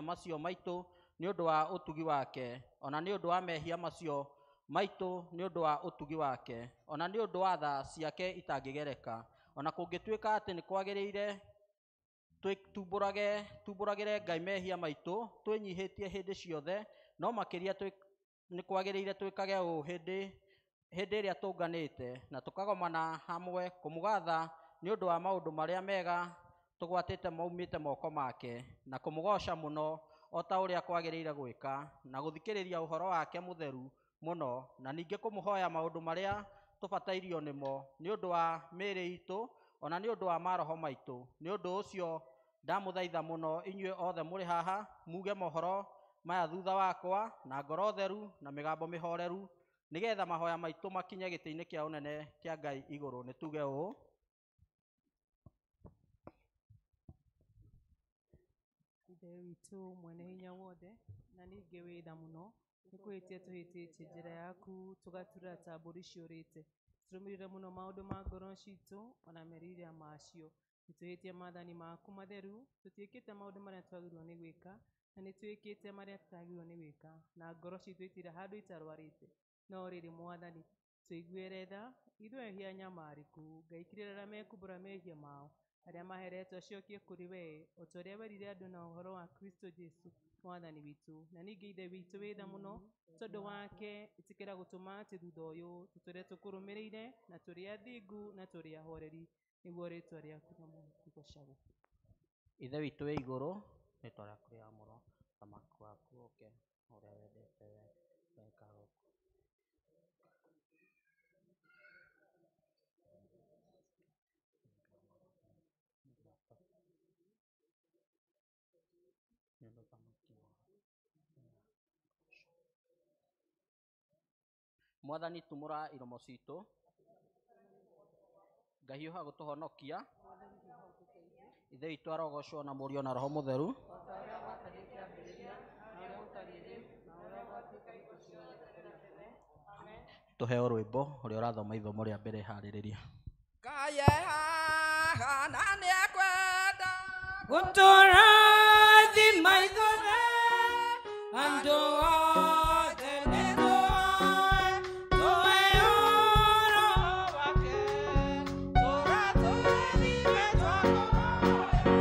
macio maitũ nĩ ũndũ wa ũtugi wake, ona nĩ ũndũ wa mehia macio maitũ nĩ ũndũ wa ũtugi wake, ona nĩ ũndũ wa tha ciake itangĩgereka. Ona kũngĩtuĩka atĩ nĩ kwagĩrĩire tumbũragĩre Ngai mehia maitũ twĩnyihĩtie hĩndĩ ciothe, no makĩria nĩ kwagĩrĩire twĩkage ũũ hĩndĩ ĩrĩa tũnganĩte na tũkagomana hamwe kũmũgatha nĩ ũndũ wa maũndũ marĩa mega tũgwatĩte maumĩte moko make, na kũmũgoca mũno o ta ũrĩa kwagĩrĩire gwĩka, na gũthikĩrĩria ũhoro wake mũtheru mũno, na ningĩ kũmũhoya maũndũ marĩa tũbatairio nĩmo nĩ ũndũ wa mĩĩrĩ itũ ona nĩ ũndũ wa maroho maitũ. Nĩ ũndũ ũcio ndamũthaitha mũno inyuĩ othe mũrĩ haha muge mohoro maya thutha wakwa na ngoro theru na mĩgambo mĩhoreru, nĩgetha mahoya maitũ makinye gĩtĩ-inĩ kĩa ũnene kĩa Ngai igũrũ. Nĩ tuge ũũ. Ithe witũ mwene hinya wothe na ningĩ wĩ tha mũno, nĩ kũhĩtia tũhĩtĩtie njĩra yaku tũgatura ta mbũri ciũrĩte. Tũrũmĩrĩre mũno maũndũ ma ngoro citũ ona merirĩria macio. Nĩtũhĩtie maathani maku matheru, tũtiĩkĩte maũndũ marĩa twagĩrĩirwo nĩ gwĩka, na nĩtwĩkĩte marĩa tũtagĩrĩirwo nĩ gwĩka, na ngoro citũ itirĩ handũ itarwarĩte. No rĩrĩ Mwathani, tũiguĩre tha, ithuĩ ehia anyamarĩku. Ngai kirĩra arĩa mekumbũra mehia mao, arĩa maheretwo acokie kũrĩ wee, o ta ũrĩa werire andũ na ũhoro wa Kristo Jesu Mwathani witũ. Na ningĩ Ithe witũ wĩ tha mũno, tondũ wake ĩtĩkĩra gũtũma atĩ thutha ũyũ tũtũre tũkũrũmĩrĩire, na tũrĩ athingu na tũrĩ ahoreri, nĩguo rĩtwa rĩaku rĩgocagwo. Ithe witũ wĩ igũrũ, rĩtwa rĩaku rĩamũrwo, ũthamaki waku ũũke, ũrĩa wendete we weka gũkũ. Mwathani tumũra iromo citũ, ngahiũha gũtũhonokia. Ithe witũ arogocwo na Mũriũ na Roho Mũtheru. Tũheo rwĩmbo ũrĩa ũrathoma ithomo rĩa mbere harĩrĩria. Gũtũrathima ithuothe andũ othe nĩtũĩ tũheo Roho wake, tũrathime twakũhoya,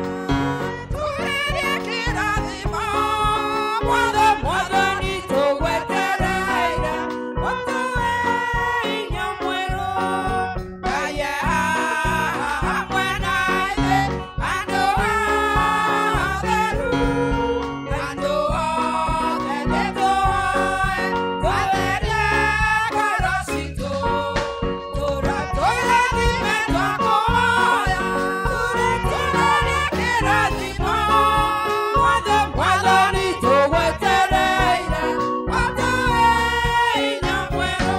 tũherie kĩrathimo. Mwathani tũgwetereire, ũtũhe hinya mwerũ. Ngai e haha hamwe na ithuĩ, andũ atheru, andũ othe nĩtũhoe, twatherie ngoro citũ, tũrathime twakũhoya, tũrekererie kĩrathimo. Mwathani tũgwetereire, ũtũhe hinya mwerũ.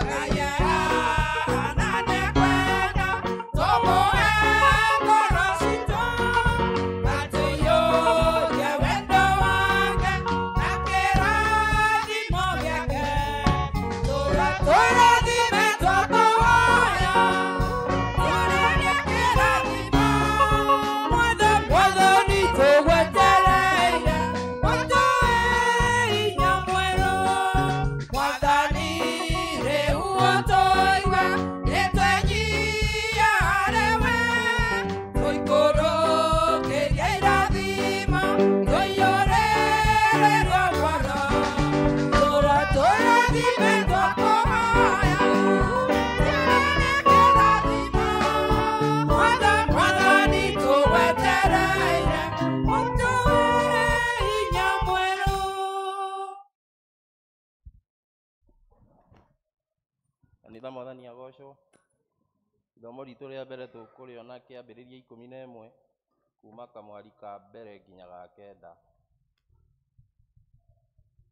Ngai e haha na nĩekwenda tũmũhe ngoro citũ, atũiyũrie wendo wake na kĩrathimo gĩake. Tũrathime twakũhoya, tũrerie kĩrathimo. Mwathani tũgwetereire, ũtũhe hinya mwerũ. Mwathani rĩu ũtũigue, nĩtwenyihia harĩ we, tũikũrũkĩrie irathimo, tũiyũrĩrĩrwo ngoro. Tũrathime twakũhoya, tũrerie kĩrathimo. Mwathani tũgwetereire, ũtũhe hinya mwerũ. Kanitha Mwathani agocwo. Ithomo ritũ rĩa mbere tũkũrĩona kĩambĩrĩria 11 kuma kamwari ka mbere nginya ga kenda.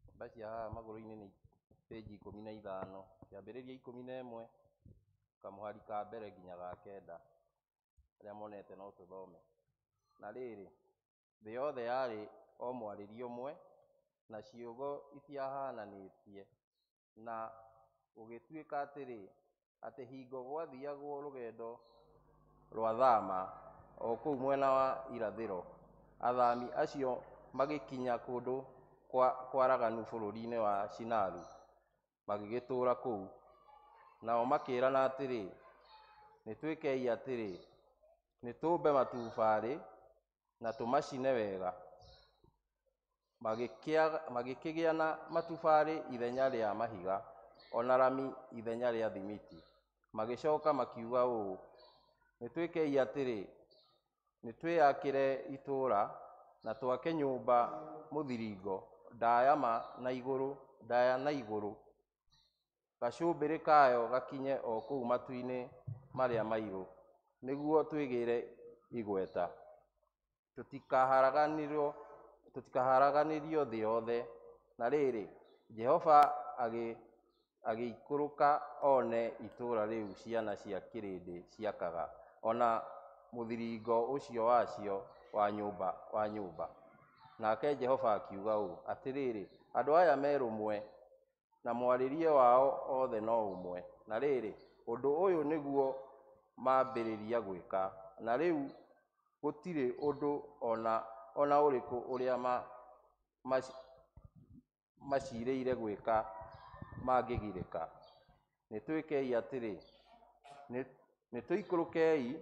Namba cia haha magũrũ-inĩ nĩ pĩnji 15. Kĩambĩrĩria 11 kamũhari ka mbere nginya ga kenda. Arĩa monete no tũthome. Na rĩrĩ, thĩ yothe yarĩ o mwarĩrie ũmwe, na ciugo itiahananĩtie, na gũgĩtuĩka atĩrĩ, atĩ hingo gwathiagwo rũgendo rwa Thama o kũu mwena wa irathĩro, athami acio magĩkinya kũndũ kwaraganu bũrũri-inĩ wa Shinaru, magĩgĩtũũra kũu. Nao makĩĩrana atĩrĩ, nĩtwĩkei atĩrĩ, nĩtũmbe maturubarĩ na tũmacine wega. Magĩkĩgĩa na matubarĩ ithenya rĩa mahiga, o na rami ithenya rĩa thimiti. Magĩcoka makiuga ũũ, nĩtwĩkei atĩrĩ, nĩtwĩakĩre itũũra na twake nyũmba mũthiringo ndaya na igũrũ, gacũmbĩrĩ kayo gakinye o kũu matu-inĩ marĩa mairũ, nĩguo twĩgĩre igweta, tũtikaharaganĩrio thĩ yothe. Na rĩrĩ, Jehova agĩikũrũka one itũũra rĩu ciana cia kĩrĩndĩ ciakaga, ona mũthiringo ũcio wacio wa nyũmba. Nake Jehova akiuga ũũ, atĩrĩrĩ, andũ aya me rũmwe, na mwarĩrie wao othe no ũmwe. Na rĩrĩ, ũndũ ũyũ nĩguo mambĩrĩria gwĩka, na rĩu gũtirĩ ũndũ ona ũrĩkũ ũrĩa macirĩire gwĩka mangĩgirĩka. Nĩtwĩkei atĩrĩ, nĩtũikũrũkei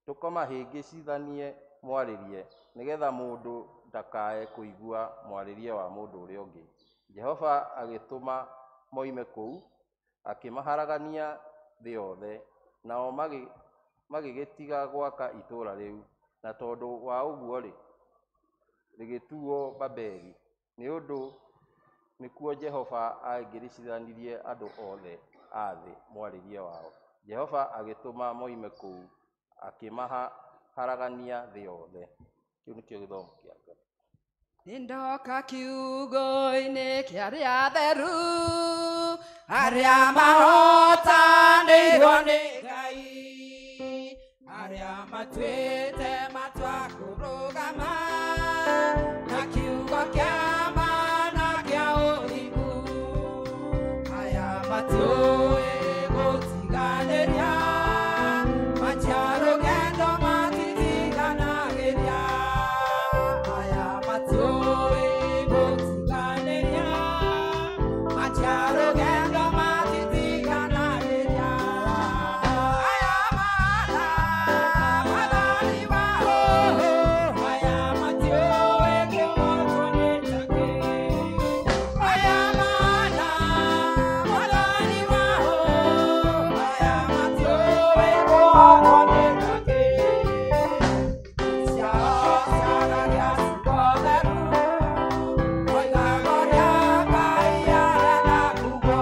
tũkamahĩngĩcithanie mwarĩrie, nĩgetha mũndũ ndakae kũigua mwarĩrie wa mũndũ ũrĩa ũngĩ. Jehova agĩtũma moime kũu, akĩmaharagania thĩ yothe, nao magĩgĩtiga gwaka itũũra rĩu, na tondũ wa ũguo-rĩ, rĩgĩtuo Babeli, nĩ ũndũ nĩkuo Jehova aingĩricithanirie andũ othe a thĩ mwarĩrie wao. Jehova agĩtũma moime kũu, akĩmaharagania thĩ yothe. Kĩu nĩkĩo gĩthomo kĩa Ngai. Nĩndoka kiugo-inĩ kĩa arĩa atheru, arĩa mahotanĩirwo nĩ Ngai, arĩa matuĩte matua kũrũgama na kiugo kĩa ma na kĩa ũthingu, aya matiũĩ gũtiganĩria, matia rũgendo matitiganagĩria, aya matiũĩ gũtiganĩria, matia rũgendo matitiganagĩria, aya mana Mwathani wao, aya matiũĩ kĩhooto nĩ takĩ, aya mana Mwathani wao, aya matiũĩ kĩhooto nĩ takĩ. Ciao ciaragia ciugo theru, moigaga ũrĩa Ngai arenda kuuga,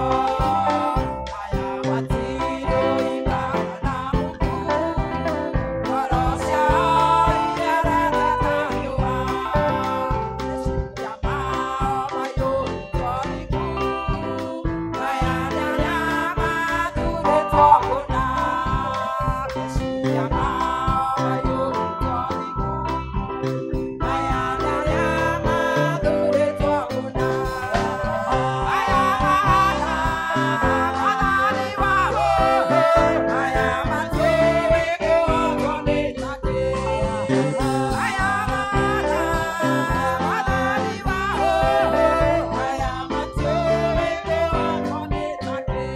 aya matirũigaga na muku, ngoro ciao iherete ta riũa, meciria mao maiyũrĩtwo ũthingu, maya nĩ arĩa mathurĩtwo kũna, meciria mao maiyũrĩtwo ũthingu, maya nĩ arĩa mathurĩtwo kũna, aya mana Mwathani wao, aya matiũĩ kĩhooto nĩ takĩ, aya mana Mwathani wao, aya matiũĩ kĩhooto nĩ takĩ.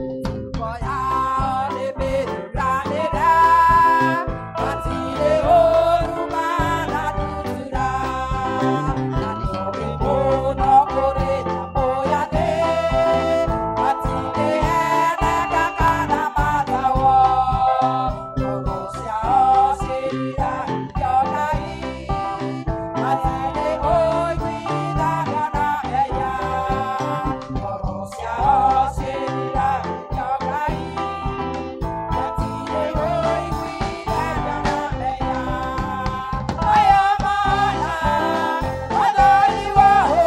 Mĩtugo yao nĩ mĩthuranĩre, matirĩ ũũru manandutura, na nĩ ogĩ mũno kũrĩ nyamũ ya thĩ, matingĩheneka kana matahwo, ngoro ciao ciĩriragĩria Ngai, matirĩ ũiguithania na mehia, ngoro ciao ciĩriragĩria Ngai, matirĩ ũiguithania na mehia. Aya mana Mwathani wao,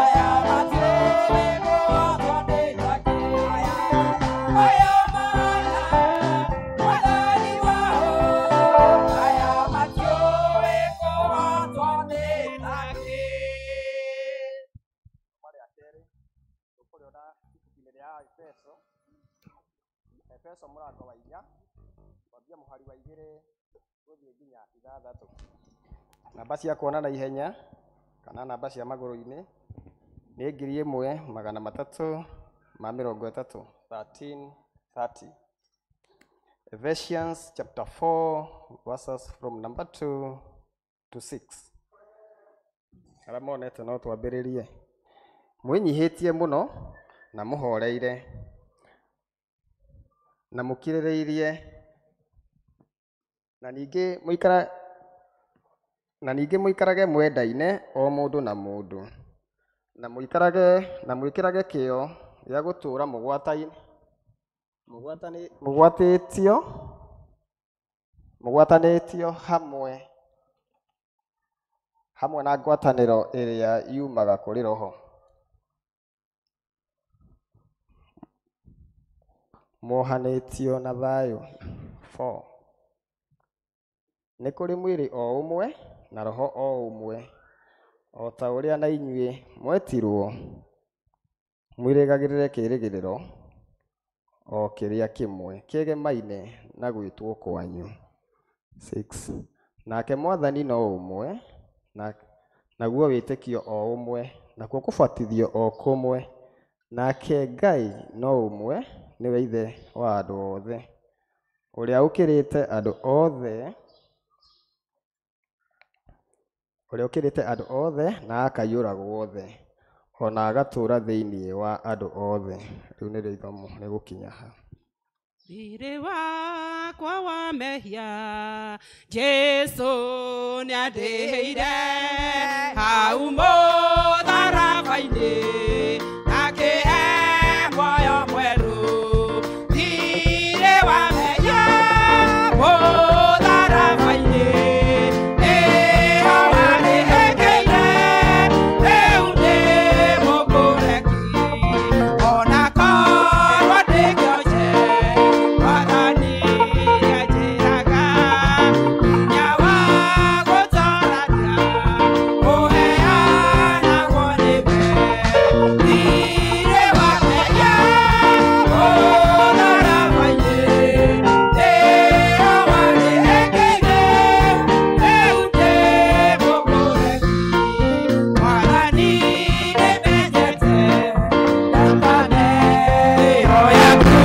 aya matiũĩ kĩhooto nĩ takĩ, aya mana Mwathani wao, aya matiũĩ kĩhooto nĩ takĩ. Isomo rĩa kerĩ tũkũrĩona ibuku-inĩ rĩa Efeso, Efeso mũrango wa 4 kwambia mũhari wa 2 gũthiĩ nginya 6. Namba cia kuona na ihenya kana namba cia magũrũ-inĩ nĩ 1330, 1330. Ephesians chapter 4 verses from number 2 to 6. Arĩa monete no twambĩrĩrie. Mwĩnyihĩtie mũno na mũhoreire na mũkirĩrĩirie na ningĩ mũikara na ningĩ mũikarage mwendaine o mũndũ na mũndũ na mũikarage na mwĩkĩrage kĩyo gĩa gũtũũra mũgwatĩtio mũgwatanĩtio hamwe hamwe na ngwatanĩro ĩrĩa yumaga kũrĩ Roho. Mohanĩtio na thayũ. 4. Nĩ kũrĩ mwĩrĩ o ũmwe na Roho o ũmwe, o ta ũrĩa na inyuĩ mwetirwo mwĩrĩgagĩrĩre kĩĩrĩgĩrĩro o kĩrĩa kĩmwe kĩgemaine na gwĩtwo kwanyu. 6. Nake Mwathani no ũmwe, na naguo wĩtĩkio o ũmwe, nakuo kũbatithio o kũmwe, nake Ngai no ũmwe, nĩwe Ithe wa andũ othe, ũrĩa ũkĩrĩte andũ othe, ũrĩa ũkĩrĩte andũ othe na akaiyũra guothe, ona agatũũra thĩinĩ wa andũ othe. Rĩu nĩrĩo ithomo rĩgũkinya ha. Thirĩ wakwa wa mehia Jesu nĩandĩhĩire hau mũtharaba-inĩ akĩhe muoyo mwerũ. Thirĩ wa mehia mũtharaba-inĩ nĩho warĩhĩkĩire, rĩu ndĩ mũkũreki ona korwo ndĩ kĩonje. Mwathani nĩanjĩraga hinya wa gũtorania ũheanagwo nĩwe. Thirĩ wa mehia mũtharaba-inĩ nĩho warĩhĩkĩire, rĩu ndĩ mũkũreki. Mwathani nĩmenyete thakame ĩyo yaku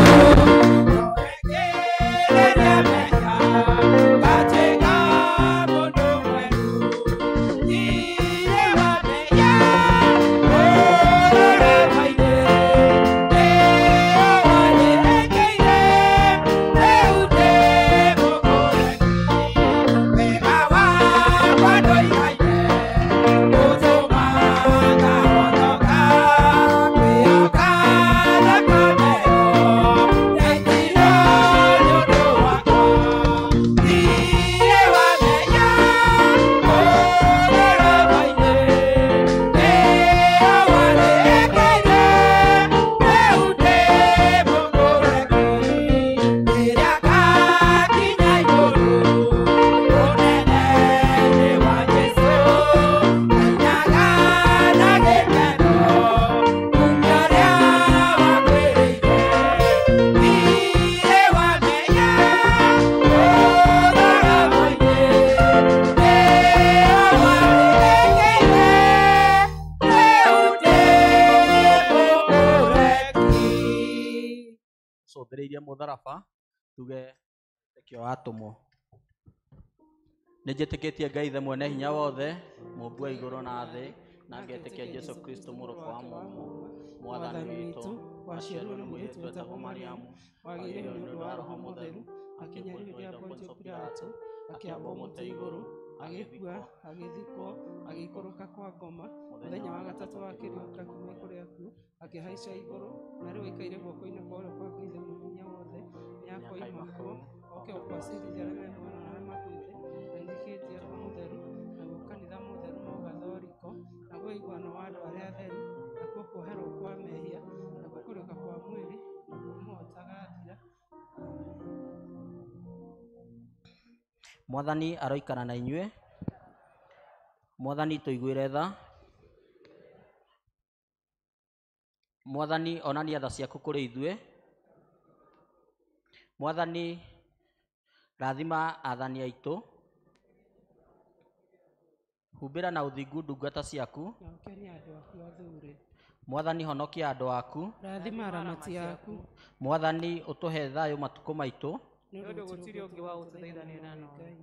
ĩkĩrĩria mehia ngatuĩka mũndũ mwerũ. Thirĩ wa mehia mũtharaba-inĩ nĩho warĩhĩkĩire, rĩu ndĩ mũkũreki. Wega wakwa ndũigaine gũtũma ngahonoka, ngwĩhoka thakame ĩyo yaitirwo nĩ ũndũ wakwa. Thirĩ wa mehia mũtharaba-inĩ nĩho warĩhĩkĩire, rĩu ndĩ mũkũreki. Rĩrĩa ngakinya igũrũ ũnene-inĩ wa Jesũ, ngainaga na gĩkeno kumia ũrĩa wakwĩrĩire. Thirĩ wa mehia mũtharaba-inĩ nĩho warĩhĩkĩire, rĩu ndĩ mũkũreki. Cũthĩrĩirie mũtharaba tuge wĩtĩkio wa atũmwo. Nĩ njĩtĩkĩtie Ngai Ithe mwene hinya wothe, mũmbi wa igũrũ na thĩ, na ngetĩkia Jesũ Kristo mũrũ wa mũmwe, Mwathani witũ, waciarirwo nĩ mũirĩtu wetagwo Mariamu, wagĩire nĩ ũndũ wa Roho Mũtheru, akĩnyarirwo hĩndĩ ya Pontio Pilato, akĩambwo mũtĩ igũrũ, agĩkua, agĩthikwo, agĩikũrũka kwa ngoma, mũthenya wa gatatũ akĩriũka kuuma kũrĩ akuũ, akĩhaica igũrũ, na rĩu aikaire guoko-inĩ kwa ũrĩo kwa Ngai Ithe Mwene-Hinya wothe. Nĩakoima kuo oke gũkwacĩrithia arĩa me muoyo na arĩa makuĩte. Na nĩnjĩtĩkĩtie Roho Mũtheru, naguo kanitha mũtheru Mũgathoriko, naguo ũiguano wa andũ arĩa atheru, nakuo kuoherwo kwa mehia, nakuo kũriũka kwa mwĩrĩ, naguo muoyo ũtagathira. Mwathani aroikara na inyuĩ. Mwathani tũiguĩre tha. Mwathani onania tha ciaku kũrĩ ithuĩ. Mwathani rathima athani aitũ. Humbĩra na ũthingu ndungata ciaku, na ũkenie andũ aku athuure. Mwathani honokia andũ aku. Rathima aramati aku. Mwathani ũtũhe thayũ matukũ maitũ, nĩ ũndũ gũtirĩ ũngĩ wa gũtũthaithanĩra nowe.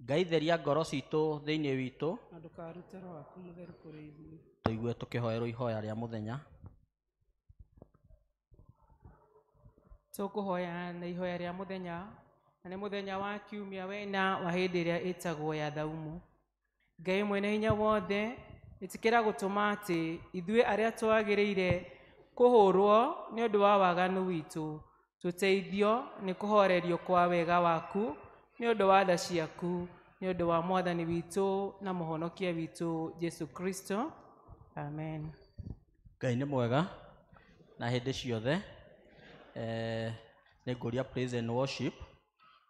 Ngai theria ngoro citũ thĩinĩ witũ, na ndũkarute Roho waku mũtheru kũrĩ ithuĩ. Tũigue tũkĩhoerwo ihoya rĩa mũthenya. Tũkũhoya na ihoya rĩa mũthenya, na nĩ mũthenya wa kiumia wena wa hĩndĩ ĩrĩa ĩtagwo ya thaumu. Ngai mwene hinya wothe, ĩtĩkĩra gũtũma atĩ ithuĩ arĩa twagĩrĩire kũhũrwo nĩ ũndũ wa waganu witũ, tũteithio nĩ kũhorerio kwa wega waku nĩ ũndũ wa tha ciaku, nĩ ũndũ wa Mwathani witũ na Mũhonokia witũ Jesu Kristo. Amen. Ngai nĩ mwega na hĩndĩ ciothe. Nĩ ngũria praise and worship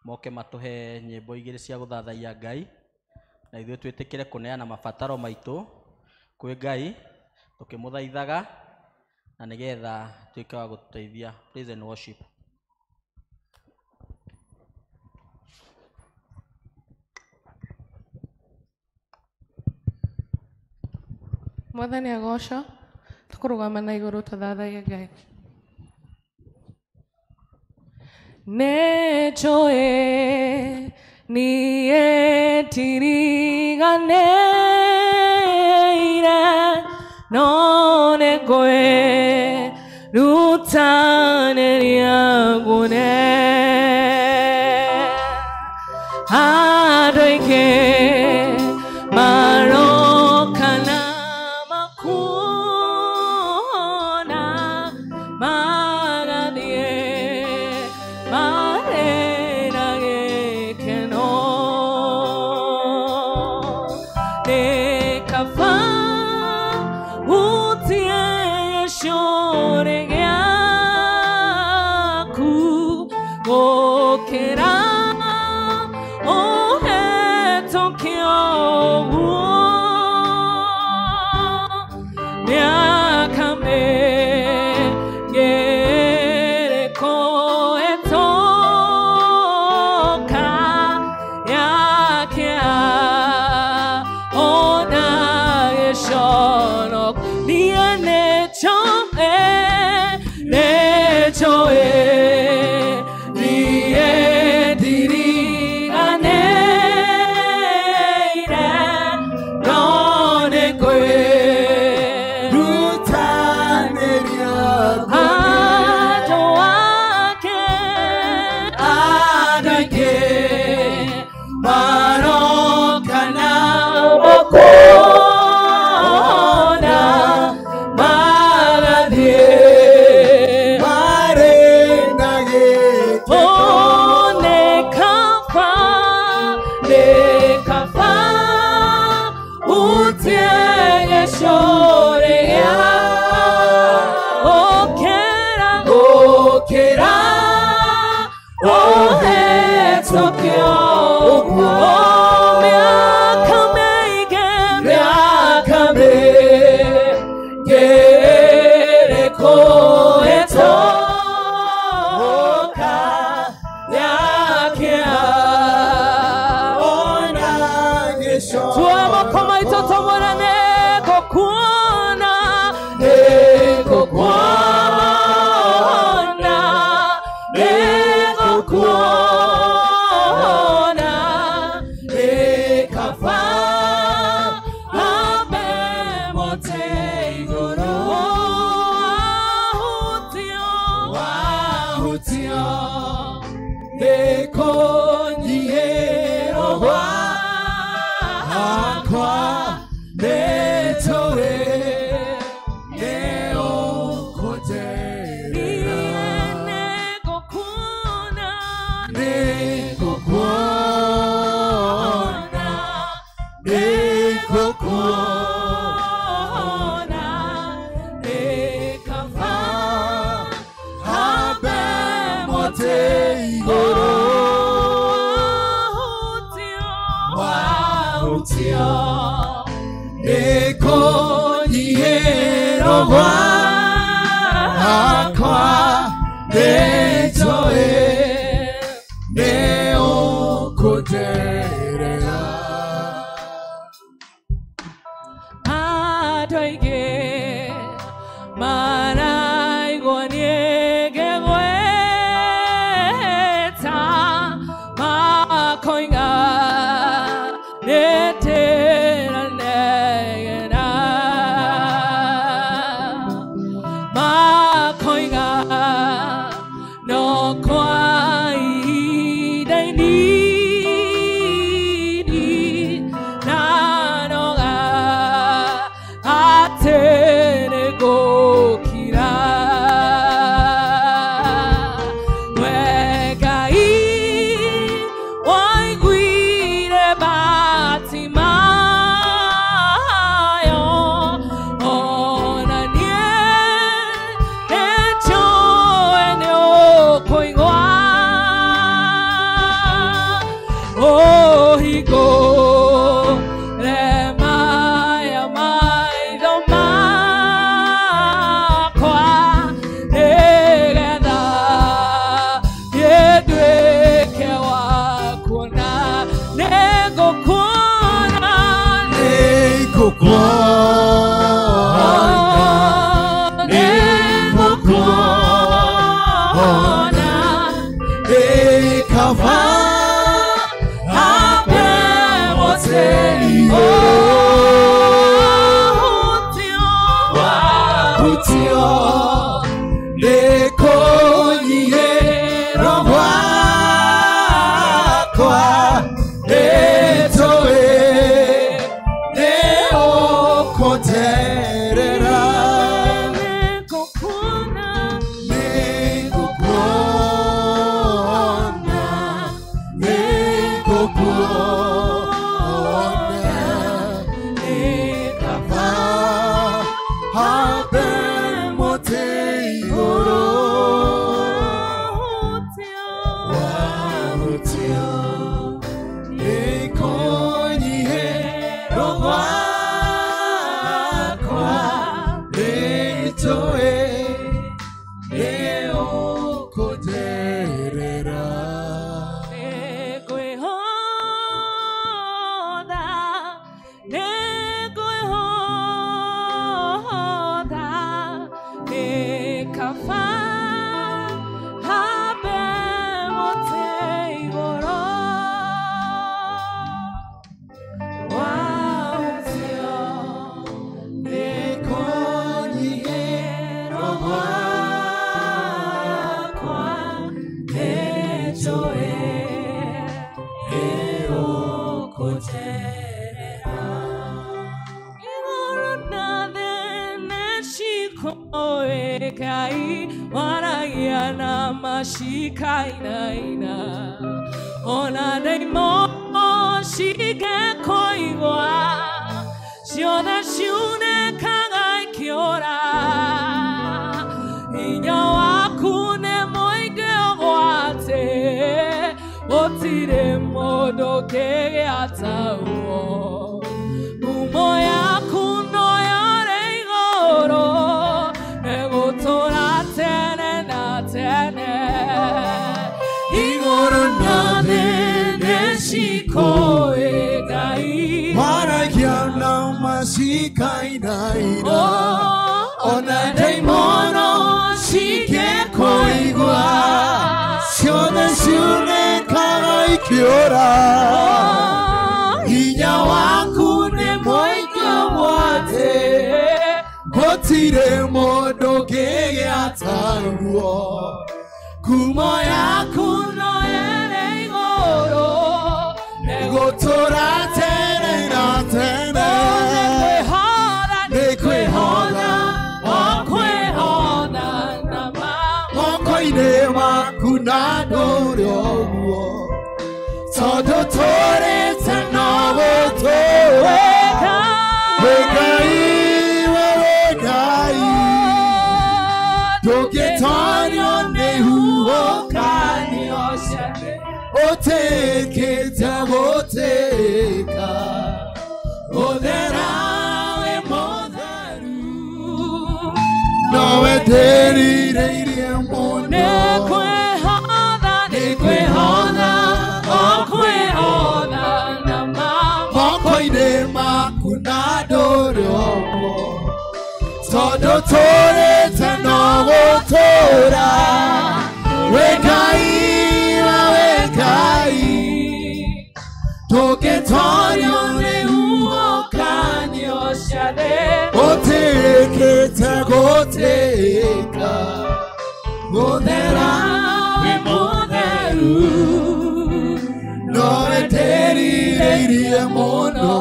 moke matũhe nyĩmbo igĩrĩ cia gũthathaiya Ngai, na ithuĩ twĩtĩkĩre kũneana mabataro maitũ kwĩ Ngai tũkĩmũthaithaga, na nĩgetha tuĩke wa gũtũteithia. Praise and worship. Mwathani agocwo, tũkũrũgama na igũrũ tũthathaiye Ngai. Nĩnjũĩ niĩ ndiriganĩire, no nĩngwĩrutanĩria nguone. Andũ aingĩ maroka na makuona, magathiĩ marĩ na gĩkeno. Nĩ kaba hutie gĩcũrĩ gĩaku gũkĩra ũhetũkio ũguo. Mĩaka mĩingĩ ĩrĩkũhĩtũka yakĩa ona gĩconoko. Niĩ nĩnjũĩ, nĩnjũĩ niĩ ndiriganĩire, no nĩngwĩrutanĩria andũ ake, andũ aingĩ maroka na makuona, magathiĩ marĩ na gĩkeno. Nĩ kaba, nĩ kaba hutie gĩcũrĩ gĩaku, gũkĩra ũhetũkio ũguo. Mĩaka mĩingĩ, mĩaka mĩingĩ ĩrĩkũhĩtũka yakĩa Ona gĩconoko. Tua moko maitũ tũmwĩre nĩngũkuona, nĩngũkuona, nĩngũkuona, nĩ kaba hambe mũtĩ igũrũ. Wahutio, Wahutio nĩkũnyihĩrwo gwakwa, nĩnjũĩ nĩũkũnjerera. Nĩngũkuona, Nĩngũkuona, nĩngũkuona, nĩ kaba hambe mũtĩ igũrũ. Wahutio, Wahutio nĩkũnyihĩrwo gwakwa, nĩnjũĩ nĩũkũnjerera. andũ aingĩ maraigua niĩ ngĩgwĩta makoiga nĩndĩranegena makoiga no kwa ihinda inini ndanoga atĩ nĩngũkira. We Ngai waiguire Bartimayo, ona niĩ nĩnjũĩ nĩũkũigua ũhingũre maya maitho makwa nĩgetha niĩ nduĩke wa kuona. Nĩngũkuona, nĩngũkuona, Nĩkaba hambe mũtĩ ũhutio wahutio nĩkũnyihĩrwo gwakwa nĩnjũĩ nĩũkũnjerera. Nĩngũkuona, Nĩngũkuona, nĩngũkuona, nĩkaba hambe mũtĩ igũrũ ũhutio wahutio nĩkũnyihĩrwo gwakwa nĩnjũĩ nĩũkũnjerera. Nĩngwĩhotha, nĩngwĩhotha, nĩkaba hambe mũtĩ igũrũ wahutio nĩkũnyihĩrwo gwakwa nĩnjũĩ nĩũkũnjerera. Igũrũ na thĩ nĩcikũĩ Ngai waragia na macikainaina ona ndaimono cingĩkũigua ciothe ciunĩkaga ikĩũra. Hinya waku nĩ mũingĩ ũgwatĩ gũtirĩ mũndũ ũngĩgĩa taguo. Ngumo yaku no yarĩ igũrũ nĩgũtũũra tene na tene. Igũrũ na thĩ nĩcikũĩ Ngai Waragia na macikainaina ona ndaimono cingĩkũigua ciothe ciunĩkaga ikĩũra. Hinya waku nĩ mũingĩ ũgwatĩ gũtirĩ mũndũ ũngĩgĩa taguo. Ngumo yaku no yarĩ igũrũ nĩgũtũũra tene na tene. Nĩngwĩhotha, Nĩngwĩhotha, o kwĩhotha na ma moko-inĩ maku na ndũrĩ ũguo tondũ tũrĩte no gũtũũra. Wĩ Ngai, we wĩ Ngai ndũngĩtorio nĩ huhũkanio ũtĩkĩte gũtĩka ũthera wĩ mũtheru nowe ndĩrirĩirie mũno. Nĩngwĩhotha, nĩngwĩhotha, o kwĩhotha na ma moko-inĩ maku na ndũrĩ ũguo Tondũ tũrĩte no gũtũũra wĩ Ngai wa wĩ Ngai tũngĩtorio nĩ huhũkanio ciathe ũtĩkĩte gũtĩka gũthera wĩ mũtheru no ndĩrirĩirie mũno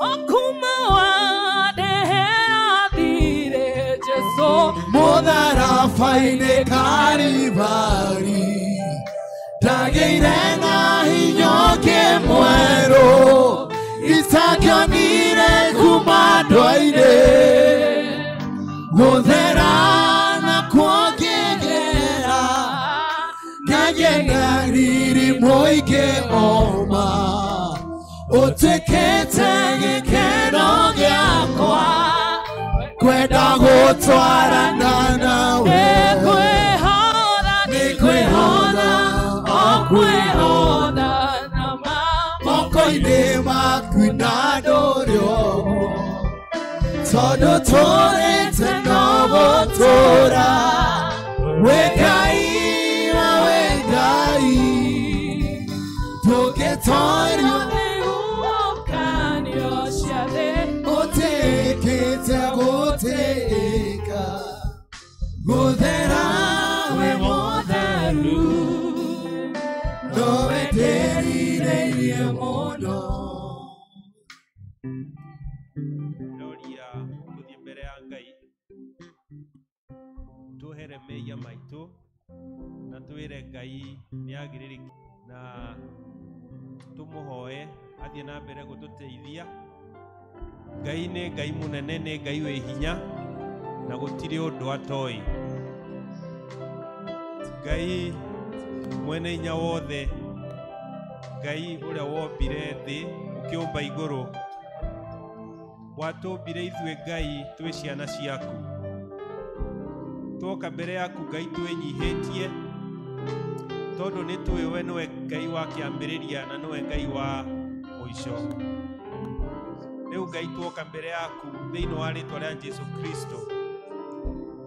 okuma wandeheathire Jesũ mũtharaba-inĩ Kalivari ndagĩire na hinya ũngĩ mwerũ itakĩonire kuma ndwa-inĩ gũthera na kuongĩgera ngagĩa na riri mũingĩ oma ũtuĩkĩte gĩkeno gĩakwa kwenda gũtwarana nawe nĩkwĩhotha nĩkwĩhotha o kwĩhotha na ma moko-inĩ maku na ndũrĩ ũguo tondũ tũrĩte no gũtũũra wĩ Ngai wa wĩ Ngai tũngĩtorio nĩ huhũkanio ciathe ũtĩkĩte gũtĩka gũthera wĩ mũtheru no ndĩrirĩirie mũno. Ndoria tuthie mbere ya Ngai tuhere mehia maitũ na twĩre Ngai nĩ agĩrĩrĩki na tũmũhoe athiĩ na mbere gũtũteithia. Ngai nĩ Ngai mũnene, nĩ Ngai wĩ hinya na gũtirĩ ũndũ atoĩ. Ngai mwene hinya wothe, Ngai ũrĩa wombire thĩ ũkĩũmba igũrũ, watũmbire ithuĩ Ngai twĩ ciana ciaku. Twoka mbere yaku Ngai twĩnyihĩtie tondũ nĩ tũĩ we nĩwe Ngai wa kĩambĩrĩria na nĩwe Ngai wa mũico. Rĩu Ngai twoka mbere yaku thĩinĩ wa rĩtwa rĩa Jesũ Kristo,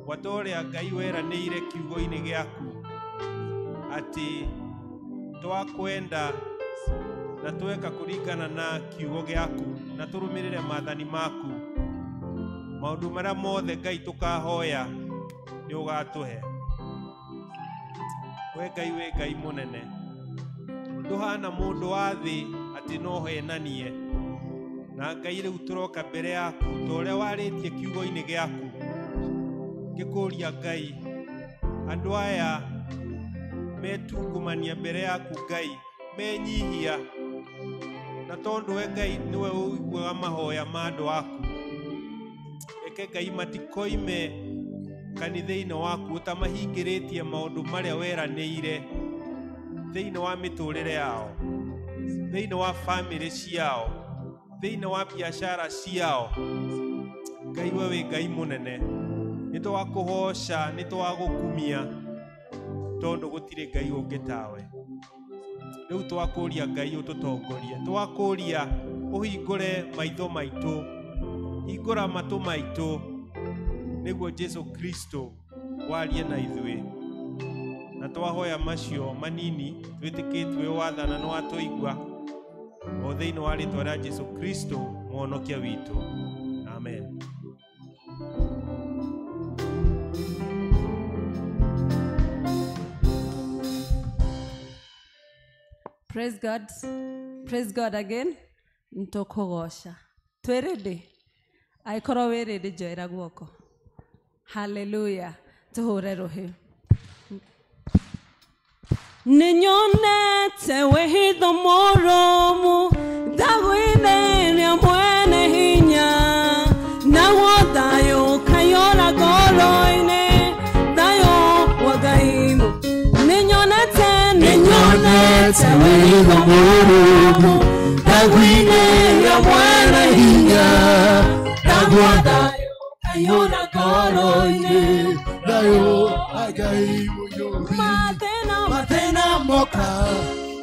gwata ũrĩa Ngai weranĩire kiugo-inĩ gĩaku atĩ twakwenda na tweka kũringana na kiugo gĩaku na tũrũmĩrĩre maathani maku, maũndũ marĩa mothe Ngai tũkahoya nĩ ũgatũhe. We Ngai wĩ Ngai mũnene, ndũhana mũndũ wa thĩ atĩ no henanie. Na Ngai rĩu tũroka mbere yaku ta ũrĩa warĩtie kiugo-inĩ gĩaku, ngĩkũria Ngai, andũ aya metungumania mbere yaku Ngai, menyihia, na tondũ we Ngai nĩwe ũiguaga mahoya ma andũ aku, reke Ngai matikoime kanitha-inĩ waku ũtamahingĩrĩtie maũndũ marĩa weranĩire thĩinĩ wa mĩtũrĩre yao, thĩinĩ wa bamĩrĩ ciao, thĩinĩ wa biacara ciao. Ngai we wĩ Ngai mũnene, nĩ twakũgoca, nĩ twagũkumia tondũ gũtirĩ Ngai ũngĩ tawe. Rĩu twakũria Ngai ũtũtongorie, twakũria ũhingũre maitho maitũ, hingũra matũ maitũ nĩguo Jesũ Kristo warie na ithuĩ. Na twahoya macio manini twĩtĩkĩtie wathana nĩ watũigua, o thĩinĩ wa rĩtwa rĩa Jesũ Kristo mũhonokia witũ. Amen. Praise God. Praise God again. Ntokogosha. Twĩ ready? Aikorwo wĩ ready njoera guoko. Hallelujah. Tuhũre rũhĩ. Nĩnyonete wĩhitho mũrũmu ndagũinĩ rĩa mwene hinya, naguo thayũ ũkaiyũra ngoro-inĩ, thayũ wa Ngai. Nĩnyonete, nĩnyonete wĩhitho mũrũmu ndagũinĩ rĩa mwene hinya, naguo thayũ ũkaiyũra ngoro-inĩ, thayũ wa Ngai mũiyũri. Mathĩna mathĩna moka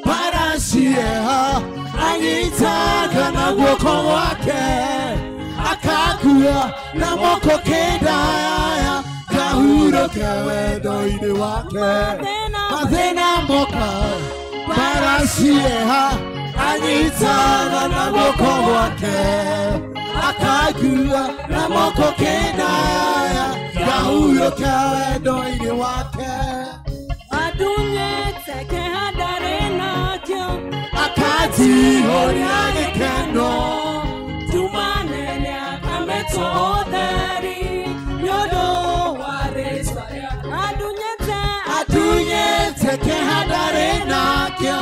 paracieha, anyitaga na guoko gwake aka Akakua na moko kendaya Kahuro wendo-inĩ wake Mathĩna moka Maracieha Anyitaga na guoko gwake Akakua na moko kendaya Kahuro wendo-inĩ wake Adunyete kehandare nakĩo Akajihũria gĩkeno Jumanene akametwo ũtheri nĩ ũndũ wa rĩtwa rĩake Adunyete Adunyete kehandare nakĩo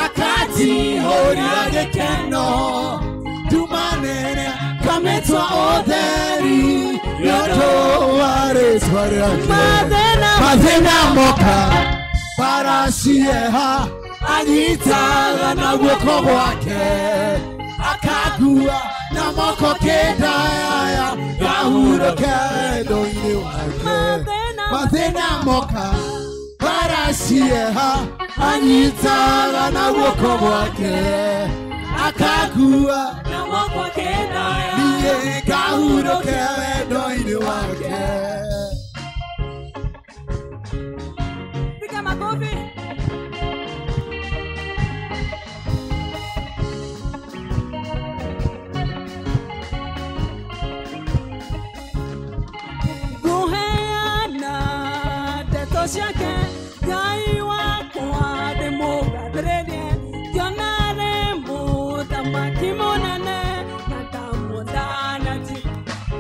Akajihũria gĩkeno Jumanene akametwo ũtheri nĩ ũndũ wa rĩtwa rĩake Mathĩna moka Baracieha Anyitaga na guoko gwake Akagua na moko kendaya Kahuro wendo-inĩ wake Mathĩna moka Baracieha Anyitaga na guoko gwake Akagua na moko kendaya Niĩ kahuro wendo-inĩ wake Piga makofi. Nguheana ndeto ciake Ngai wakwa ndĩmũgathĩrĩrie Ngĩona arĩ mũthamaki mũnene na ndamũthanaji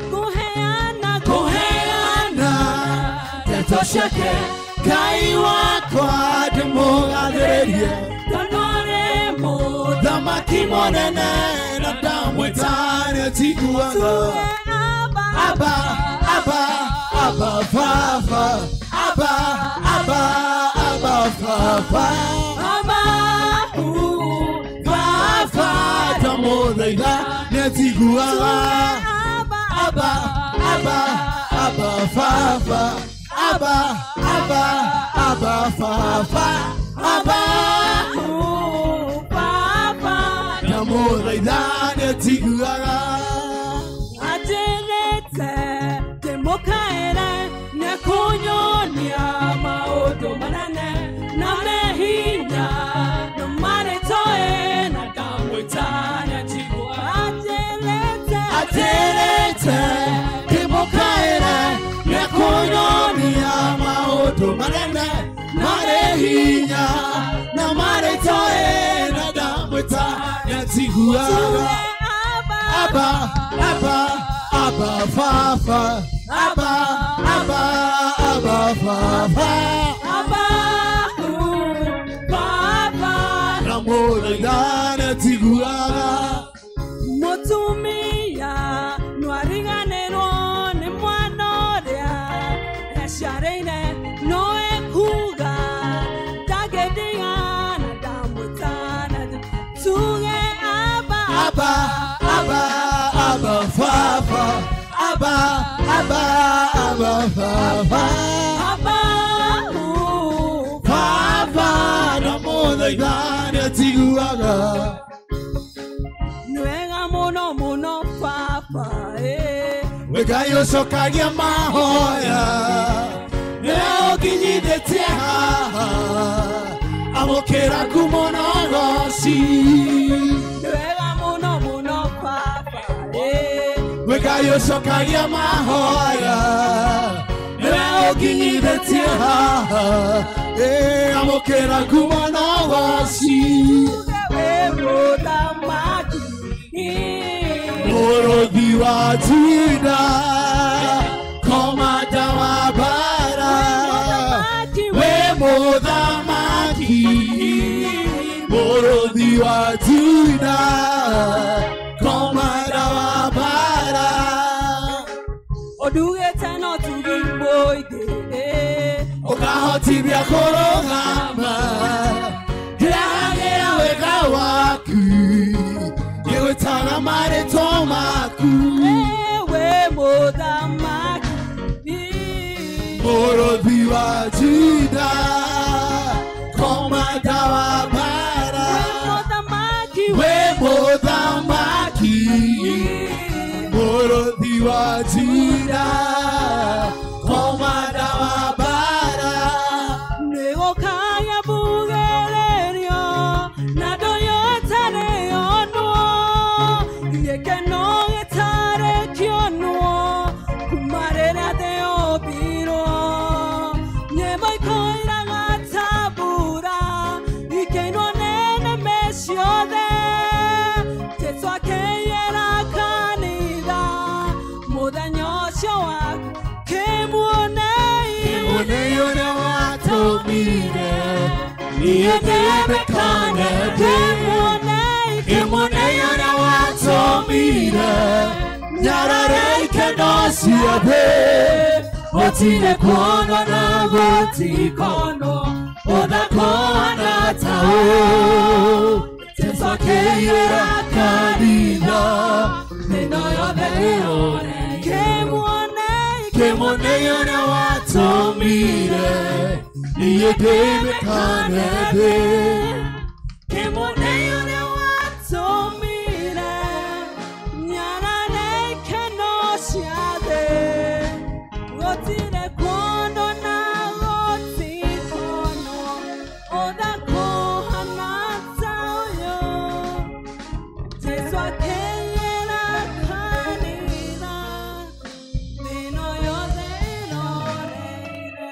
Nguheana Nguheana ndeto ciake Ngai wakwa ndĩmũgathĩrĩrie Tondũ arĩ mũthamaki mũnene na ndamwĩtana tiguaga Abba Abba Abba Abba Fafa Abba Abba Abba Fafa Abba Fafa ndamũthaitha nĩatiguaga Abba Abba Abba Abba Fafa Abba Abba Abba Fafa Abba Papa ndamũthaitha nĩatiguaga Atĩrĩte ndĩmũkaĩre nĩekũnyonia maũndũ manene na mehinya na marĩ toĩ na ndamwĩta nĩanjigua Atĩrĩte Atĩrĩte ndĩmũkaĩre nĩekũnyonia maũndũ manene marĩ hinya na marĩ toĩ na ndamwĩta nĩatiguaga Abba Abba Abba Abba Fafa Abba Abba Abba Fafa Abba Papa ndamũthaitha nĩatiguaga Mũtumia nĩwariganĩrwo nĩ mwana ũrĩa aciarĩire no ekuga ndangĩndiga na ndamwĩtana tuge Abba Abba Abba Abba Fafa Abba Abba Abba Fafa Abba Fafa ndamũthaitha nĩatiguaga Nĩ wega mũno mũno Baba We Ngai ũcokagia mahoya nĩwe ũkinyithĩtie haha amũkĩra ngumo na ũgoci Nĩ wega mũno mũno Baba We Ngai ũcokagia mahoya nĩwe ũkinyithĩtie haha amũkĩra ngumo na ũgoci Wĩ mũthamaki Mũrũthi wa Juda komanda wa mbara wĩ mũthamaki Mũrũthi wa Juda komanda wa mbara Ũndugĩte no tugi mũingĩ Ũkahotithia kũrũgama ngĩrahagĩra wega waku ngĩgwĩtaga marĩtwa maku Wĩ mũthamaki Mũrũthi wa Juda komanda wa mbara Wĩ mũthamaki wĩ mũthamaki Mũrũthi wa Juda, komanda wa mbara. Nĩgũkaya mbugĩrĩrio na ndũyũ ĩtarĩ yonwo, gĩkeno gĩtarĩ kĩonwo kuma rĩrĩa thĩ yombirwo. Nyĩmbo ikũiraga ta mbura ikĩinwo nĩ nĩmĩ ciothe. Jesũ akĩiyĩra kanitha mũthenya ũcio wa kĩmuonei. Kĩmuonei ũrĩa watũmire niĩ ndĩmĩkane thĩ. Kĩmuonei ũrĩa watũmire nyarare ikeno ciothe. Gũtirĩ kuonwo na gũtikonwo ũthaka ũhana ta ũyũ. Jesũ akĩiyĩra kanitha thĩna yothe ĩrore. Kĩmuonei, Kĩmuonei ũrĩa watũmire niĩ ndĩmĩkane thĩ. Kĩmuonei ũrĩa watũmire nyarare ikeno cia thĩ. Gũtirĩ kuonwo na gũtikonwo ũthaka ũhana ta ũyũ. Jesũ akĩiyĩra kanitha thĩna yothe ĩroreire.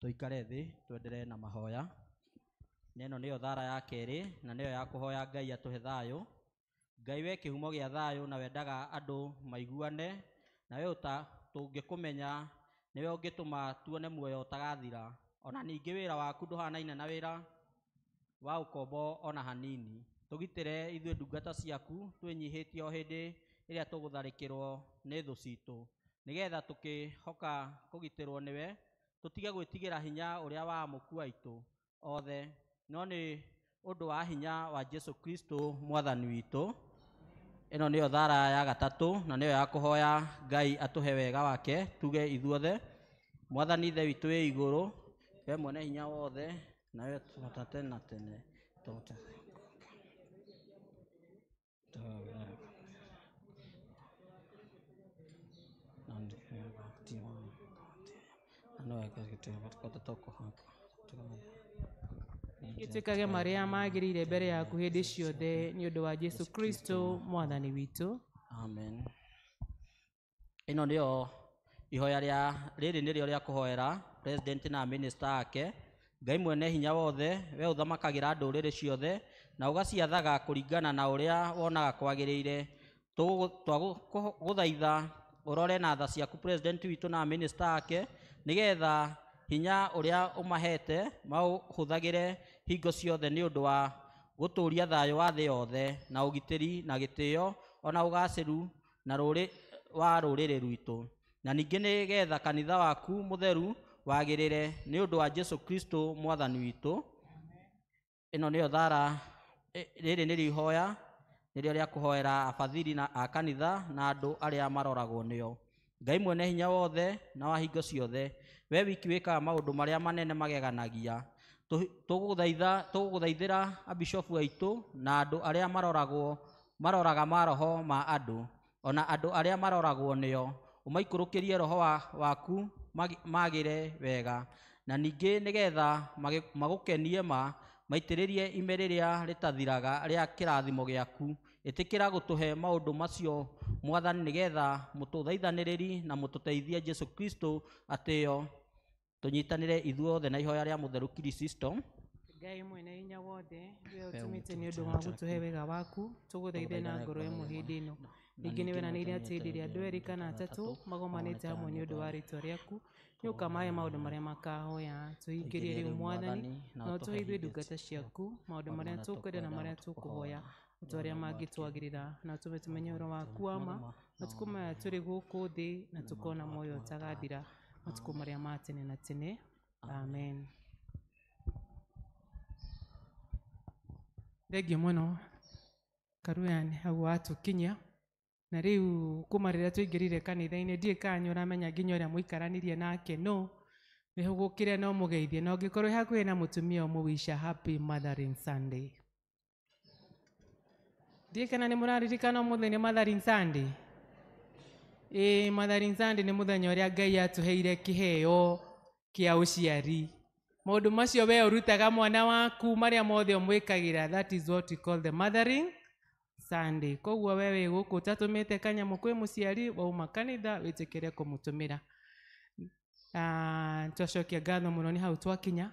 Tũikare thĩ twenderee na mahoya. Na ĩno nĩyo thara ya kerĩ na nĩyo ya kũhoya Ngai atũhe thayũ. Ngai we kĩhumo gĩa thayũ na wendaga andũ maiguane, na we ũta tũngĩkũmenya nĩwe ũngĩtũma tuone muoyo ũtagathira. Ona ningĩ wĩra waku ndũhanaine na wĩra wa ũkombo ona hanini. Tũgitĩre ithuĩ ndungata ciaku twĩnyihĩtie o hĩndĩ ĩrĩa tũgũtharĩkĩrwo nĩ thũ citũ, nĩgetha tũkĩhoka kũgitĩrwo nĩwe tũtige gwĩtigĩra hinya ũrĩa wa amũku aitũ othe, no nĩ ũndũ wa hinya wa Jesũ Kristo mwathani witũ. Ĩno nĩyo thara ya gatatũ na nĩyo ya kũhoya Ngai atũhe wega wake. Tuge ithuothe, Mwathani Ithe witũ wĩ igũrũ, we mwene hinya wothe, na we tũta tene na tene. Gĩtuĩkage marĩa magĩrĩire mbere yaku hĩndĩ ciothe nĩ ũndũ wa Jesũ Kristo mwathani witũ. Amen. Ĩno nĩyo ihoya rĩa rĩrĩ nĩrĩo rĩa kũhoera president na minister ake. Ngai mwene hinya wothe, we ũthamakagĩra ndũrĩrĩ ciothe na ũgaciathaga kũringana na ũrĩa wonaga kwagĩrĩire. Twagũthaitha ũrore na tha ciaku president witũ na minister ake, nĩgetha hinya ũrĩa ũmahete maũhũthagĩre hingo ciothe nĩ ũndũ wa gũtũũria thayũ wa thĩ yothe na ũgitĩri na gĩtĩo ona ũgacĩru na rũrĩ wa rũrĩrĩ rwitũ, na ningĩ nĩgetha kanitha waku mũtheru wagĩrĩre nĩ ũndũ wa Jesũ Kristo mwathani witũ. Ĩno nĩyo thara, rĩrĩ nĩrĩo ihoya nĩrĩo rĩa kũhoera abathiri na a kanitha na andũ arĩa maroragwo nĩo. Ngai mwene hinya wothe na wa hingo ciothe, we wiki wĩkaga maũndũ marĩa manene mageganagia. Tũgũthaithĩra abishofu aitũ na andũ arĩa maroragwo maroraga maroho ma andũ ona andũ arĩa maroragwo nĩo, ũmaikũrũkĩrie roho waku magĩre wega, na ningĩ nĩgetha magũkenie ma maitĩrĩrie ime rĩrĩa rĩtathiraga rĩa kĩrathimo gĩaku. Ĩtĩkĩra gũtũhe maũndũ macio Mwathani, nĩgetha mũtũthaithanĩrĩri na mũtũteithie Jesũ Kristo atĩo tũnyitanĩre ithuothe na ihoya rĩa mũtheru Kristo. Ngai mwene hinya wothe, we ũtũmĩte nĩ ũndũ wa gũtũhe wega waku, tũgũthaithe na ngoro ĩmwe hĩndĩ ĩno. Ningĩ nĩ weranĩire atĩ hĩndĩ ĩrĩa andũ erĩ kana atatũ magomanĩte hamwe nĩ ũndũ wa rĩĩtwa rĩaku, nĩ ũkamahe maũndũ marĩa makahoya. Tũhingĩrie rĩu Mwathani, na ũtũhe ithuĩ ndungata ciaku maũndũ marĩa tũkwenda na marĩa tũkũhoya, ũta ũrĩa mangĩtwagĩrĩra, na ũtũme tũmenye ũhoro waku wa ma matukũ maya tũrĩ gũkũ thĩ, na tũkona muoyo ũtagathira matukũ marĩa ma tene na tene. Amen. Thengiũ mũno Karuya nĩ hau watũkinyia. Na rĩu kuma rĩrĩa tũingĩrire kanitha-inĩ ndiũĩ kana nĩ ũramenya nginya ũrĩa mũikaranirie nake no nĩhũgũkĩre no mũgeithie, na ũngĩkorwo wĩ hakuhĩ na mũtumia ũmũwish a happy Mothering Sunday. Ndiĩ kana nĩ mũraririkana ũmũthĩ nĩ Mothering Sunday. Ĩĩ, Mothering Sunday nĩ mũthenya ũrĩa Ngai atũheire kĩheo kĩa ũciari. Maũndũ macio we ũrutaga mwana waku marĩa mothe ũmwĩkagĩra, that is what we call the Mothering Sunday. Koguo we wĩ gũkũ ũtatũmĩte kanyamũ kwĩ mũciari, wauma kanitha wĩtĩkĩre kũmũtũmĩra. Twacokia ngatho mũno nĩ hau twakinya.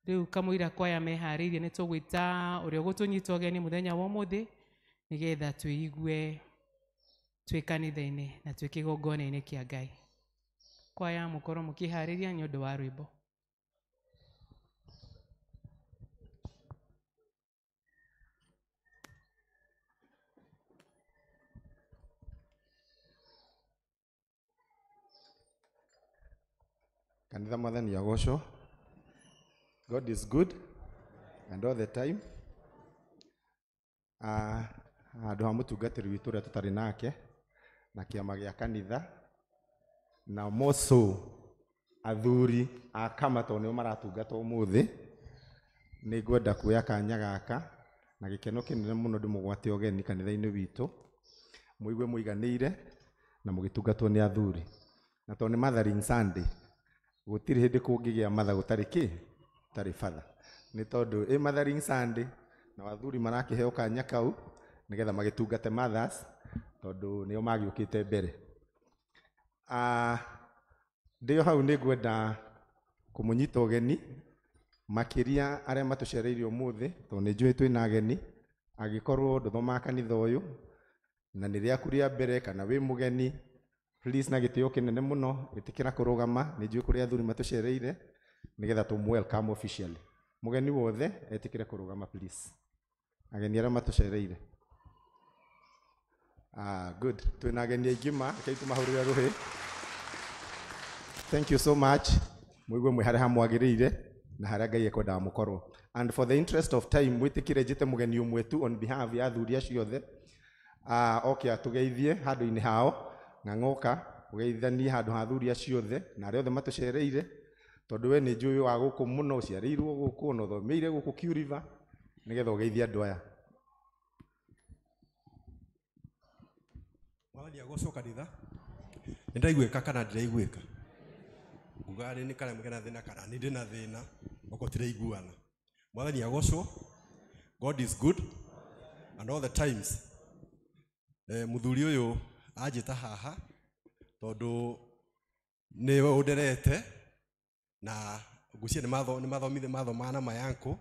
Rĩu kamũira kwaya meharĩirie nĩ tũgwĩta ũrĩa ũgũtũnyita ũgeni mũthenya wa ũmũthĩ nĩgetha twĩigue twĩ kanitha-inĩ na twĩ kĩgongona-inĩ kĩa Ngai. Kwaya mũkorwo mũkĩharĩria nĩ ũndũ wa rwĩmbo. Kanitha mwathani agocwo. God is good and all the time. Handũ ha mũtungatĩri witũ ũrĩa tũtarĩ nake na kĩama gĩa kanitha na moso athuri a kama tondũ nĩo maratungata ũmũthĩ, nĩ ngwenda kuoya kanya gaka na gĩkeno kĩnene mũno ndĩmũgwate ũgeni kanitha-inĩ witũ, mũigue mũiganĩire na mũgĩtungatwo nĩ athuri. Na tondũ nĩ Mothering Sunday, gũtirĩ hĩndĩ kũngĩgĩa mother gũtarĩ kĩ gũtarĩ father, nĩ tondũ ĩ Mothering Sunday na athuri marakĩheo kanya kau nĩgetha magĩtungate mothers tondũ nĩo magĩũkĩte mbere. Ndĩo hau nĩ ngwenda kũmũnyita ũgeni makĩria arĩa matũcereire ũmũthĩ tondũ nĩ njũĩ twĩna ageni. Angĩkorwo ndũthomaga kanitha ũyũ na nĩ rĩaku rĩa mbere kana wĩ mũgeni, please na gĩtĩo kĩnene mũno ĩtĩkĩra kũrũgama, nĩ njũĩ kũrĩ athuri matũcereire nĩgetha tũmũ welcome officially. Mũgeni wothe etĩkĩre kũrũgama please, ageni arĩa matũcereire. Good, twĩna ageni aingĩ ma, rekei tũmahũrĩre rũhĩ. Thank you so much. Mũigue mwĩ harĩa hamwagĩrĩire na harĩa Ngai ekwendaga mũkorwo. And for the interest of time, mwĩtĩkĩre njĩte mũgeni ũmwe tu on behalf ya athuri acio othe, oke atũgeithie handũ-inĩ hao, ng'ang'oka ũgeithanie handũ ha athuri acio othe na arĩa othe matũcereire, tondũ we nĩ njũĩ wa gũkũ mũno, ũciarĩirwo gũkũ na ũthomeire gũkũ Q River, nĩgetha ũgeithie andũ aya. Mwathani agocwo kanitha. Nĩ ndaiguĩka kana ndiraiguĩka? Nguga nĩ karĩa kena thĩna kana nĩ ndĩna thĩna okorwo tiraiguana. Mwathani agocwo. God is good and all the times. Mũthuri ũyũ anjĩta haha tondũ nĩwe ũnderete na ngwĩciria nĩ mathomithie mathomaga na mayankũ,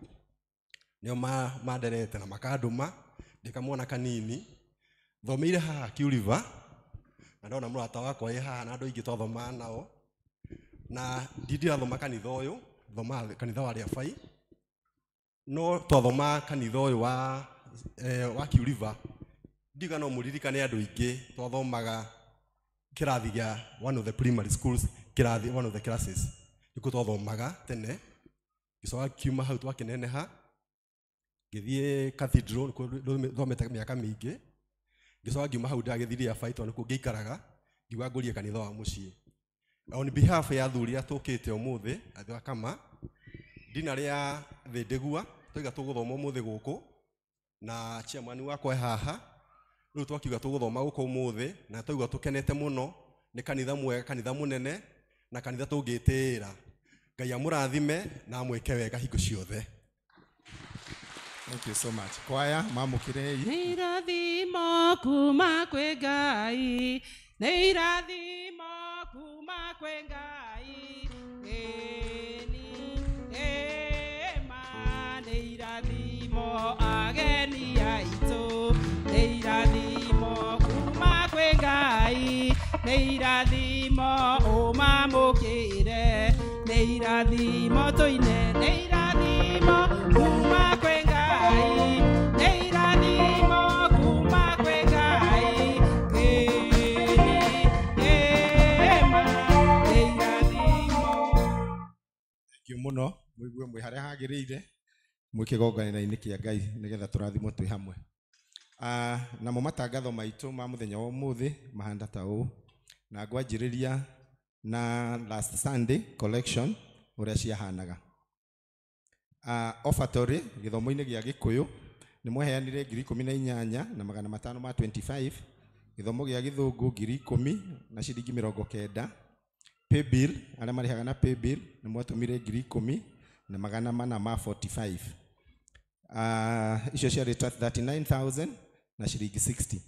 nĩo manderete na makandũma ndĩ kamwana kanini. Thomeire haha Q River na ndona mũrata wakwa ĩ haha na andũ aingĩ twathomaga nao, na ndirathoma kanitha ũyũ, thomaga kanitha wa Rĩabai, no twathoma kanitha ũyũ wa Q River. Ndiuga no mũririkane andũ aingĩ twathomaga kĩrathi gĩa one of the primary schools, kĩrathi one of the classes nĩkuo twathomaga tene. Gĩcoka kiuma hau twakĩneneha ngĩthiĩ cathedral nĩkuo thomete mĩaka mĩingĩ. Ngĩcoka ngiuma hau ndagĩthiĩ Rĩabai tondũ nĩkuo ngĩikaraga, ngiuga ngũrie kanitha wa mũciĩ. On behalf ya athuri arĩa tũkĩte ũmũthĩ, andũ a kama, ndina rĩa Thĩndĩgua, twaiga tũgũthoma ũmũthĩ gũkũ na chairman wakwa e haha. Rĩu twakiuga tũgũthoma gũkũ ũmũthĩ na twaigua tũkenete mũno, nĩ kanitha mwega, kanitha mũnene na kanitha tũngĩtĩĩra. Ngai amũrathime na amwĩke wega hingo ciothe. Thank you so much. Kwaya mamũkĩrei. Nĩ irathimo kuma kwĩ Ngai, nĩ irathimo kuma kwĩ Ngai, ĩni ĩma nĩ irathimo ageni aitũ, nĩ irathimo kuma kwĩ Ngai, nĩ irathimo ũmamũkĩre, nĩ irathimo tũine, nĩ irathimo kuma kwĩ Ngai, nĩ irathimo kuma kwĩ Ngai, ĩni ĩma nĩ irathimo. Thank you mũno, mũigue mwĩ harĩa hagĩrĩire, mwĩ kĩgongona-inĩ kĩa Ngai nĩgetha tũrathimwo twĩ hamwe. Namo matangatho maitũ ma mũthenya wa ũmũthĩ mahana ta ũũ, na ngwanjĩrĩria na last Sunday collection ũrĩa ciahanaga. Offertory gĩthomo-inĩ gĩa Gĩkũyũ Nĩ mwaheanire 18,500 ma 25, gĩthomo gĩa gĩthũngũ 10,000 na ciringi 90. Paybill, arĩa marĩhaga na paybill nĩ mwatũmire 10,400 ma 45. Icio ciarĩ 39,000 na ciringi 60.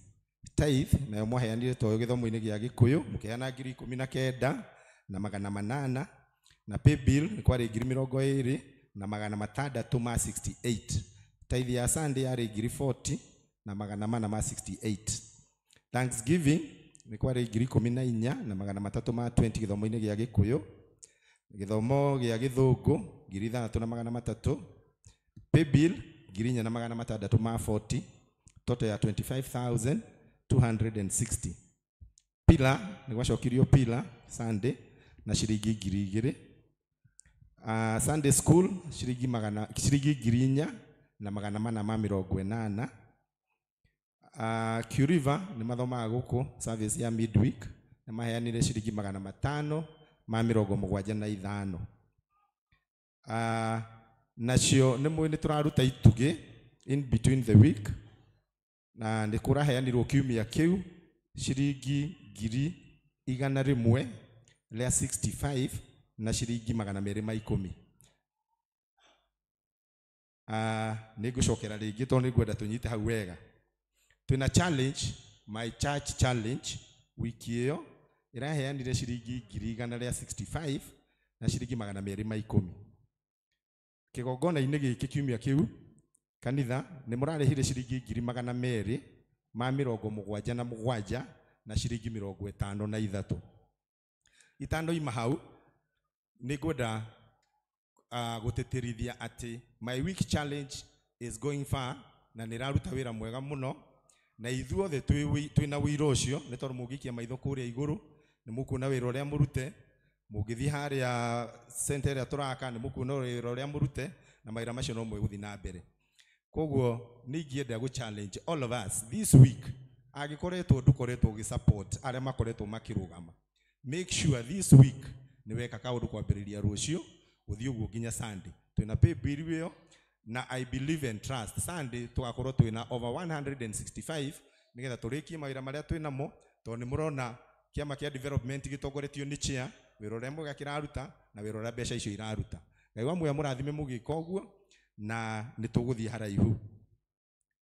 Tithe nayo mwaheanire toyo gĩthomo-inĩ gĩa gĩkũyũ mũkĩheana 19,800, na paybill nĩ kwarĩ 20,600 ma 68. Tithe ya Sunday yarĩ 40,400 ma 68. Thanksgiving nĩ kwarĩ 14,300 ma 20 gĩthomo-inĩ gĩa gĩkũyũ, gĩthomo gĩa gĩthũngũ 6,300, paybill 4,600 ma 40, total ya 25,260. Pila nĩ gwacokirio pila Sunday na ciringi 2,000. Sunday school ciringi 4,480. Curiva nĩ mathomaga gũkũ service ya midweek nĩ maheanire ciringi 575. Nacio nĩ mũĩ nĩ tũraruta itugĩ in between the week, na nĩ kũraheanirwo kiumia kĩu ciringi 165 na ciringi 210. Nĩ ngũcokera rĩngĩ tondũ nĩ ngwenda tũnyite hau wega. Twĩna challenge, my church challenge wiki ĩyo ĩraheanire ciringi 165 na ciringi 210. Kĩgongona-inĩ gĩkĩ kiumia kĩu kanitha nĩ mũrarĩhire ciringi 277 na ciringi 53. Itano ima hau nĩ ngwenda gũtĩtĩrithia atĩ my week challenge is going far na nĩ ĩraruta wĩra mwega mũno, na ithuothe twĩna wĩira ũcio nĩ tondũ mũngĩikia maitho kũrĩa igũrũ nĩ mũkuona wĩra ũrĩa mũrute, mũngĩthiĩ harĩa center ĩrĩa tũraka nĩ mũkuona wĩra ũrĩa mũrute, na mawĩra macio no megũthiĩ na mbere. Koguo nĩ ingĩenda gũ challenge all of us this week, angĩkoretwo ndũkoretwo ũgĩ support arĩa makoretwo makĩrũgama, make sure this week nĩ weka kaũndũ kwambĩrĩria rũciũ gũthiĩ ũguo nginya Sunday. Twĩna pay bill ĩyo na I believe and trust Sunday tũgakorwo twĩna over 165 nĩgetha tũrĩkie mawĩra marĩa twĩnamo, tondũ nĩ mũrona kĩama kĩa development gĩtongoretio nĩ chair, wĩra ũrĩa mwega kĩraruta na wĩra ũrĩa mbeca icio iraruta. Ngai wa muoyo mũrathime mũgĩka ũguo na nĩ tũgũthiĩ haraihu.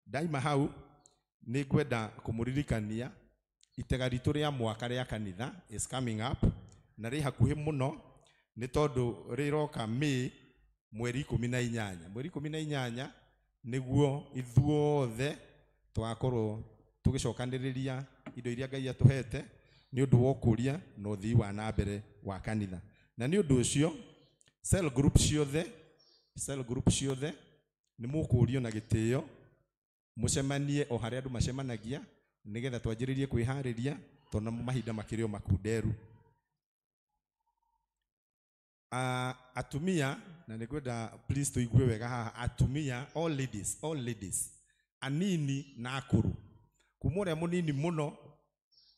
Ndaima hau nĩ ngwenda kũmũririkania itega ritũ rĩa mwaka rĩa kanitha is coming up na rĩ hakuhĩ mũno nĩ tondũ rĩroka May mweri 18. Mweri 18 nĩguo ithuothe tũgakorwo tũgĩcokanĩrĩria indo iria Ngai atũhete nĩ ũndũ wa ũkũria na ũthii wa na mbere wa kanitha. Na nĩ ũndũ ũcio cell group ciothe nĩ mũkũrio na gĩtĩo mũcemanie o harĩa andũ macemanagia nĩgetha twanjĩrĩrie kwĩharĩria tondũ mahinda makĩrĩ o makunderu. Atumia, na nĩ ngwenda please tũigue wega haha, atumia all ladies anini na akũrũ, kuma ũrĩa mũnini mũno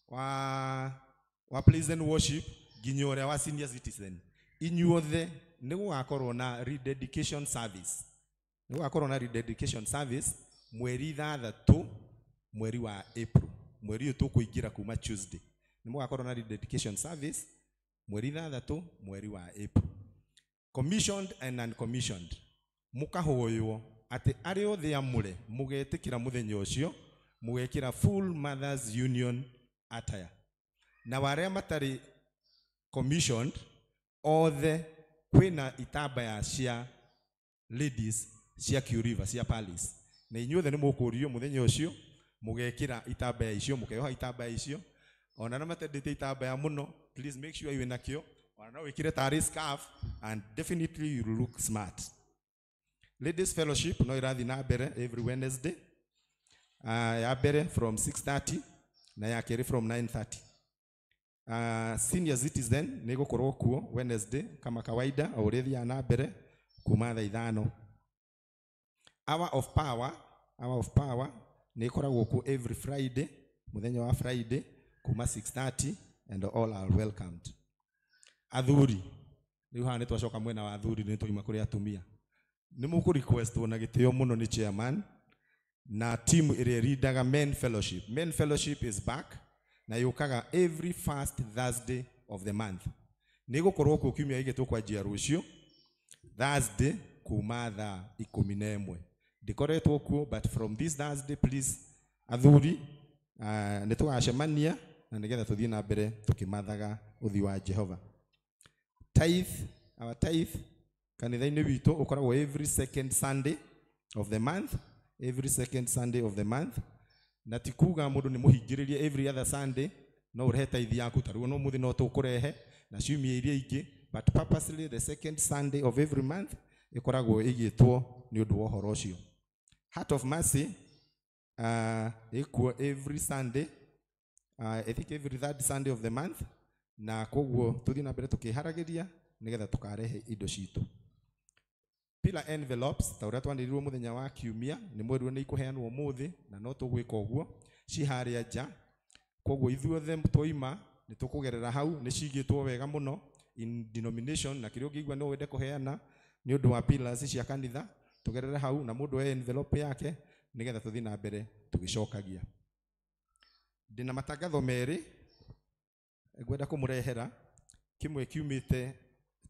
wa praise and worship nginya ũrĩa wa senior citizen, inyuothe nĩ gũgakorwo na rededication service. Nĩ gũgakorwo na rededication service mweri 6 mweri wa April, mweri ũyũ tũkũingĩra kuma Tuesday. Nĩ mũgakorwo na rededication service mweri 6 mweri wa April. Commissioned and uncommissioned mũkahoywo atĩ arĩa othe amũre mũgetĩkĩra mũthenya ũcio mũgekĩra full Mothers Union attire, na arĩa matarĩ commissioned othe kwĩna itambaya cia ladies cia Q River cia Palace, na inyuothe nĩ mũkũrio mũthenya ũcio mũgekĩra itambaya icio, mũkeoha itambaya icio. Ona na matendete itambaya mũno, please make sure you nakio, ona no wĩkĩre tarĩ scarf and definitely you look smart. Ladies fellowship no ĩrathiĩ na mbere every Wednesday, ya mbere from 6:30 na ya kerĩ from 9:30. Senior citizen nĩ gũkorwo kuo Wednesday kama kawaida o ũrĩa ĩthiaga na mbere kuma thaa 5. Hour of power nĩ ĩkoragwo kuo every Friday, mũthenya wa Friday kuma 6:30 and all are welcomed. Athuri, rĩu haha nĩ twacoka mwena wa athuri, nĩ twaima kũrĩ atumia. Nĩ mũkũ request na gĩtĩo mũno nĩ chairman Na team ĩrĩa ĩrindaga Men Fellowship. Men Fellowship is back na yũkaga every first Thursday of the month. Nĩ gũkorwo kuo kiumia gĩkĩ tũkwanjia rũciũ Thursday kuma thaa 11. Ndikoretwo kuo, but from this Thursday, please, athuri, nĩ tũgacemania na nĩgetha tũthiĩ na mbere tũkĩmathaga ũthiũ wa Jehova. Tithe, our tithe kanitha-inĩ witũ ũkoragwo every second Sunday of the month, every second Sunday of the month. Na ti kuga mũndũ nĩ mũhingĩrĩrie every other Sunday, no ũrehe tithe yaku ta rĩu no mũthĩ no tũkũrehe na ciumia iria ingĩ, but purposely the second Sunday of every month ĩkoragwo ĩgĩtwo nĩ ũndũ wa ũhoro ũcio. Heart of Mercy ĩkuo every Sunday, I think every third Sunday of the month, na koguo tũthiĩ na mbere tũkĩharagĩria nĩgetha tũkarehe indo citũ. Pillar envelopes ta ũrĩa twanĩrĩirwo mũthenya wa kiumia nĩ mwerirwo nĩ ikũheanwo ũmũthĩ na no tũgwĩka ũguo ci harĩa nja. Koguo ithuothe twoima nĩ tũkũgerera hau, nĩ cigĩtwo wega mũno in denomination, na kĩrĩa ũngĩigua no wende kũheana nĩ ũndũ wa pillars cia kanitha tũgerere hau na mũndũ oe envelope yake nĩgetha tũthiĩ na mbere tũgĩcokagia. Ndĩna matangatho merĩ ngwenda kũmũrehera, kĩmwe kiumĩte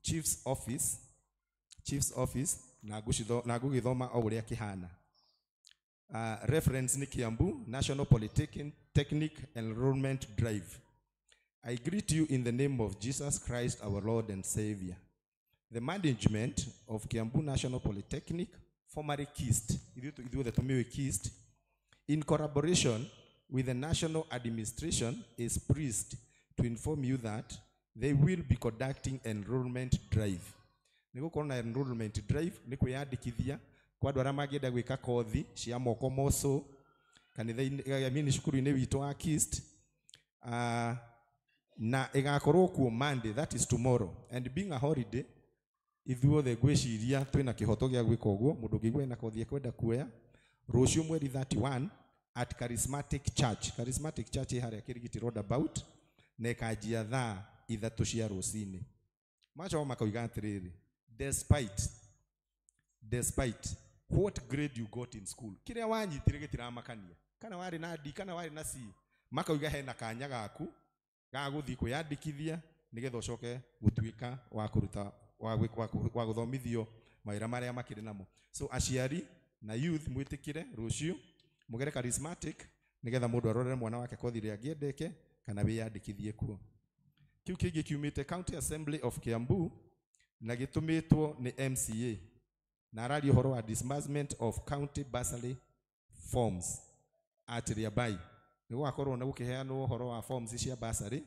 Chief's Office, Chief's Office, na ngũgĩthoma o ũrĩa kĩhana. Reference nĩ Kiambu National Polytechnic Enrollment Drive. I greet you in the name of Jesus Christ, our Lord and Savior. The management of Kiambu National Polytechnic, formerly KIST, ithuothe tũmĩũĩ KIST, in collaboration with the National Administration, is pleased to inform you that they will be conducting enrollment drive. Nĩ gũkorwo na enrollment drive nĩ kwĩyandĩkithia kwa andũ arĩa mangĩenda gwĩka kothi cia moko moco kanitha-inĩ, I mean cukuru-inĩ witũ wa KIST, na ĩgakorwo kuo Monday, that is tomorrow, and being a holiday ithuothe ngwĩciria twĩna kĩhoto gĩa gwĩka ũguo. Mũndũ ũngĩigua ena kothi ekwenda kuoya rũciũ mweri 31 at Charismatic Church. Charismatic Church ĩ harĩa Kĩrigiti roundabout na ĩkanjia thaa 3 cia rũcinĩ. Macoka makoiga atĩrĩrĩ, despite what grade you got in school, kĩrĩa wanyitire gĩtiramakania, kana warĩ na D kana warĩ na C, makauga hena kanya gaku ga gũthiĩ kwĩyandĩkithia nĩgetha ũcoke gũtuĩka wa kũruta wa gũthomithio mawĩra marĩa makĩrĩ namo. So aciari na youth mwĩtĩkĩre rũciũ mũgere Charismatic nĩgetha mũndũ arorere mwana wake kothi ĩrĩa angĩendeke kana wĩyandĩkithie kuo. Kĩu kĩngĩ kiumĩte County Assembly of Kiambu na gĩtũmĩtwo nĩ MCA na araria ũhoro wa disbursement of county bursary forms at Riabai. Nĩ gũgakorwo na gũkĩheanwo ũhoro wa forms cia bursary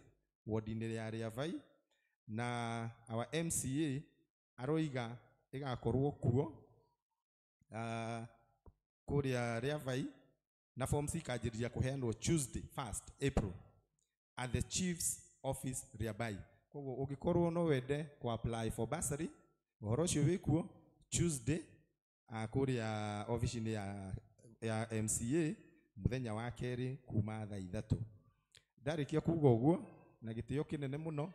ward-inĩ ya Riabai, na our MCA aroiga ĩgakorwo kuo kũrĩa Riabai, na forms ikanjĩrĩria kũheanwo Tuesday 1st April at the Chief's Office Riabai. Koguo ũngĩkorwo no wende ku apply for bursary, ũhoro ũcio wĩ kuo Tuesday kũrĩa ofici-inĩ ya MCA mũthenya wa kerĩ kuma thaa 3. Ndarĩkia kuga ũguo na gĩtĩo kĩnene mũno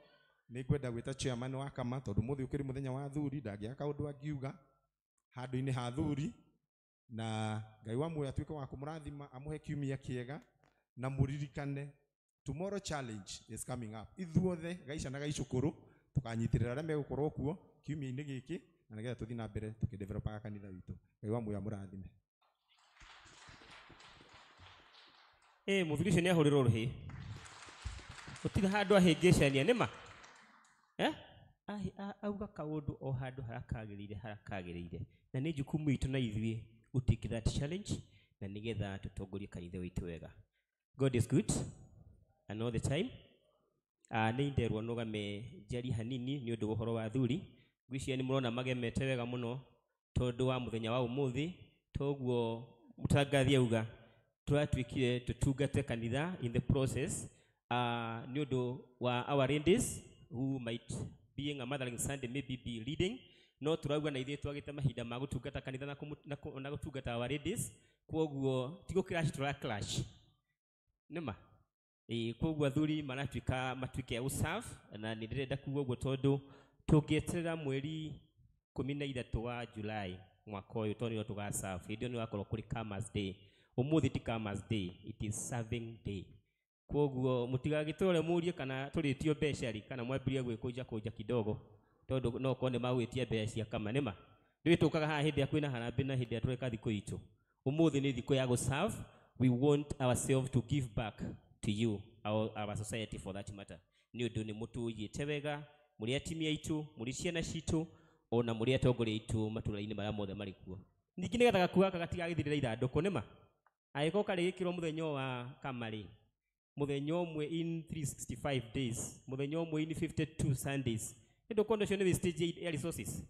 nĩ ngwenda gwĩta chairman wa kama, tondũ mũthĩ ũkĩrĩ mũthenya wa athuri, ndangĩaga kaũndũ angiuga handũ-inĩ ha athuri, na Ngai wa muoyo atuĩke wa kũmũrathima amũhe kiumia kĩega, na mũririkane tomorrow challenge is coming up. Ithuothe gaica na gaicũkũrũ tũkanyitĩrĩra arĩa megũkorwo kuo kiumia-inĩ gĩkĩ na nĩgetha tũthiĩ na mbere tũkĩdevelopaga kanitha witũ. Ngai wa muoyo amũrathime. Mũthuri ũcio nĩ ahũrĩrwo rũhĩ, gũtirĩ handũ ahĩngĩcania nĩma auga kaũndũ o handũ harĩa kagĩrĩire, harĩa kagĩrĩire, na nĩ jukumu itũ na ithuĩ gũ take that challenge na nĩgetha tũtongorie kanitha witũ wega. God is good and all the time. Nĩ nderwo nũgame njarie hanini nĩ ũndũ wa ũhoro wa athuri. Ngwĩciria nĩ mũrona magemete wega mũno tondũ wa mũthenya wa ũmũthĩ, toguo mũtangathi auga tũratuĩkire tũtungate kanitha in the process nĩ ũndũ wa our ladies who might being a mothering Sunday maybe be leading, no tũrauga na ithuĩ twagĩte mahinda ma gũtungata kanitha na gũtungata our ladies, kwoguo ti gũ clash tũra clash nĩma. Kwoguo athuri maratuĩka matuĩke a gũserve, na nĩ ndĩrenda kuga ũguo tondũ tũngĩeterera mweri 13 wa July mwaka ũyũ, tondũ nĩrĩo tũgaserve, hĩndĩ ĩyo nĩgũgakorwo kũrĩ Karma's Day. Umuthi ti Kamas day, it is serving day. Koguo mutigagitore murie kana turitio mbeca ri kana mwambirie gwikunja kunja kidogo tondu no korwo ni magwitie mbeca cia kama nima rĩu tũkaga haha hĩndĩ ĩrĩa kwĩna harambee na hĩndĩ ĩrĩa tũreka thikũ itũ. Ũmũthĩ nĩ thikũ ya gũserve. We want ourselves to give back to you, our society for that matter. Nĩ ũndũ nĩ mũtũiyĩte wega mũrĩ atimia aitũ, mũrĩ ciana citũ, ona mũrĩ atongoria aitũ matũũra-inĩ marĩa mothe marĩ kuo. Ningĩ nĩgetha gakuo gaka gatigagĩthirĩra ithandũkũ nĩma angĩkorwo karĩgĩkĩrwo mũthenya wa kamarĩ, mũthenya ũmwe in 365 days, mũthenya ũmwe in 52 Sundays, nĩ ndũkuona ũcio nĩ wastage ya resources.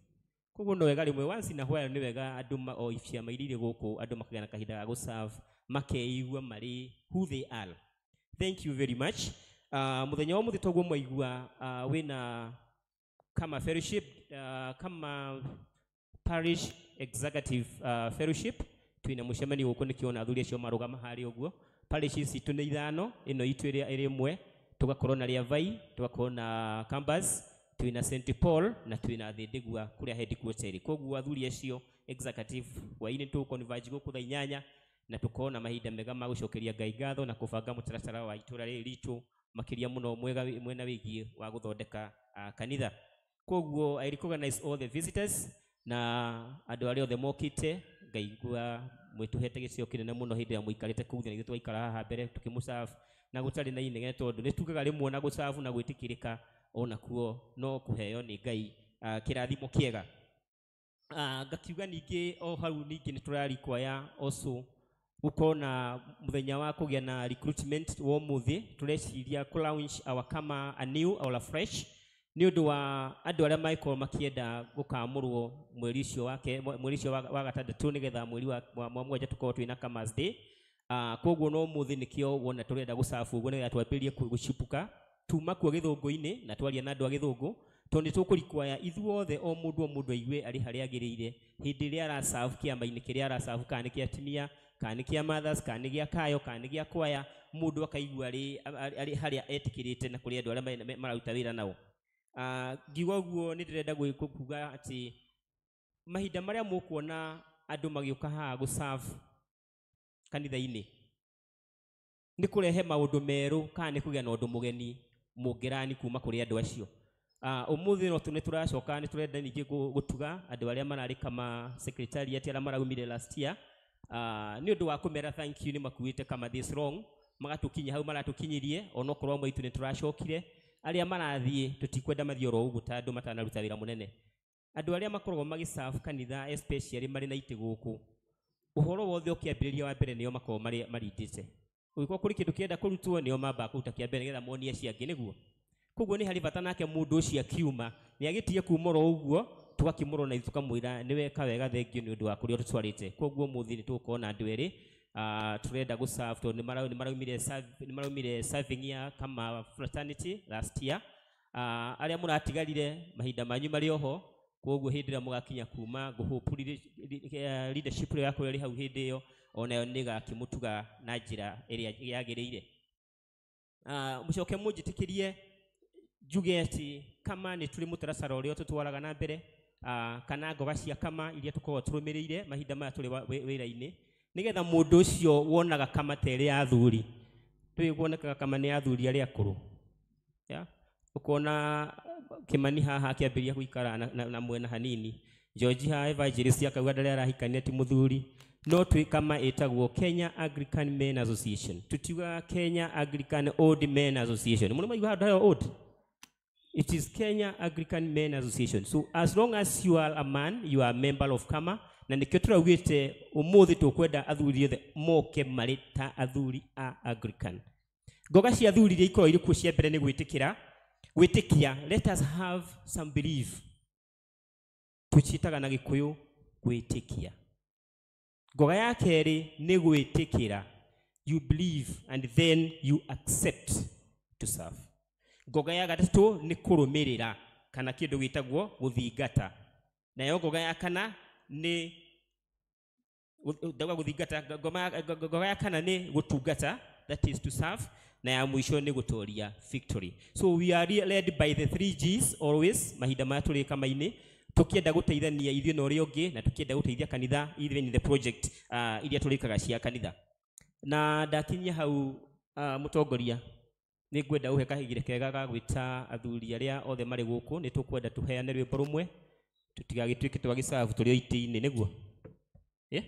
Koguo no wega rĩmwe once in a while nĩ wega andũ o ciama iria irĩ gũkũ andũ makagĩa na kahinda ga gũserve, makeigua marĩ who they are. Thank you very much. Mũthenya wa ũmũthĩ toguo mwaigua, wĩna kama fellowship, kama parish executive fellowship, twina mũcemanio gũkũ nĩkĩo ona athuri acio marũgama harĩa ũguo. Parish citũ nĩ ithano, ĩno itũ ĩrĩa ĩrĩ ĩmwe, tũgakorwo na Rĩavai, tũgakorwo na Campus, twina St Paul na twina Thĩndĩgua kũrĩa headquarters ĩrĩ. Koguo athuri acio executive hwainĩ tũgũconverge gũkũ thaa inyanya na tũkorwo na mahinda mega ma gũcokeria Ngai ngatho na kũbanga mũtaratara wa itũra rĩrĩ ritũ makĩria mũno mwena wĩgiĩ wa gũthondeka kanitha. Koguo I recognize all the visitors na andũ arĩa othe mokĩte, ngaigua mwĩtũhete gĩtĩo kĩnene mũno hĩndĩ ĩrĩa mũikarĩte kũu thĩ na ithuĩ twaikara haha mbere tũkĩmũserve na gũtarĩ na inegene tondũ nĩ tugaga rĩmwe na gũserve na gwĩtĩkĩrĩka onakuo no kũheo nĩ Ngai kĩrathimo kĩega. Ngakiuga ningĩ o hau ningĩ nĩ tũrarikwaya also gũkorwo na mũthenya wa kũgĩa na recruitment wa ũmũthĩ. Tũreciria kũ launch our kama a new or a fresh nĩ ũndũ wa andũ arĩa mangĩkorwo makĩenda gũkamũrwo mweri ũcio wake, mweri ũcio wa gatandatũ nĩgetha mweri wa mũgwanja tũkorwo twĩna Kamas Day. Koguo no ũmũthĩ nĩkĩo wona tũrenda gũcabu ũguo nĩgetha twambĩrĩrie gũcipũka tuma kuo gĩthũngũ-inĩ na twaria na andũ a gĩthũngũ tondũ nĩ tũkũrikwaya ithuothe o mũndũ o mũndũ aigue arĩ harĩa agĩrĩire hĩndĩ ĩrĩa araserve kĩama-inĩ kĩrĩa araserve, kana nĩ kĩa atumia, kana nĩ kĩa mothers, kana nĩ gĩa kayo, kana nĩ gĩa kwaya, mũndũ akaigua arĩ harĩa etĩkĩrĩte na kũrĩ andũ arĩa mararuta wĩra nao. Ngiuga ũguo nĩ ndĩrenda kuga atĩ mahinda marĩa mũkuona andũ magĩũka haha gũserve kanitha-inĩ nĩ kũrehe maũndũ merũ kana nĩ kũgĩa na ũndũ mũgeni mũngĩrani kuma kũrĩ andũ acio. Ũmũthĩ no nĩ tũracoka nĩ tũrenda ningĩ gũtuga andũ arĩa mararĩ kama secretariat arĩa maraumire last year, nĩ ũndũ wa kũmera thank you nĩ makuĩte kama this long magatũkinyia hau maratũkinyirie, onokorwo amwe aitũ nĩ tũracokire. Arĩa marathiĩ tũtikwenda mathiĩ oro ũguo ta andũ matanaruta wĩra mũnene. Andũ arĩa makoragwo magĩserve kanitha especially marĩ na itĩ gũkũ, ũhoro wothe ũkĩambĩrĩria wa mbere nĩo makoragwo marindĩte. Ũngĩkorwo kũrĩ kĩndũ kĩrenda kũrutwo nĩo mambaga kũruta kĩa mbere nĩgetha monie acio angĩ nĩguo. Koguo nĩ harĩ bata nake mũndũ ũcio akiuma nĩ agĩtige kuma oro ũguo tũgakĩmũrora na ithuĩ tũkamwĩra nĩ weka wega, thengio nĩ ũndũ wa kũrĩa ũtũtwarĩte. Koguo ũmũthĩ nĩ tũgũkorwo na andũ erĩ tũrenda gũserve tondũ nĩ maraumire serving ya kama fraternity last year. Arĩa mũratigarire mahinda manyu marĩ oho, koguo hĩndĩ ĩrĩa mũgakinya kuma ngũhope leadership ĩrĩa yakorwo ĩrĩ hau hĩndĩ ĩyo onayo nĩ ĩgakĩmũtuga na njĩra ĩrĩa yagĩrĩire. Mũcoke mũnjĩtĩkĩrie njuge atĩ kama nĩ tũrĩ mũtaratara ũrĩa tũtwaraga na mbere, kana ngoga cia kama iria tũkoragwo tũrũmĩrĩire mahinda maya tũrĩ wĩra-inĩ nĩgetha mũndũ ũcio wonaga kama ta ĩrĩ ya athuri. Ndũĩ kuonekaga kama nĩ ya athuri arĩa akũrũ, yeah? Ũkona Kimani haha akĩambĩrĩria gũikara na mwena hanini, George haha evangelist akauga ndarĩa arahikania ti mũthuri. No twĩ kama ĩtagwo Kenya Anglican Men Association, tutiugaga Kenya Anglican Old Men Association. Mũno maigua handũ hayo old. It is Kenya Anglican Men Association. So as long as you are a man, you are a member of Kama. Na nĩkĩo tũraugĩte ũmũthĩ tũkwenda athuri othe moke marĩ ta athuri a Anglican. Ngoga cia athuri iria ikoragwo irĩ kuo cia mbere nĩ gwĩtĩkĩra, gwĩtĩkia. Let us have some belief. Tũciĩtaga na Gĩkũyũ gwĩtĩkia. Ngoga ya kerĩ nĩ gwĩtĩkĩra. You believe and then you accept to serve. Ngoga ya gatatũ nĩ kũrũmĩrĩra kana kĩndũ gĩtagwo gũthingata. Nayo ngoga ya kana nĩ ndauga gũthingata, ngoga ya kana nĩ gũtungata, that is to serve, na ya mũico nĩ gũtoria, victory. So we are led by the 3 Gs always mahinda maya tũrĩ kama-inĩ, tũkĩenda gũteithania ithuĩ na ũrĩa ũngĩ na tũkĩenda gũteithia kanitha even in the project iria tũrĩkaga cia kanitha. Na ndakinyia hau mutongoria nĩ ngwenda uhe kahigire kega ga gwĩta athuri arĩa othe marĩ gũkũ. Nĩ tũkwenda tũheane rwĩmbo rũmwe tũtigagĩtuĩke twagĩcabu tũrĩ o itĩ-inĩ nĩguo. Yeah?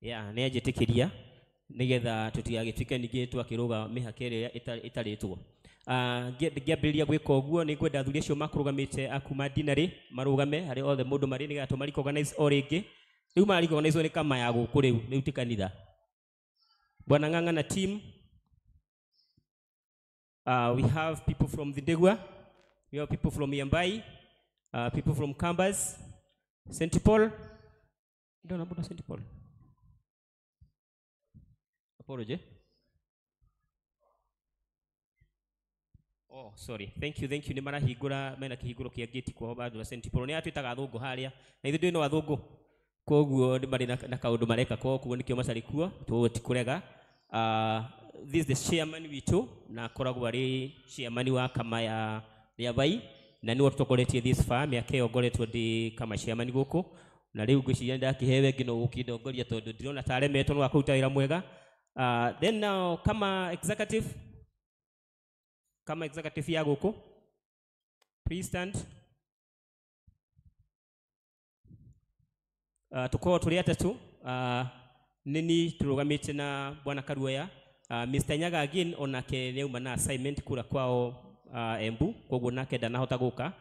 Yeah, nĩ anjĩtĩkĩria nĩgetha tũtigagĩtuĩke ningĩ twakĩrũga mĩhaka ĩrĩa ĩtarĩtwo. Ngĩambĩrĩria gwĩka ũguo nĩ ngwenda athuri acio makũrũgamĩte a kuma dinarĩ marũgame harĩa othe mũndũ marĩ nĩgetha tũma recognize o rĩngĩ. Rĩu mara recognize nĩ kama ya gũkũ rĩu ti kanitha. Bwana Ng'ang'a na team. We have people from Thindigua, we have people from Yambai, people from Kambas, St. Paul. Don't know about St. Paul. Apology. Oh, sorry. Thank you, thank you. Nĩ marahingũra mena kĩhingũro kĩa gate kwao bandũ St. Paul. Nĩ atwĩtaga athũngũ harĩa. Na ithuĩ ndũĩ no athũngũ. Koguo nĩ marĩ na kaũndũ mareka kwao, koguo nĩkĩo macarĩ kuo. Tũguo ti kũrega. This is the chairman witũ na akoragwo arĩ chairman wa kama ya Rĩabai na nĩwe ũtũtongoretie this far mĩaka ĩyo ngoretwo ndĩ kama chairman gũkũ na rĩu ngwĩciria ndakĩhewe ngino gũkĩndongoria tondũ ndĩrona ta aremetwo nĩ wa kũruta wĩra mwega. Then now kama executive ya gũkũ, please stand. Tukorwo tũrĩ atatũ. Nini tũrũgamĩte na Bwana Karuoya. Mr. Nyaga again onake nĩauma na assignment kura kwao Embu, koguo nake ndanahota gũka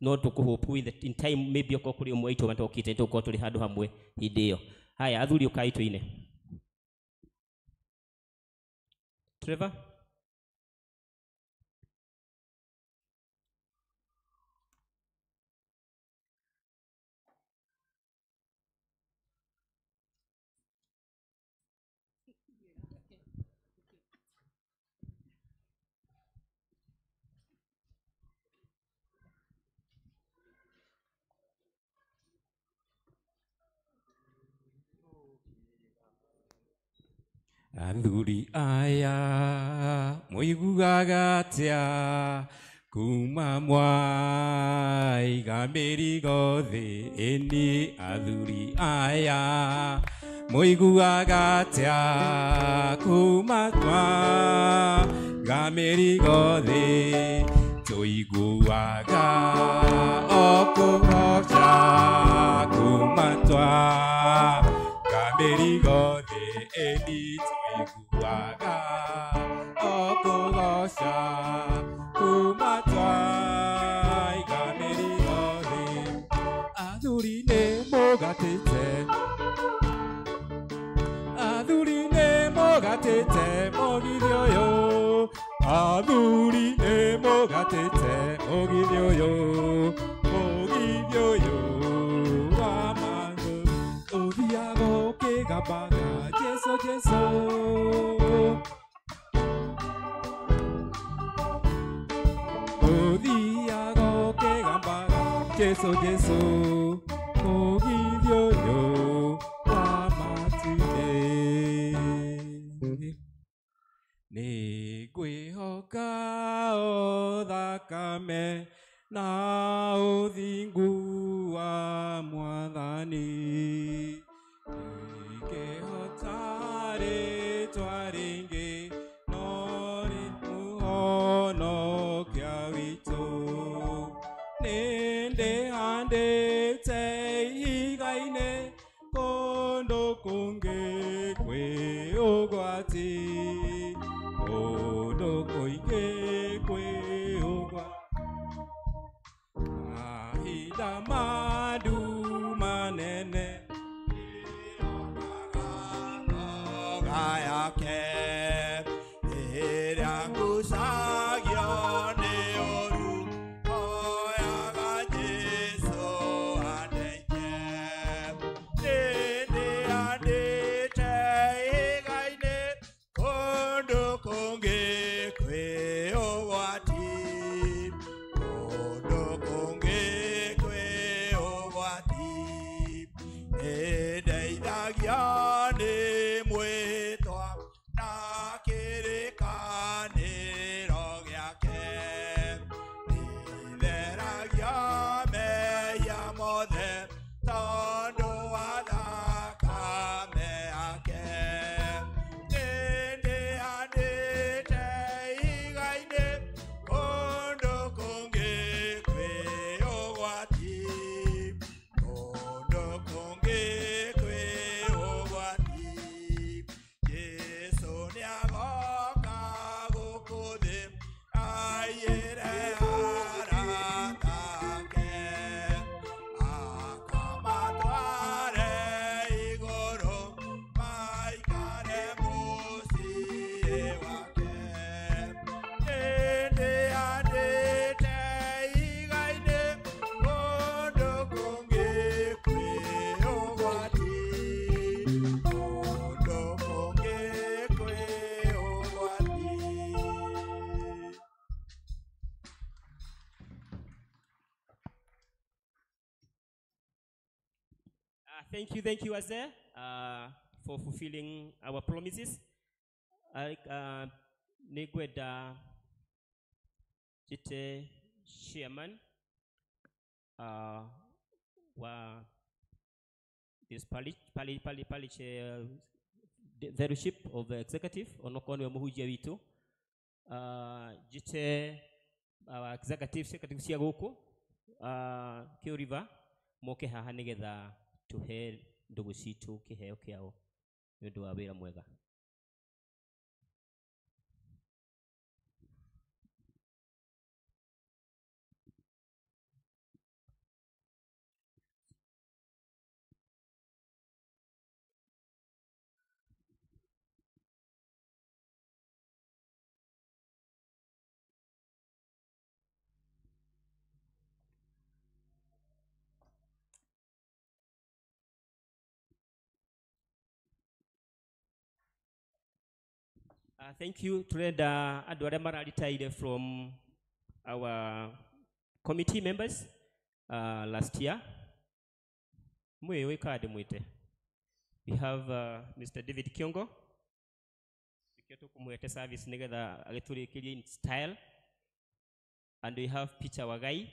no tũkũhope in time maybe okorwo kũrĩ ũmwe witũ matokĩte tũgũkorwo tũrĩ handũ hamwe hĩndĩ ĩyo. Haya athuri ũkai tũine. Trevor. Athuri aya mũiguaga atĩa kuma mwaiga mĩrigo thĩ? Ĩni athuri aya mũiguaga atĩa kuma mwaiga mĩrigo thĩ? Tũiguaga o kũgoca kuma twaiga mĩrigo thĩ. Ĩni tũiguaga o kũgoca kuma twaiga mĩrigo thĩ. Athuri nĩ mũgatĩte, athuri nĩ mũgatĩte mũgithi ũyũ, athuri nĩ mũgatĩte mũgithi ũyũ, mũgithi ũyũ wa mangũ ũthiaga ũkĩgambaga Jesu Jesu. Ũthiaga ũkĩgambaga Jesu Jesu, mũgithi ũyũ wa matu-inĩ. Nĩ ngwĩhoka o thakame na ũthingu wa Mwathani, ndingĩhota rĩtwa rĩngĩ no rĩ mũhonokia witũ. Nĩ ndĩhandĩte ihiga-inĩ kũndũ kũngĩ kwĩ ũgwati, kũndũ kũingĩ kwĩ ũgwati. Mahinda ma nduma nene ngoga yake ĩrĩa ngucagio nĩ ũru, hoyaga Jesũ andeithie. Nĩ ndĩhandĩte ihiga-inĩ kũndũ kũngĩ kwĩ ũgwati, kũndũ kũngĩ kwĩ Thank you wazee for fulfilling our promises. Nĩngwenda njĩte chairman wa this parish fellowship of the executive, onokorwo nĩwe mũhunjia witũ. Njĩte our executive secretary cia gũkũ Kĩũ River moke haha nĩgetha tũhe ndũgũ citũ kĩheo kĩao nĩ ũndũ wa wĩra mwega. Thank you. Turenda andũ arĩa mararitaire from our committee members last year. Mwĩũĩ kandi mwĩte. We have Mr. David Kiongo. Nĩkĩo tũkũmũhete service nĩgetha agĩtũrĩkĩrie in style. And we have Peter Wagai.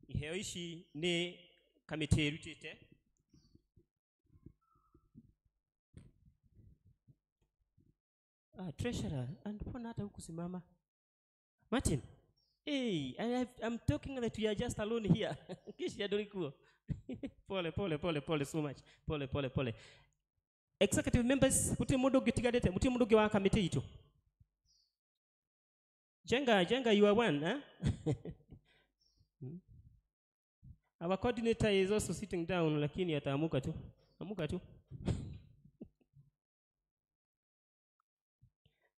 Iheo ici nĩ kamĩtĩ ĩrutĩte. Treasurer, and mbona hata hukusimama? Martin, hey, I'm talking that we are just alone here. Kisha ndũrĩ. Pole, pole, pole, pole so much. Pole, pole, pole. Executive members, gũtirĩ mũndũ ũngĩ ũtigarĩte, gũtirĩ mũndũ ũngĩ wa kamĩtĩ itũ. Jenga, Jenga, you are one, eh? Our coordinator is also sitting down, lakini ataamuka tu. Amuka tu.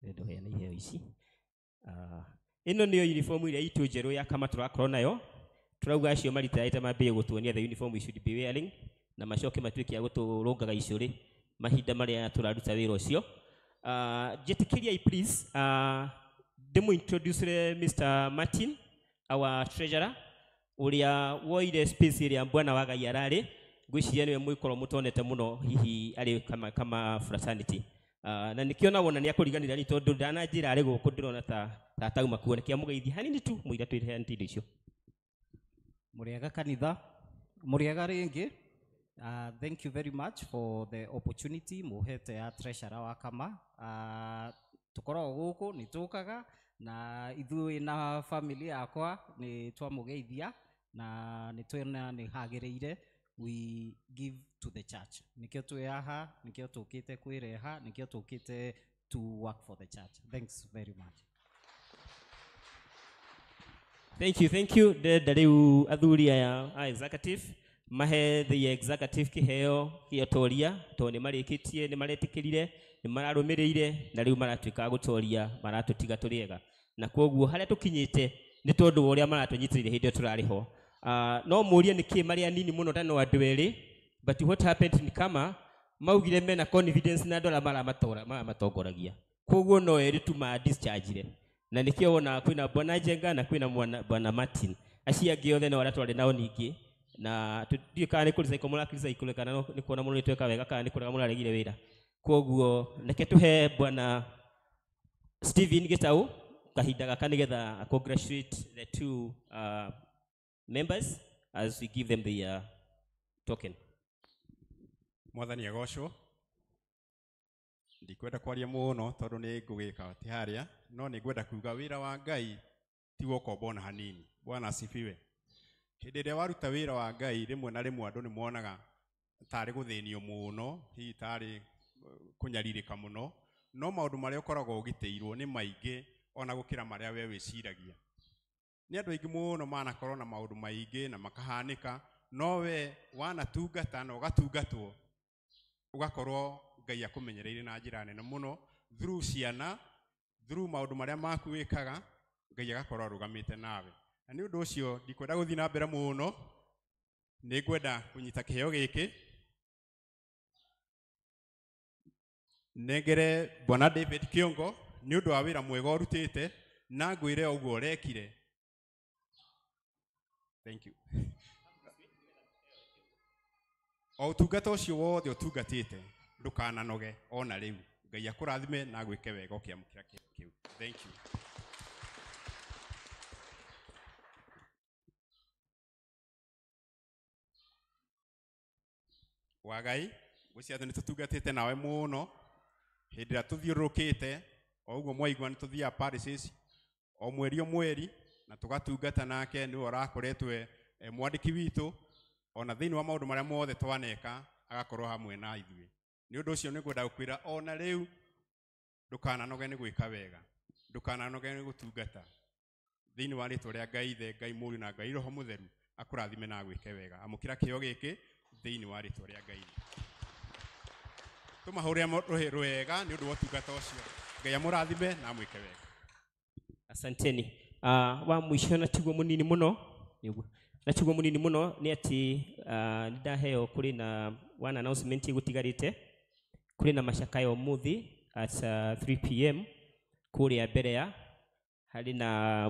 Ndoheana iheo ici. Ĩno nĩyo uniform ĩrĩa itũ njerũ ya kama tũrakorwo nayo. Tũrauga acio maritaĩte mambĩrĩrie gũtuonia the uniform we should be wearing na macoke matuĩke a gũtũrũngaga icũrĩ mahinda marĩa tũraruta wĩra ũcio. Njĩtĩkĩriai please, ndĩmũ-introduce Mr. Martin, our treasurer, ũrĩa woire space ĩrĩa Bwana Wagai ararĩ. Ngwĩciria nĩwe mwĩkorwo mũtonete mũno hihi arĩ kama fraternity. Na nĩkĩo na wona nĩakũriganĩra nĩ tondũ ndananjĩra arĩ gũkũ ndĩrona ta tauma kuo. Nĩkĩo amũgeithie hanini tu mũira twĩheanĩte indo icio. Mũrĩega kanitha, mũrĩega rĩngĩ. Thank you very much for the opportunity mũhete ya treasurer wa kama. Tũkoragwo gũkũ nĩ tũkaga na ithuĩ na family yakwa nĩ twamũgeithia na nĩ twena nĩ hagĩrĩire we give to the church. Nĩkĩo twĩ haha, nĩkĩo tũkĩte kwĩreha, nĩkĩo tũkĩte to work for the church. Thanks very much. Thank you, thank you. Ndĩrenda rĩu athuri aya a executive mahe the executive kĩheo gĩa ũtoria tondũ nĩ marĩkĩtie, nĩ maretĩkĩrire, nĩ mararũmĩrĩire na rĩu maratuĩka a gũtoria, maratũtiga tũrĩ ega. Na kwoguo harĩa tũkinyĩte nĩ tondũ wa ũrĩa maratũnyitĩrĩire hĩndĩ ĩyo tũrarĩ ho. No mũrie nĩkĩ marĩ anini mũno ta no andũ erĩ, but what happened ni kama maugire mena confidence na andũ arĩa maramatongoragia. Kwoguo no erĩ tu ma discharge-ire. Na nĩkĩo wonaga kwĩna Bwana Njenga na kwĩna Bwana Martin. Acio angĩ othe no arĩa twarĩ nao ningĩ. Na ndiũĩ kana nĩ kũrecycle mũrarecycle kana nĩ kuona mũno nĩ tweka wega kana nĩ kũrega mũraregire wĩra. Kwoguo reke tũhe Bwana Stephen Gĩtaũ kahinda gaka nĩgetha congratulate the two members as we give them the token. Mwathani agocwo. Ndikwenda kwaria mũno tondũ nĩ ngũgĩka ti harĩa, no nĩ ngwenda kuga wĩra wa Ngai ti gũkomba ona hanini. Bwana asifiwe. Hĩndĩ ĩrĩa waruta wĩra wa Ngai rĩmwe na rĩmwe andũ nĩ monaga tarĩ gũthĩnio mũno, hihi tarĩ kũnyarirĩka mũno, no maũndũ marĩa ũkoragwo ũgitĩirwo nĩ maingĩ ona gũkĩra marĩa we wĩciragia. Nĩ andũ aingĩ mũno manakorwo na maũndũ maingĩ na makahanĩka, no we wanatungata na ũgatungatwo, ũgakorwo Ngai akũmenyereire na njĩra nene mũno through ciana, through maũndũ marĩa maku wĩkaga, Ngai agakorwo arũgamĩte nawe. Na nĩ ũndũ ũcio ndikwenda gũthiĩ na mbere mũno, nĩ ngwenda kũnyita kĩheo gĩkĩ nengere Bwana David Kiongo nĩ ũndũ wa wĩra mwega ũrutĩte Na ngwĩre ũguo ũrekire. Thank you. O ũtungata ũcio wothe ũtungatĩte ndũkananoge ona rĩu. Ngai akũrathime na agwĩke wega ũkĩamũkĩra kĩheo kĩu. Thank you. Wagai ngwĩciria atĩ nĩ tũtungatĩte nawe mũno hĩndĩ ĩrĩa tũthiũrũrũkĩte o ũguo mwaigua nĩ tũthiaga parishes o mweri o mweri na tũgatungata nake nĩwe ũrakoretwo e mwandĩki witũ ona thĩinĩ wa maũndũ marĩa mothe twaneka agakorwo hamwe na ithuĩ. Nĩ ũndũ ũcio nĩ ngwenda gũkwĩra ona rĩu ndũkananoge nĩ gwĩka wega, ndũkananoge nĩ gũtungata. Thĩinĩ wa rĩtwa rĩa Ngai Ithe, Ngai Mũriũ na Ngai Roho Mũtheru akũrathime na agwĩke wega. Amũkĩra kĩheo gĩkĩ thĩinĩ wa rĩtwa rĩa Ngai. Tũmahũrĩre rũhĩ rwega nĩ ũndũ wa ũtungata ũcio. Ngai amũrathime na amwĩke wega. Asanteni. Wa mwisho na tiguo munini muno nĩguo na tiguo munini muno nĩ atĩ nĩndaheo kũrĩ na one announcement ĩgũtigarĩte. Kũrĩ na macakaya ũmũthĩ at 3 p.m. kũrĩa mbere ya harĩ na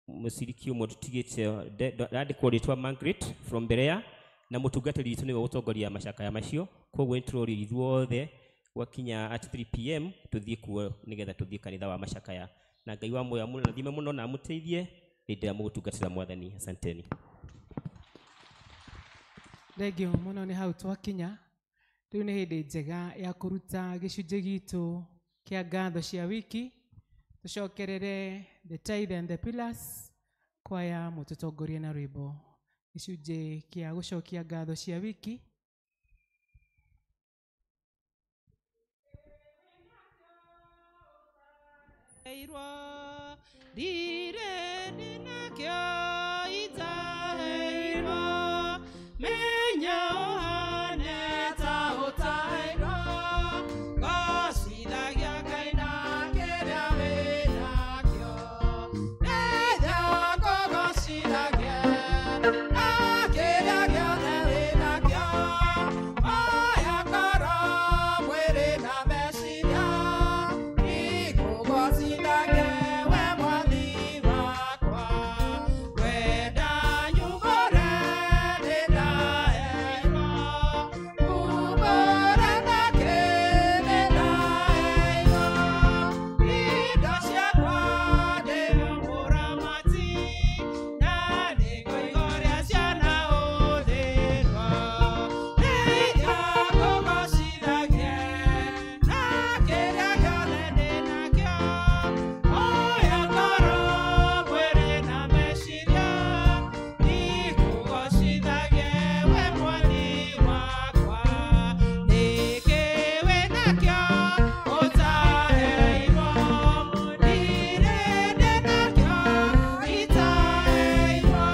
mũciriki ũmwe tũtigĩte ndandĩkwo rĩtwa Margaret from Berea na mũtungatĩri witũ nĩwe ũgũtongoria macakaya macio. Koguo nĩtũrorio ithuothe gwakinya at 3 p.m. tũthiĩ kuo nĩgetha tũthiĩ kanitha wa macakaya. Na Ngai wa muoyo amũrathime mũno na amũteithie hĩndĩ ĩrĩa mũgũtungatĩra Mwathani. Asanteni. Thengio mũno nĩ hau twakinya. Rĩu nĩ hĩndĩ njega ya kũruta gĩcunjĩ gitũ kĩa ngatho cia wiki. Tũcokerere the tithe and the pillars kwaya mũtũtongorie na rwĩmbo. Gĩcunjĩ kĩa gũcokia ngatho cia wiki. Dire dinakyo itaheirwo menya ohane ta utaheirwo gocithagia Ngai na kĩrĩa wĩnakĩo ndeithia ngũgocithagie na kĩrĩa gĩothe wĩnakĩo oya ngoro mwĩrĩ na meciria ikũgocithagie we Mwathi wakwa. Wenda nyumbũre nĩndaheirwo umbũre na kĩ nĩndaheirwo indo ciakwa ndĩ mũramati na nĩngũiga ciana ũthĩrwo ndeithia ngũgocithagie na kĩrĩa gĩothe ndĩnakĩo oya ngoro mwĩrĩ na meciria ikũgocithagie we Mwathi wakwa. Nĩkĩ wĩnakĩo ũtaheirwo ndirĩ ndĩnakĩo itaheirwo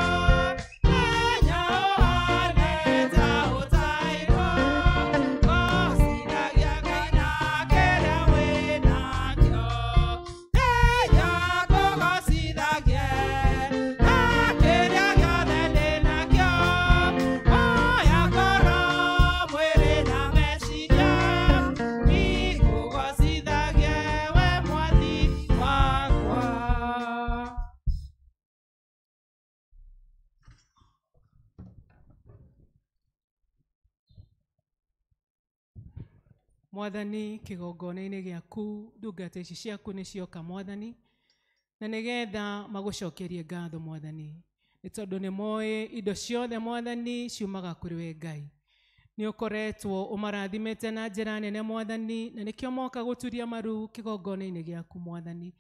menya ũhane ta ũtaheirwo gocithagia Ngai na kĩrĩa wĩnakĩo ndeithia ngũgocithagie na kĩrĩa gĩothe ndĩnakĩo oya ngoro mwĩrĩ na meciria ikũgocithagie we Mwathi wakwa. Mwathani kĩgongona-inĩ gĩaku ndungata ici ciaku nĩcioka Mwathani na nĩgetha magũcokerie ngatho Mwathani nĩ tondũ nĩ moĩ indo ciothe Mwathani ciumaga kũrĩ we Ngai. Nĩ ũkoretwo ũmarathimĩte na njĩra nene Mwathani na nĩkĩo moka gũturia maru kĩgongona-inĩ gĩaku Mwathani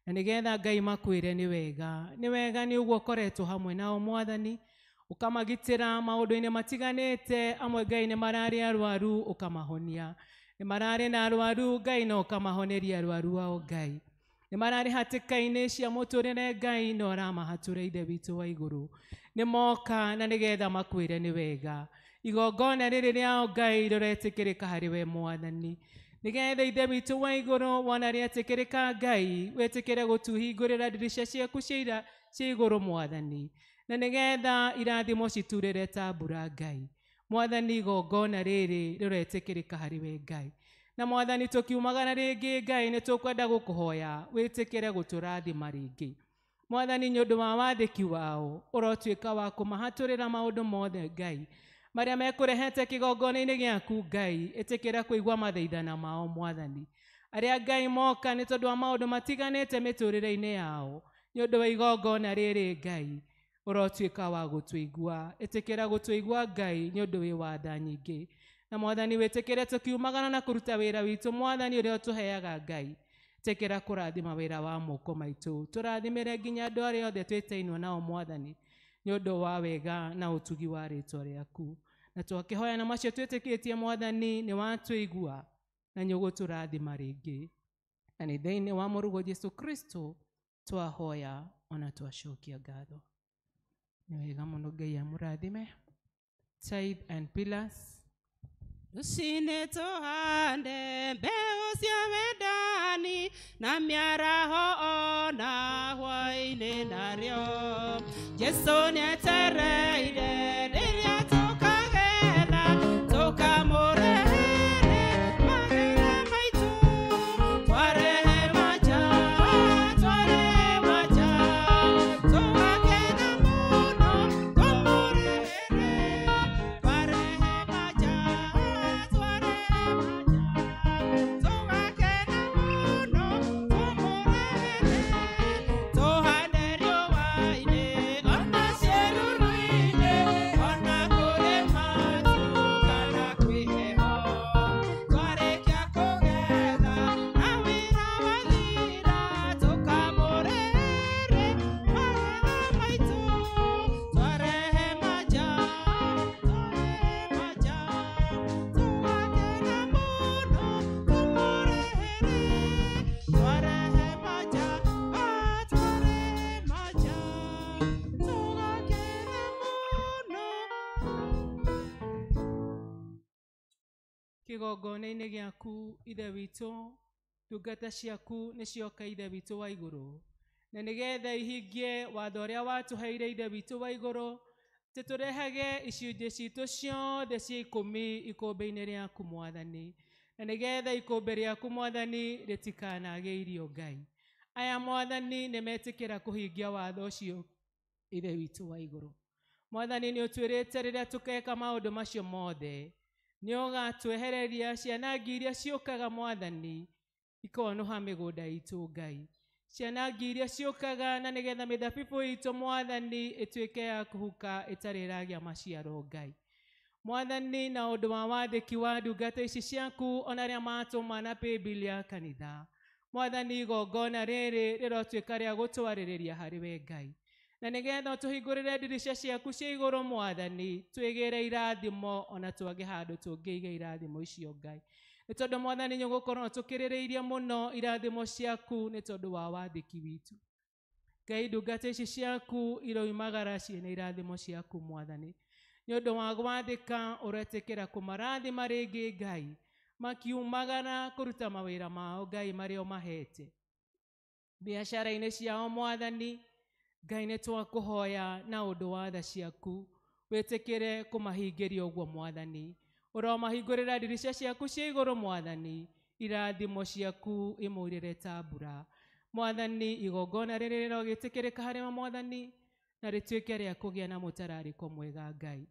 na nĩgetha Ngai makwĩre nĩ wega nĩ wega nĩ ũguo ũkoretwo hamwe nao Mwathani ũkamagitĩra maũndũ-inĩ matiganĩte amwe Ngai nĩ mararĩ arwaru ũkamahonia nĩ mararĩ na arwaru Ngai no ũkamahoneria arwaru ao Ngai nĩ mararĩ hatĩka-inĩ cia mũtũrĩre Ngai no ũramahatũra Ithe witũ wa igũrũ nĩ moka na nĩgetha makwĩre nĩ wega igongona rĩrĩ rĩao Ngai rĩretĩkĩrĩka harĩ we Mwathani nĩgetha Ithe witũ wa igũrũ wona rĩetĩkĩrĩka Ngai wĩtĩkĩre gũtũhingũrĩra ndirica ciaku cia igũrũ Mwathani na nĩgetha irathimo citurĩre ta mbura Ngai Mwathani igongona rĩrĩ rĩretĩkĩrĩka harĩ we Ngai Na Mwathani tũkiumagara rĩngĩ Ngai nĩ tũkwenda gũkũhoya wĩtĩkĩre gũtũrathima rĩngĩ. Mwathani nĩ ũndũ wa wathĩki wao ũrotuĩka wa kũmahatũrĩra maũndũ mothe Ngai marĩa mekũrehete kĩgongona-inĩ gĩaku Ngai, ĩtĩkĩra kũigua mathaithana mao Mwathani. Arĩa Ngai moka nĩ tondũ wa maũndũ matiganĩte mĩtũrĩre-inĩ yao nĩ ũndũ wa igongona rĩrĩ Ngai ũrotuĩka wa gũtũigua, ĩtĩkĩra gũtũigua Ngai nĩ ũndũ wĩ wa tha nyingĩ. Na Mwathani wĩtĩkĩre tũkiumagana na kũruta wĩra witũ Mwathani ũrĩa ũtũheaga Ngai, ĩtĩkĩra kũrathima wĩra wa moko maitũ, tũrathimĩre nginya andũ arĩa othe twĩtainwo nao Mwathani nĩ ũndũ wa wega na ũtugi wa rĩtwa rĩaku. Na twakĩhoya na macio twĩtĩkĩtie Mwathani nĩ watũigua na nĩ ũgũtũrathima rĩngĩ. Na nĩ thĩinĩ wa mũrũguo Jesu Kristo twahoya ona twacokia ngatho. Nĩ wega mũno Ngai amũrathime. Tithe and pillars. Rũcinĩ tũhande mbeũ cia wendani na mĩaraho ona hwaĩ-inĩ narĩo. Jesũ nĩetereire rĩrĩa tũkagetha tũkamũrehere magetha maitũ. Twarehe maja, tũgakena mũno tũmũrehere. Twarehe maja, tũgakena mũno tũmũrehere. Tũhande riũa-inĩ ona ciĩruru-inĩ ona kũrĩ matu kana kwĩ heho. Twarĩkia kũgetha na wĩra wathira tũkamũrehere magetha maitũ. Twarehe maja, tũgakena mũno tũmũrehere. Twarehe maja, tũgakena mũno. Kĩgongona-inĩ gĩaku Ithe witũ, ndungata ciaku nĩcioka Ithe witũ wa igũrũ, na nĩgetha ihingie watho ũrĩa watũheire Ithe witũ wa igũrũ, atĩ tũrehage icunjĩ citũ ciothe cia ikũmi ikũmbĩ-inĩ rĩaku Mwathani, na nĩgetha ikũmbĩ rĩaku Mwathani rĩtikanage irio Ngai. Aya Mwathani nĩmetĩkĩra kũhingia watho ũcio Ithe witũ wa igũrũ. Mwathani nĩ ũtwĩrĩte rĩrĩa tũkeka maũndũ macio mothe nĩ ũgatwehereria cianangi iria ciũkaga Mwathani ikonũha mĩgũnda itũ Ngai, cianangi iria ciũkaga na nĩgetha mĩthabibũ itũ Mwathani ĩtuĩke ya kũhuka ĩtarĩ ĩragĩa maciaro Ngai. Mwathani na ũndũ wa wathĩki wa ndungata ici ciaku ona arĩa matũma na paybill ya kanitha, Mwathani igongona rĩrĩ rĩrotuĩka rĩa gũtwarĩrĩria harĩ we Ngai, na nĩgetha ũtũhingũrĩre ndirica ciaku cia igũrũ Mwathani twĩgĩre irathimo ona twage handũ tũngĩiga irathimo icio Ngai, nĩ tondũ Mwathani nĩ ũgũkorwo tũkĩrĩrĩirie mũno irathimo ciaku nĩ tondũ wa wathĩki witũ Ngai. Ndungata ici ciaku iroimagara ciĩna irathimo ciaku Mwathani, nĩ ũndũ wa gwathĩka ũretĩkĩra kũmarathima rĩngĩ Ngai, makiumagara kũruta mawĩra mao Ngai marĩa ũmahete biacara-inĩ ciao Mwathani. Ngai nĩ twakũhoya na ũndũ wa tha ciaku wĩtĩkĩre kũmahingĩria ũguo Mwathani, ũromahingũrĩra ndirica ciaku cia igũrũ Mwathani, irathimo ciaku imũrĩre ta mbura Mwathani. Igongona rĩrĩ rĩrogĩtĩkĩrĩka harĩ Mwathani na rĩtuĩke rĩa kũgĩa na mũtararĩko mwega Ngai,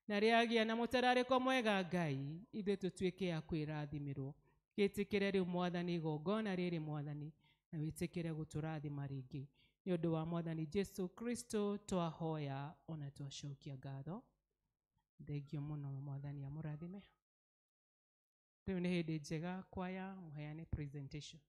na rĩagĩa na mũtararĩko mwega Ngai ithuĩ tũtuĩke a kwĩrathimĩrwo. Gĩtĩkĩre rĩu Mwathani igongona rĩrĩ Mwathani, na wĩtĩkĩre gũtũrathima rĩngĩ nĩ ũndũ wa Mwathani Jesu Kristo twahoya ona twacokia ngatho. Thengio mũno Mwathani amũrathime. Rĩu nĩ hĩndĩ njega kwaya mũheane presentation.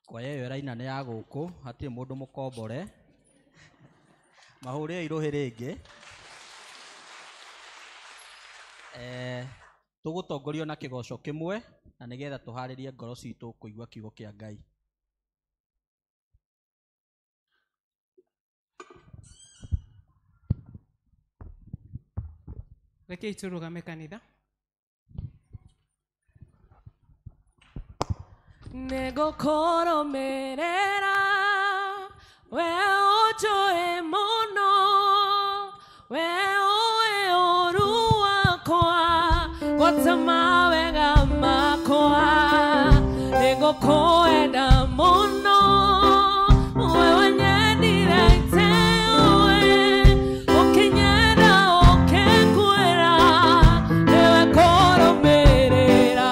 Kwaya ĩyo ĩraina nĩ ya gũkũ, hatirĩ mũndũ mũkombore. Mahũrĩre irũhĩ rĩngĩ. Tũgũtongorio na kĩgoco kĩmwe na nĩgetha tũharĩrie ngoro citũ kũigua kiugo kĩa Ngai. Rekei tũrũgame kanitha. Nĩngũkũrũmĩrĩra we ũnjũĩ mũno, we ũĩ ũũru wakwa, gwata mawega makwa. Nĩngũkwenda mũno, we wanyendire iteũĩ, ũkĩnyenda ũkĩnguĩra, nĩwe kũrũmĩrĩra.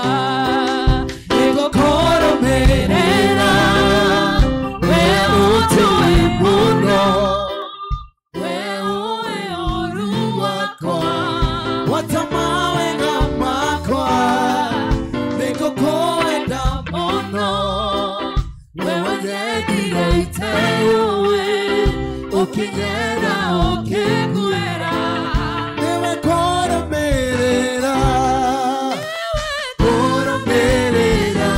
Nĩngũkũrũmĩrĩra we ũnjũĩ mũno, we ũĩ ũũru wakwa, gwata mawega makwa. Nĩngũkwenda mũno, we wanyendire iteũĩ, ũkĩnyenda ũkĩnguĩra, nĩwe kũrũmĩrĩra, kũrũmĩrĩra,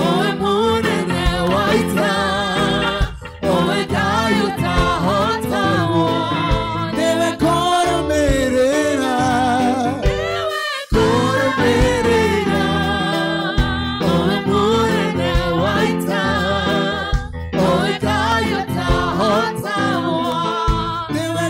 ũwe mũnene wa ita, ũwe Ngai ũtahotagwo, nĩwe kũrũmĩrĩra, kũrũmĩrĩra, ũwe mũnene wa ita, ũwe Ngai ũtahotagwo, nĩwe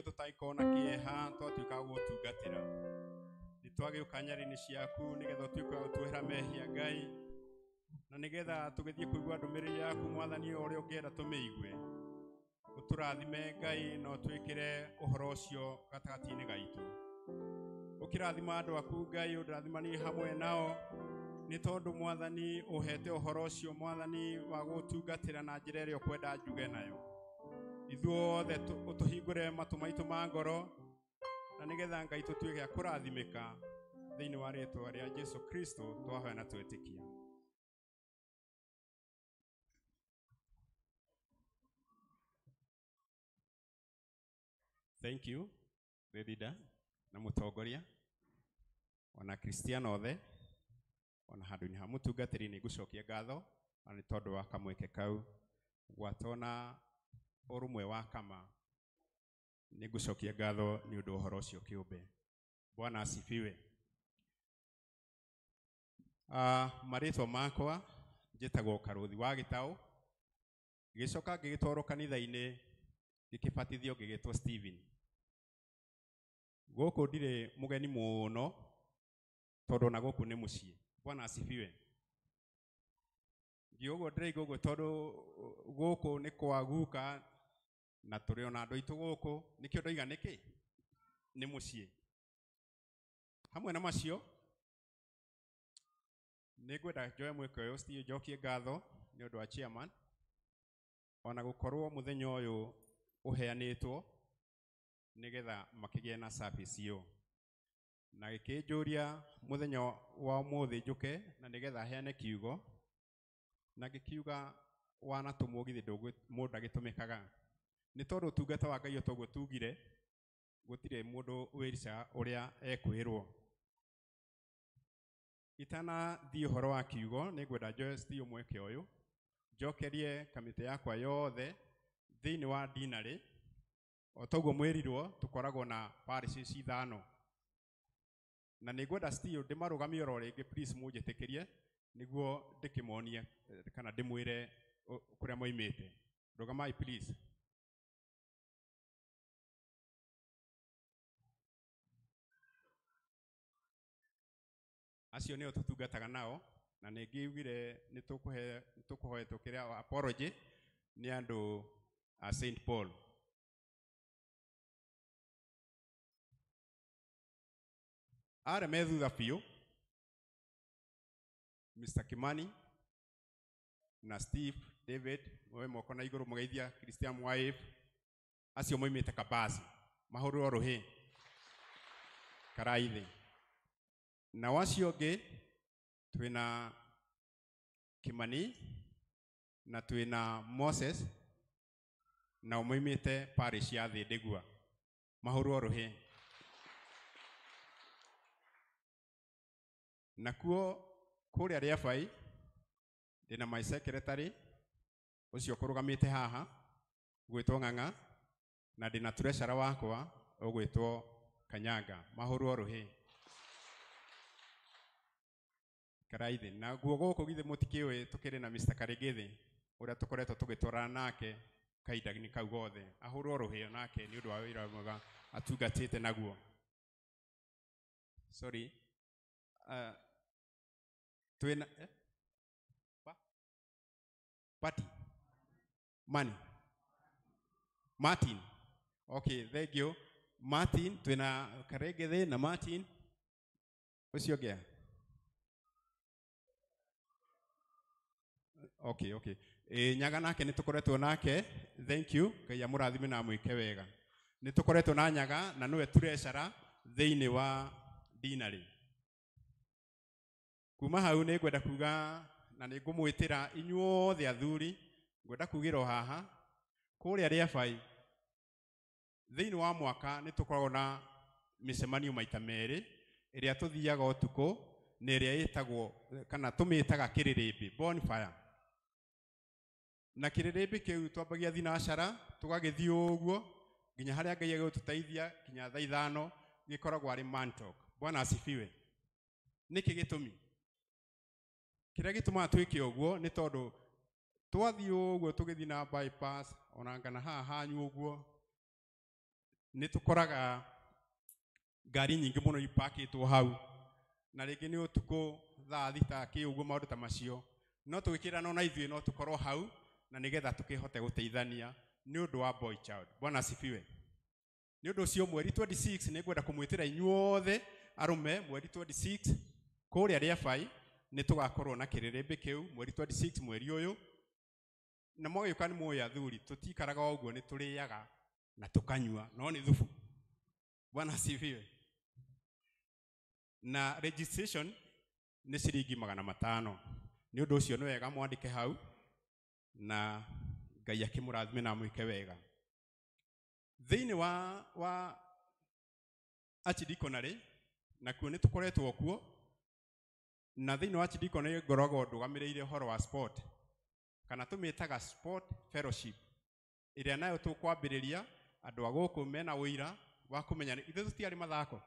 Tũtangĩkorwo na kĩeha twatuĩka a gũgũtungatĩra. Nĩ twagĩũka nyarĩinĩ ciaku nĩgetha ũtuĩke wa gũtuohera mehia Ngai, na nĩgetha tũgĩthiĩ kũigua ndũmĩrĩri yaku Mwathani o ũrĩa ũngĩenda tũmĩigue. Ũtũrathime Ngai na ũtwĩkĩre ũhoro ũcio gatagatĩ-inĩ gaitũ. Ũkĩrathima andũ aku Ngai, ũndathimanie hamwe nao, nĩ tondũ Mwathani ũhete ũhoro ũcio Mwathani wa gũtungatĩra na njĩra ĩrĩa ũkwenda njuge nayo. Ithuothe ũtũhingũre matũ maitũ ma ngoro, na nĩgetha Ngai tũtuĩke a kũrathimĩka thĩinĩ wa rĩtwa rĩa Jesu Kristo twahoya na twetĩkia. Thank you, the leader na mũtongoria ona Kristiano othe ona handũ-inĩ ha mũtungatĩri nĩ ngũcokia ngatho na nĩ tondũ wa kamweke kau gwatona ũrũmwe wa kama nĩ ngũcokia ngatho nĩ ũndũ wa ũhoro ũcio kĩũmbe. Bwana asifiwe. Marĩtwa makwa njĩtagwo Karũthi wa Gĩtaũ, gĩcoka ngĩgĩtwarwo kanitha-inĩ ngĩkĩbatithio ngĩgĩtwo Stephen. Gũkũ ndirĩ mũgeni mũno tondũ ona gũkũ nĩ mũciĩ. Bwana asifiwe. Ngiuga ũguo ndĩraigua ũguo tondũ gũkũ nĩ kwa guka na tũrĩ ona andũ aitũ gũkũ, nĩkĩo ndoiga nĩkĩ nĩ mũciĩ. Hamwe na macio nĩ ngwenda njoe mweke ũyũ Steve njokie ngatho nĩ ũndũ wa chairman ona gũkorwo mũthenya ũyũ ũheanĩtwo nĩgetha makĩgĩe na service ĩyo, na gĩkĩnjũria mũthenya wa ũmũthĩ njũke na nĩgetha heane kiugo, na ngĩkiuga wanatũmwo githĩ mũndũ agĩtũmĩkaga, nĩ tondũ ũtungata wa Ngai o toguo tugire gũtirĩ mũndũ wĩricaga ũrĩa ekwĩrwo. Itanathiĩ ũhoro wa kiugo nĩ ngwenda njoe Steve mweke ũyũ njokerie kamĩtĩ yakwa yothe thĩinĩ wa dinarĩ. O toguo mwĩrirwo tũkoragwo na parishes ithano, na nĩ ngwenda Steve ndĩmarũgamie oro rĩngĩ, please mũnjĩtĩkĩrie nĩguo ndĩkĩmonie kana ndĩmwĩre kũrĩa moimĩte. Rũgamai please. Acio nĩo tũtungataga nao, na nĩ ngĩugire nĩ tũkũhoe apology nĩ andũ a St Paul. Arĩa me thutha biũ, Mr. Kimani na Steve David, moe moko na igũrũ mũgeithia Christian wife, acio moimĩte Kabasi, mahũrwo rũhĩ Karaithi. Na wacio ũngĩ twĩna Kimani na twĩna Moses, nao moimĩte parish ya Thĩndĩgua, mahũrwo rũhĩ. Nakuo kũrĩa Rĩabai ndĩna my secretary ũcio ũkũrũgamĩte haha ũgwĩtwo Ng'ang'a, na ndĩna treasurer wakwa ũgwĩtwo Kanyanga, mahũrwo rũhĩ Karaithi. Naguo gũkũ githĩ mũtikĩũĩ tũkĩrĩ na Mr. Karĩgĩthĩ ũrĩa tũkoretwo tũgĩtwarana nake kahinda-inĩ kau gothe, ahũrwo rũhĩ nake nĩ ũndũ wa wĩra mwega atungatĩte naguo. Sorry. Twĩna Pati Mani Martin. Okay, thank you Martin. Twĩna Karegethe na Martin ũcio ũngĩ. Okay, okay. Nyaga nake nĩ tũkoretwo nake, thank you. Ngai amũrathime na amwĩke wega. Nĩ tũkoretwo na Nyaga na nĩwe treasurer thĩinĩ wa dinarĩ. Kuma hau nĩ ngwenda kuga na nĩ ngũmwĩtĩra inyuothe athuri, ngwenda kugĩra o haha kũrĩa Rĩabai thĩinĩ wa mwaka nĩ tũkoragwo na mĩcemanio maita merĩ ĩrĩa tũthiaga ũtukũ na ĩrĩa ĩtagwo kana tũmĩtaga kĩrĩrĩmbĩ, bonfire. Na kĩrĩrĩmbĩ kĩu twambagia thinacara tũgagĩthiĩ ũguo nginya harĩa Ngai agũtũteithia nginya thaa ithano, gĩkoragwo arĩ man talk. Bwana asifiwe. Nĩkĩ gĩtũmi? Kĩrĩa gĩtũmaga twĩke ũguo nĩ tondũ twathiĩ ũguo tũgĩthiĩ na bypass ona ngana haha hanyu ũguo Nĩ tũkoraga ngari nyingĩ mũno ipakĩtwo hau, na rĩngĩ nĩ ũtukũ thaa thita kĩ ũguo, maũndũ ta macio. No tũgĩkĩrana ona ithuĩ no tũkorwo hau, na nĩgetha tũkĩhote gũteithania nĩ ũndũ wa boy child. Bwana asifiwe. Nĩ ũndũ ũcio mweri 26 nĩ ngwenda kũmwĩtĩra inyuothe arũme, mweri 26 kũrĩa Rĩabai nĩ tũgakorwo na kĩrĩrĩmbĩ kĩu mweri 26 mweri ũyũ. Na mwagĩũka nĩ mũĩ athuri tũtikaraga o ũguo, nĩ tũrĩaga na tũkanyua, no nĩ thubu. Bwana asifiwe. Na registration nĩ ciringi 500. Nĩ ũndũ ũcio nĩ wega mwandĩke hau, na Ngai akĩmũrathime na amwĩke wega. Thĩinĩ wa archdeaconry nakuo nĩ tũkoretwo kuo, na thĩinĩ wa archdeaconry ngoragwo ndũgamĩrĩire ũhoro wa sport, kana tũmĩtaga sport fellowship, ĩrĩa nayo tũkwambĩrĩria. Andũ a gũkũ mena ũira wa kũmenya ithuĩ tũtiarĩ mathako,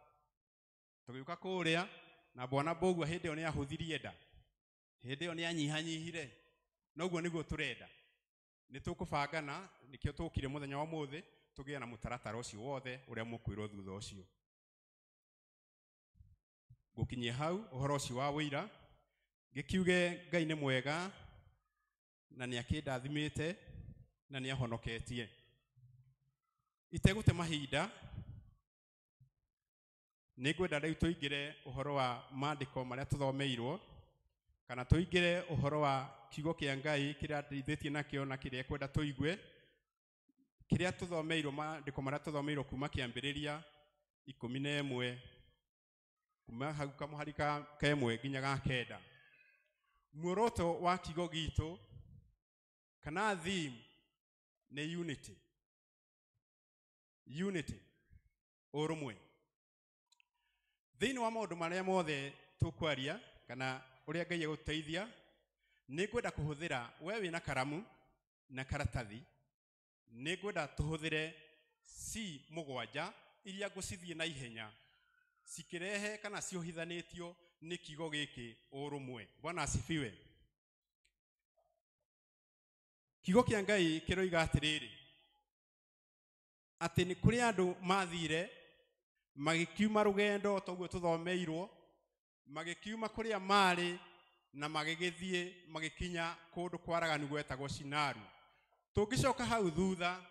tũgĩũka kũrĩa na bwana Mbũgua hĩndĩ ĩyo nĩ ahũthirie nda, hĩndĩ ĩyo nĩ anyihanyihire, noguo nĩguo tũrenda. Nĩ tũkũbangana, nĩkĩo tũkire mũthenya wa ũmũthĩ tũgĩe na mũtaratara ũcio wothe ũrĩa mũkwĩrwo thutha ũcio. Ngũkinyia hau ũhoro ũcio wa wũira, ngĩkiuge Ngai nĩ mwega na nĩ akĩndathimĩte na nĩ ahonoketie. Itegũte mahinda, nĩ ngwenda rĩu tũingĩre ũhoro wa maandĩko marĩa tũthomeirwo, kana tũingĩre ũhoro wa kiugo kĩa Ngai kĩrĩa ndeithĩtie nakĩo na kĩrĩa kwenda tũigue, kĩrĩa tũthomeirwo, maandĩko marĩa tũthomeirwo kuma kĩambĩrĩria 11, kuma hau kamũhari ka 1 nginya ga 9. Muoroto wa kiugo gitũ kana theme nĩ unity. Unity, ũrũmwe. Thĩinĩ wa maũndũ marĩa mothe tũkwaria kana ũrĩa Ngai egũtũteithia, nĩ ngwenda kũhũthĩra, we wĩna karamu na karatathi, nĩ ngwenda tũhũthĩre C 7 iria ngũcithiĩ na ihenya cikĩrehe kana ciohithanĩtio nĩ kiugo gĩkĩ ũrũmwe. Bwana asifiwe. Kiugo kĩa Ngai kĩroiga atĩrĩrĩ, atĩ nĩ kũrĩ andũ mathire magĩkiuma rũgendo toguo tũthomeirwo, magĩkiuma kũrĩa marĩ na magĩgĩthiĩ magĩkinya kũndũ kwaraganu gwetagwo Shinaru. Tũngĩcoka hau thutha,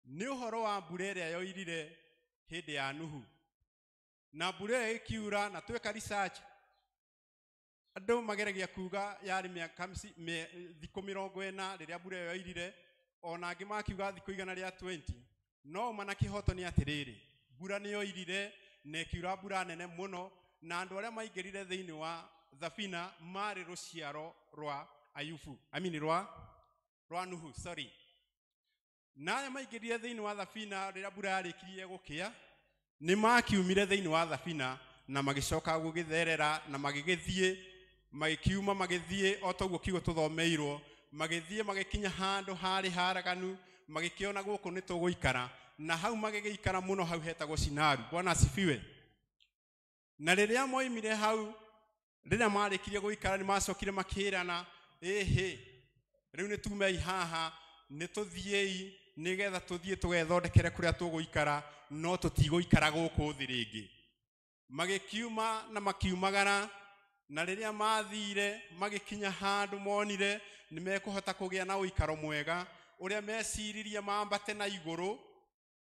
nĩ ũhoro wa mbura ĩrĩa yoirire hĩndĩ ya Nuhu, na mbura ĩyo ĩkiura, na tweka research andũ mageragia kuga yarĩ mĩaka thikũ 40 rĩrĩa mbura ĩyo yoirire, ona angĩ makiuga thikũ 120. No ma na kĩhoto nĩ atĩrĩrĩ, mbura nĩ yoirire na ĩkiura mbura nene mũno, na andũ arĩa maingĩrire thĩinĩ wa thabina marĩ rũciaro rwa Ayubu, I mean rwa Nuhu, sorry. Na arĩa maingĩrire thĩinĩ wa thabina rĩrĩa mbura yarĩkirie gũkĩa, nĩ makiumire thĩinĩ wa thabina na magĩcoka gũgĩtherera na magĩgĩthiĩ, magĩkiuma magĩthiĩ o toguo kiugo tũthomeirwo, magĩthiĩ magĩkinya handũ harĩ haraganu, magĩkĩona gũkũ nĩ tũgũikara, na hau magĩgĩikara mũno hau hetagwo Shinaru. Bwana asifiwe. Na rĩrĩa moimire hau, rĩrĩa marĩkirie gũikara, nĩ macokire makĩrana, ĩhĩ, rĩu nĩ tumei haha, nĩ tũthiĩi nĩgetha tũthiĩ tũgethondekere kũrĩa tũgũikara, no tũtigũikara gũkũ thĩ rĩngĩ. Magĩkiuma na makiumagara, na rĩrĩa mathire magĩkinya handũ monire nĩ mekũhota kũgĩa na ũikaro mwega, ũrĩa meciririe mambate na igũrũ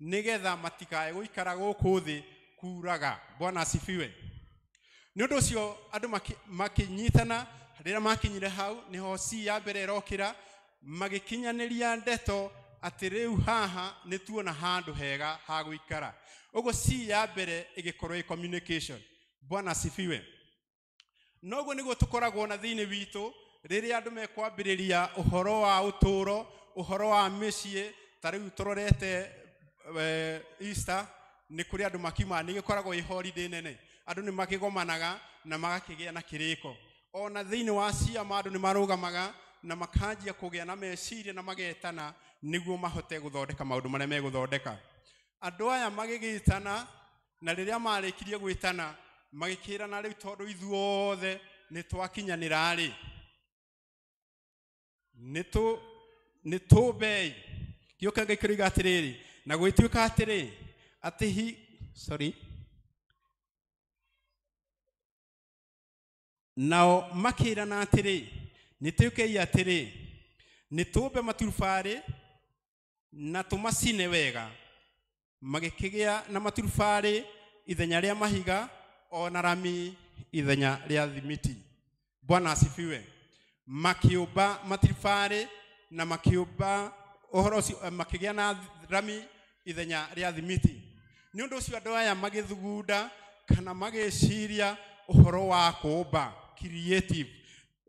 nĩgetha matikae gũikara gũkũ thĩ kuraga. Bwana asifiwe. Nĩ ũndũ ũcio andũ makĩnyitana, rĩrĩa makinyire hau nĩho C ya mbere ĩrokĩra, magĩkinyanĩria ndeto atĩ rĩu haha nĩ tuona handũ hega ha gũikara. Ũguo C ya mbere ĩgĩkorwo ĩ communication. Bwana asifiwe. Noguo nĩguo tũkoragwo na thĩinĩ witũ rĩrĩa andũ mekwambĩrĩria ũhoro wa ũtũũro, ũhoro wa mĩciĩ. Ta rĩu tũrorete Easter, nĩ kũrĩ andũ makiuma, nĩ gĩkoragwo ĩ holiday nene, andũ nĩ makĩgomanaga na magakĩgĩa na kĩrĩko. Ona thĩinĩ wa ciama andũ nĩ marũgamaga na makanjia kũgĩa na meciria na magetana nĩguo mahote gũthondeka maũndũ marĩa megũthondeka. Andũ aya magĩgĩtana, na rĩrĩa marĩkirie gwĩtana magĩkĩrana, rĩu tondũ ithuothe nĩ twakinyanĩra rĩ, nĩ tũmbei. Kiugo kĩa Ngai kĩroiga atĩrĩrĩ, Na gwĩtuĩka atĩrĩ atĩ hi sorry nao makĩrana atĩrĩ, nĩ twĩkei atĩrĩ, nĩ tũmbe maturubarĩ na tũmacine wega. Magĩkĩgĩa na maturubarĩ ithenya rĩa mahiga, ona rami ithenya rĩa thimiti. Bwana asifiwe. Makĩũmba maturubarĩ na makĩũmba ũhoro ũcio, makĩgĩa na rami ithenya rĩa thimiti. Nĩ ũndũ ũcio andũ aya magĩthugunda kana magĩciria ũhoro wa kũũmba, creative.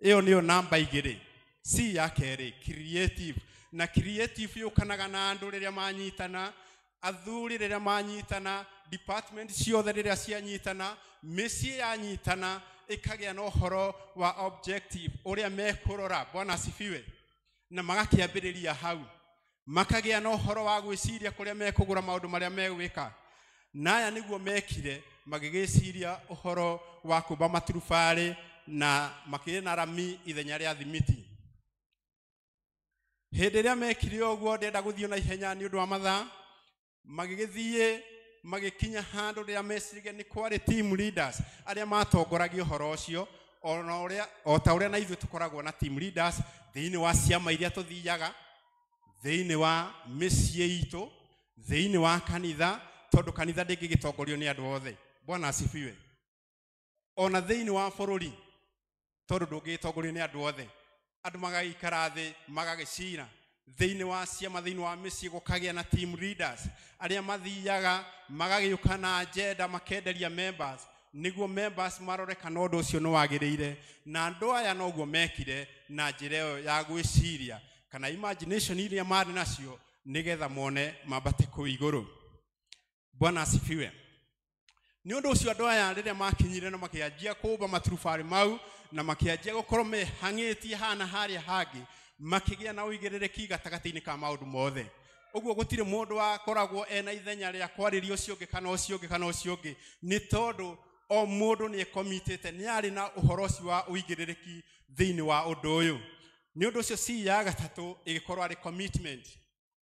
Ĩyo nĩyo namba 2, C ya kerĩ, creative. Na creative yũkanaga na andũ rĩrĩa manyitana, athuri rĩrĩa manyitana, department ciothe rĩrĩa cianyitana, mĩciĩ yanyitana, ĩkagĩa na ũhoro wa objective ũrĩa mekũrora. Bwana asifiwe. Na magakĩambĩrĩria hau, makagĩa na ũhoro wa gwĩciria kũrĩa mekũgũra maũndũ marĩa megwĩka. Na aya nĩguo mekire, magĩgĩciria ũhoro wa kũmba maturubarĩ na makĩgĩa na rami ithenya rĩa thimiti. Hĩndĩ ĩrĩa mekire ũguo, ndĩrenda gũthiĩ na ihenya nĩ ũndũ wa mathaa, magĩgĩthiĩ magĩkinya handũ rĩrĩa meciririe nĩ kwarĩ team leaders arĩa matongoragia ũhoro ũcio, o ta ũrĩa na ithuĩ tũkoragwo na team leaders thĩinĩ wa ciama iria tũthiaga, thĩinĩ wa mĩciĩ itũ, thĩinĩ wa kanitha, tondũ kanitha ndĩngĩgĩtongorio nĩ andũ othe. Bwana asifiwe. Ona thĩinĩ wa bũrũri, tondũ ndũngĩgĩtongorio nĩ andũ othe, andũ magagĩikara thĩ magagĩcira. Thĩinĩ wa ciama, thĩinĩ wa mĩciĩ, gũkagĩa na team leaders arĩa mathiaga magagĩũka na agenda, makenderia members, nĩguo members marore kana ũndũ ũcio nĩ wagĩrĩire. Na andũ aya noguo mekire na njĩra ĩyo ya gwĩciria kana imagination iria marĩ nacio, nĩgetha mone mambate kũu igũrũ. Bwana asifiwe. Nĩ ũndũ ũcio andũ aya rĩrĩa makinyire na makĩanjia kũũmba maturubarĩ mau na makĩanjia gũkorwo mehang'ĩtie hana harĩa hangĩ, makĩgĩa na ũigĩrĩrĩki gatagatĩ-inĩ ka maũndũ mothe. Ũguo gũtirĩ mũndũ wakoragwo ena ithenya rĩa kwarĩria ũcio ũngĩ kana ũcio ũngĩ kana ũcio ũngĩ, nĩ tondũ o mũndũ nĩ ekomitĩte, nĩ arĩ na ũhoro ũcio wa ũigĩrĩrĩki thĩinĩ wa ũndũ ũyũ. Nĩ ũndũ ũcio C ya gatatũ ĩgĩkorwo arĩ commitment.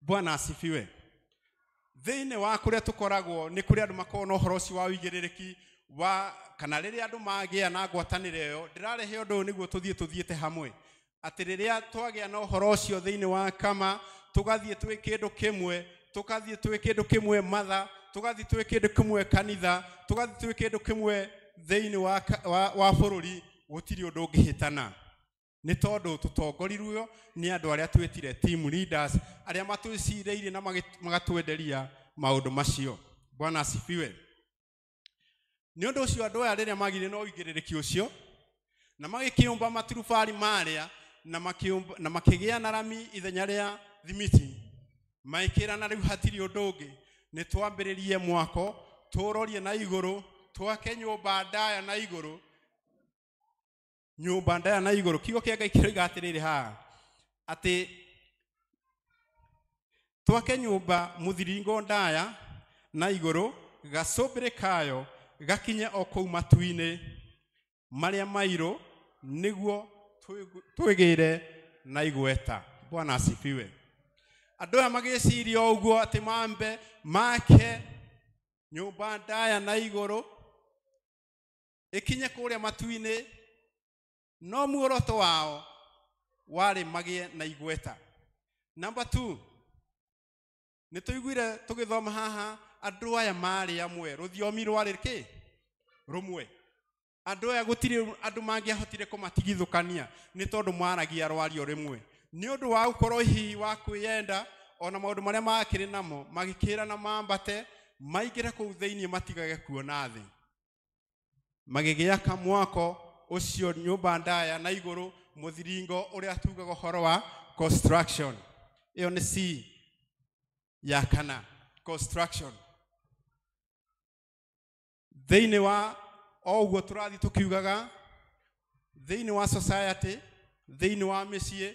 Bwana asifiwe. Thĩinĩ wa kũrĩa tũkoragwo nĩ kũrĩ andũ makoragwo na ũhoro ũcio wa ũigĩrĩrĩki wa kana rĩrĩa andũ magĩa na ngwatanĩro ĩyo. Ndĩrarehe ũndũ ũyũ nĩguo tũthiĩ tũthiĩte hamwe, atĩ rĩrĩa twagĩa na ũhoro ũcio thĩinĩ wa kama, tũgathiĩ twĩ kĩndũ kĩmwe, tũgathiĩ twĩ kĩndũ kĩmwe matha, tũgathiĩ twĩ kĩndũ kĩmwe kanitha, tũgathiĩ twĩ kĩndũ kĩmwe thĩinĩ wa bũrũri, gũtirĩ ũndũ ũngĩhĩtana. Nĩ tondũ tũtongorirwo nĩ andũ arĩa twĩtire team leaders, arĩa matwĩcirĩirie na magatwenderia maũndũ macio. Bwana asifiwe. Nĩ ũndũ ũcio andũ aya rĩrĩa magire na ũigĩrĩrĩki ũcio na magĩkĩũmba maturubarĩ marĩa na makĩgĩa na rami ithenya rĩa thimiti, maikĩrana rĩu hatirĩ ũndũ ũngĩ, nĩ twambĩrĩrie mwako, tũrorie na igũrũ, twake nyũmba ndaya na igũrũ, nyũmba ndaya na igũrũ. Kiugo kĩa Ngai kĩroiga atĩrĩrĩ haha, atĩ twake nyũmba mũthiringo ndaya na igũrũ, gacũmbĩrĩ kayo gakinye o kũu matu-inĩ marĩa mairũ, nĩguo twĩgĩre na igweta. Bwana asifiwe. Andũ aya magĩciria ũguo atĩ mambe make nyũmba ndaya na igũrũ ĩkinye kũrĩa matu-inĩ, no muoroto wao warĩ magĩe na igweta. Number 2, nĩ tũiguire tũgĩthoma haha andũ aya marĩ amwe, rũthiomi rwarĩ kĩ rũmwe. Andũ aya gũtirĩ andũ mangĩahotire kũmatigithũkania nĩ tondũ mwaragia rwario rĩmwe. Nĩ ũndũ wa gũkorwo hihi wa kwĩyenda ona maũndũ marĩa makĩrĩ namo, magĩkĩrana mambate maingĩre kũu thĩinĩ matigage kuona thĩ. Magĩgĩaka mwako ũcio nyũmba ndaya na igũrũ, mũthiringo ũrĩa tugaga ũhoro wa construction. Ĩyo nĩ C ya kana, construction. Thĩinĩ wa o ũguo tũrathiĩ tũkiugaga, thĩinĩ wa society, thĩinĩ wa mĩciĩ,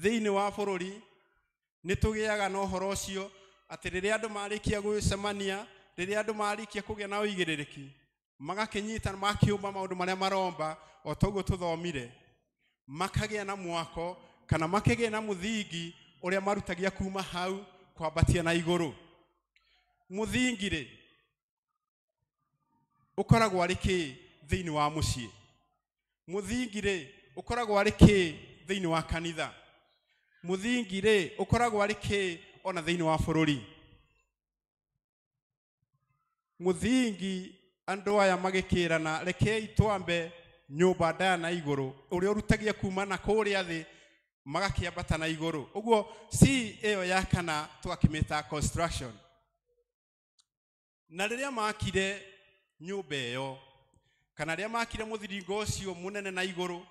thĩinĩ wa bũrũri, nĩ tũgĩaga na ũhoro ũcio atĩ rĩrĩa andũ marĩkia gwĩcemania, rĩrĩa andũ marĩkia kũgĩa na ũigĩrĩrĩki, magakĩnyita makĩũmba maũndũ marĩa maromba o ta ũguo tũthomire, makagĩa na mwako kana makĩgĩa na mũthingi ũrĩa marutagia kuma hau kwambatia na igũrũ. Mũthingi rĩ ũkoragwo arĩ kĩ thĩinĩ wa mũciĩ? Mũthingi rĩ ũkoragwo arĩ kĩ thĩinĩ wa kanitha? Mũthingi rĩ ũkoragwo arĩ kĩ ona thĩinĩ wa bũrũri? Mũthingi andũ aya magĩkĩrana, rekei twambe nyũmba ndaya na igũrũ, ũrĩa ũrutagia kuma na kũrĩa thĩ magakĩambata na igũrũ. Ũguo C ĩyo ya kana twakĩmĩta construction. Na rĩrĩa makire nyũmba ĩyo, kana rĩrĩa makire mũthiringo ũcio mũnene na igũrũ,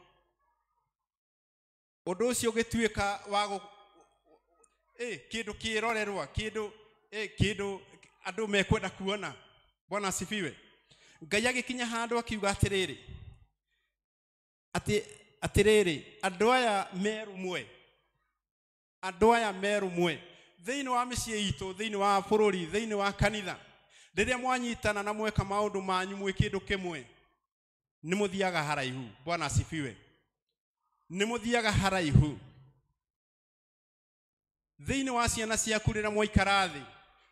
ũndũ ũcio ũgĩtuĩka wa kĩndũ kĩrorerwa, kĩndũ andũ mekwenda kuona. Bwana asifiwe. Ngai agĩkinya handũ akiuga atĩrĩrĩ, atĩrĩrĩ, andũ aya merũmwe, andũ aya merũmwe thĩinĩ wa mĩciĩ itũ, thĩinĩ wa bũrũri, thĩinĩ wa kanitha, rĩrĩa mwanyitana na mweka maũndũ manyu mwĩ kĩndũ kĩmwe, nĩ mũthiaga haraihu. Bwana asifiwe. Nĩ mũthiaga haraihu. Thĩinĩ wa ciana ciaku rĩrĩa mwaikara thĩ,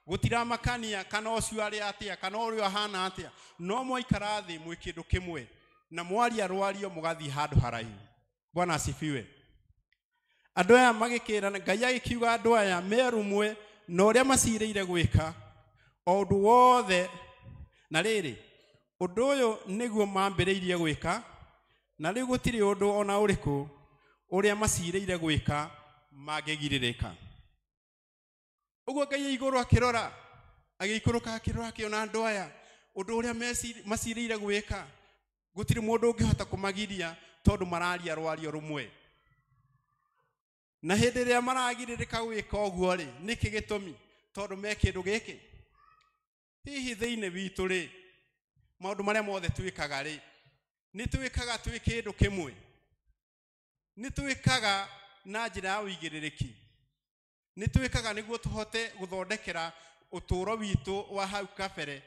gũtiramakania kana ũcio arĩ atĩa kana ũrĩa ahana atĩa, no mwaikara thĩ mwĩ kĩndũ kĩmwe na mwaria rwario mũgathiĩ handũ haraihu. Bwana asifiwe. Andũ aya magĩkĩrana, Ngai agĩkiuga andũ aya merũmwe na ũrĩa macirĩire gwĩka o ũndũ wothe. Na rĩrĩ, ũndũ ũyũ nĩguo mambĩrĩirie gwĩka, na rĩu gũtirĩ ũndũ ona ũrĩkũ ũrĩa macirĩire gwĩka mangĩgirĩrĩka. Ũguo Ngai igũrũ akĩrora, agĩikũrũka akĩrora, akĩona andũ aya ũndũ ũrĩa macirĩire gwĩka, gũtirĩ mũndũ ũngĩhota kũmagiria tondũ mararia rwario rũmwe. Na hĩndĩ ĩrĩa maragirĩrĩka gwĩka ũguo rĩ, nĩkĩ gĩtũmi? Tondũ me kĩndũ gĩkĩ. Hihi thĩinĩ witũ rĩ, maũndũ marĩa mothe twĩkaga rĩ, nĩ twĩkaga twĩ kĩndũ kĩmwe? Nĩ twĩkaga na njĩra ya ũigĩrĩrĩki? Nĩ twĩkaga nĩguo tũhote gũthondekera ũtũũro witũ wa hau kabere,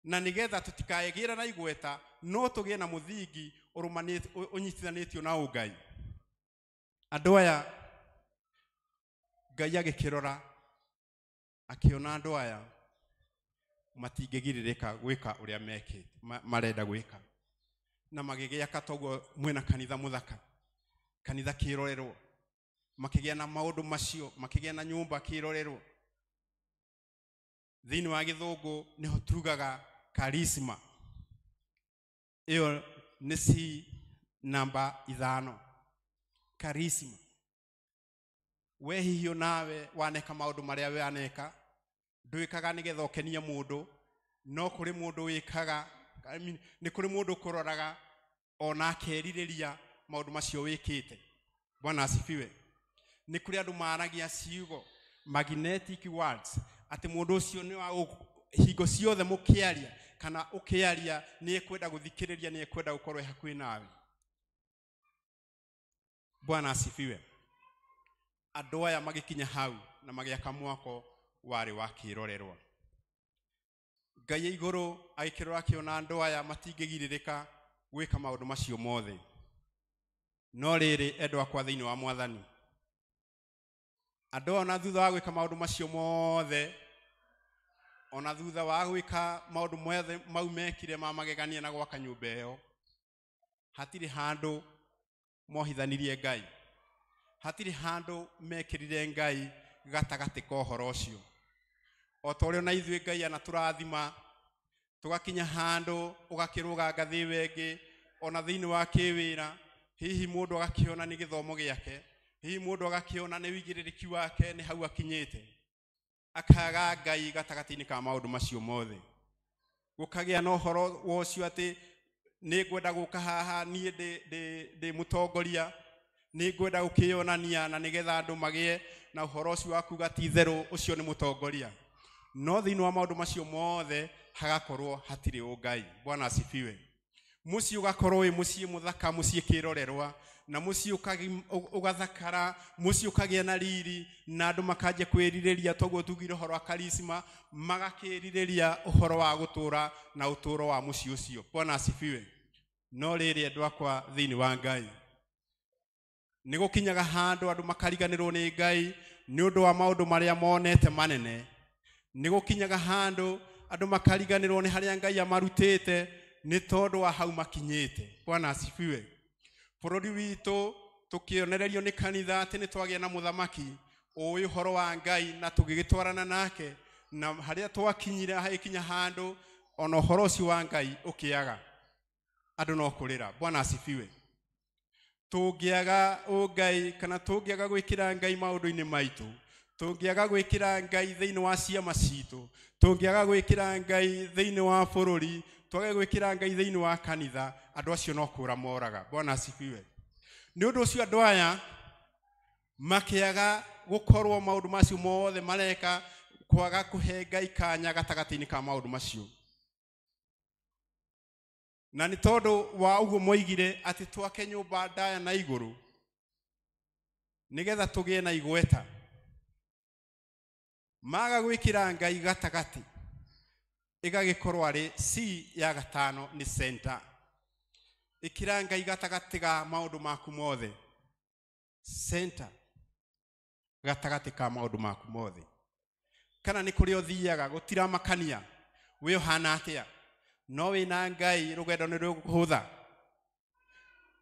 na nĩgetha tũtikaegĩra na igweta, no tũgĩe na mũthingi ũnyitithanĩtio na ũngai. Andũ aya Ngai agĩkĩrora akĩona andũ aya matingĩgirĩrĩka gwĩka ũrĩa mekĩte marenda gwĩka, na magĩgĩaka toguo mwĩna kanitha mũthaka, kanitha kĩrorerwo, makĩgĩa na maũndũ macio, makĩgĩa na nyũmba kĩrorerwo. Thĩinĩ wa gĩthũngũ nĩho tugaga charisma. Ĩyo nĩ C namba 5. Charisma. We hihi nawe waneka maũndũ marĩa waneka, ndwĩkaga nĩgetha ũkenie mũndũ, no kũrĩ mũndũ wĩkaga, nĩ kũrĩ mũndũ ũkũroraga ona akerirĩria maũndũ macio wĩkĩte. Bwana asifiwe. Nĩ kũrĩ andũ maragia ciugo magnetic words, atĩ mũndũ ũcio nĩ wa hingo ciothe mũkĩaria kana ũkĩaria nĩ ekwenda gũthikĩrĩria, nĩ ekwenda gũkorwo hakuhĩ nawe. Bwana asifiwe. Andũ aya magĩkinya hau na magĩaka mwako warĩ wa kĩrorerwa. Ngai igũrũ agĩkĩrora akĩona andũ aya matingĩgirĩrĩka gwĩka maũndũ macio mothe. No rĩrĩ, endwa akwa thĩinĩ wa Mwathani, andũ ona thutha wa gwĩka maũndũ macio mothe, ona thutha wa gwĩka maũndũ mothe mau mekire ma magegania na gwaka nyũmba ĩyo, hatirĩ handũ mohithanirie Ngai, hatirĩ handũ mekĩrire Ngai gatagatĩ ka ũhoro ũcio. O ta ũrĩa ona ithuĩ Ngai anatũrathima, tũgakinya handũ ũgakĩrũga ngathĩ ĩyo ĩngĩ, ona thĩinĩ wa kĩwĩra, hihi mũndũ agakĩona nĩ gĩthomo gĩake, hihi mũndũ agakĩona nĩ ũigĩrĩrĩki wake nĩ hau akinyĩte, akaga Ngai gatagatĩ-inĩ ka maũndũ macio mothe. Gũkagĩa na ũhoro wa ũcio atĩ nĩ ngwenda gũka haha, niĩ ndĩ mũtongoria, nĩ ngwenda gũkĩonania na nĩgetha andũ magĩe na ũhoro ũcio wa kuga ti itherũ ũcio nĩ mũtongoria. No thĩinĩ wa maũndũ macio mothe hagakorwo hatirĩ ũngai. Bwana asifiwe. Mũciĩ ũgakorwo wĩ mũciĩ mũthaka, mũciĩ kĩrorerwa, na mũciĩ ũgathakara, mũciĩ ũkagĩa na riri, na andũ makanjia kwĩrirĩria, toguo tugire ũhoro wa charisma, magakĩrirĩria ũhoro wa gũtũra na ũtũro wa mũciĩ ũcio. Bwana asifiwe. No rĩrĩ, andũ akwa thĩinĩ wa Ngai, nĩ gũkinyaga handũ andũ makariganĩrwo nĩ Ngai nĩ ũndũ wa maũndũ marĩa monete manene, Nĩ gũkinyaga handũ andũ makariganĩrwo nĩ harĩa Ngai amarutĩte nĩ tondũ wa hau makinyĩte. Bwana asifiwe. Bũrũri witũ tũkĩonererio nĩ kanitha atĩ nĩ twagĩa na mũthamaki ũĩ ũhoro wa Ngai na tũgĩgĩtwarana nake, na harĩa twakinyire hagĩkinya handũ ona ũhoro ũcio wa Ngai ũkĩaga, andũ no kũrĩra. Bwana asifiwe. Tũngĩaga ũngai kana tũngĩaga gwĩkĩra Ngai maũndũ-inĩ maitũ, tũngĩaga gwĩkĩra Ngai thĩinĩ wa ciama citũ, tũngĩaga gwĩkĩra Ngai thĩinĩ wa bũrũri, twage gwĩkĩra Ngai thĩinĩ wa kanitha, andũ acio no kũra moraga. Bwana asifiwe. Nĩ ũndũ ũcio andũ aya makĩaga gũkorwo maũndũ macio mothe mareka, kwaga kũhe Ngai kanya gatagatĩ-inĩ ka maũndũ macio. Na nĩ tondũ wa ũguo moigire atĩ twake nyũmba ndaya na igũrũ nĩgetha tũgĩe na igweta. Maga gwĩkĩra Ngai gatagatĩ, ĩgagĩkorwo arĩ C ya gatano nĩ center. Ĩkĩra Ngai gatagatĩ ga maũndũ maku mothe. Center, gatagatĩ ka maũndũ maku mothe. Kana nĩ kũrĩa ũthiaga gũtiramakania wĩ ũhana atĩa, no wĩna Ngai rũgendo nĩ rũkũhũtha.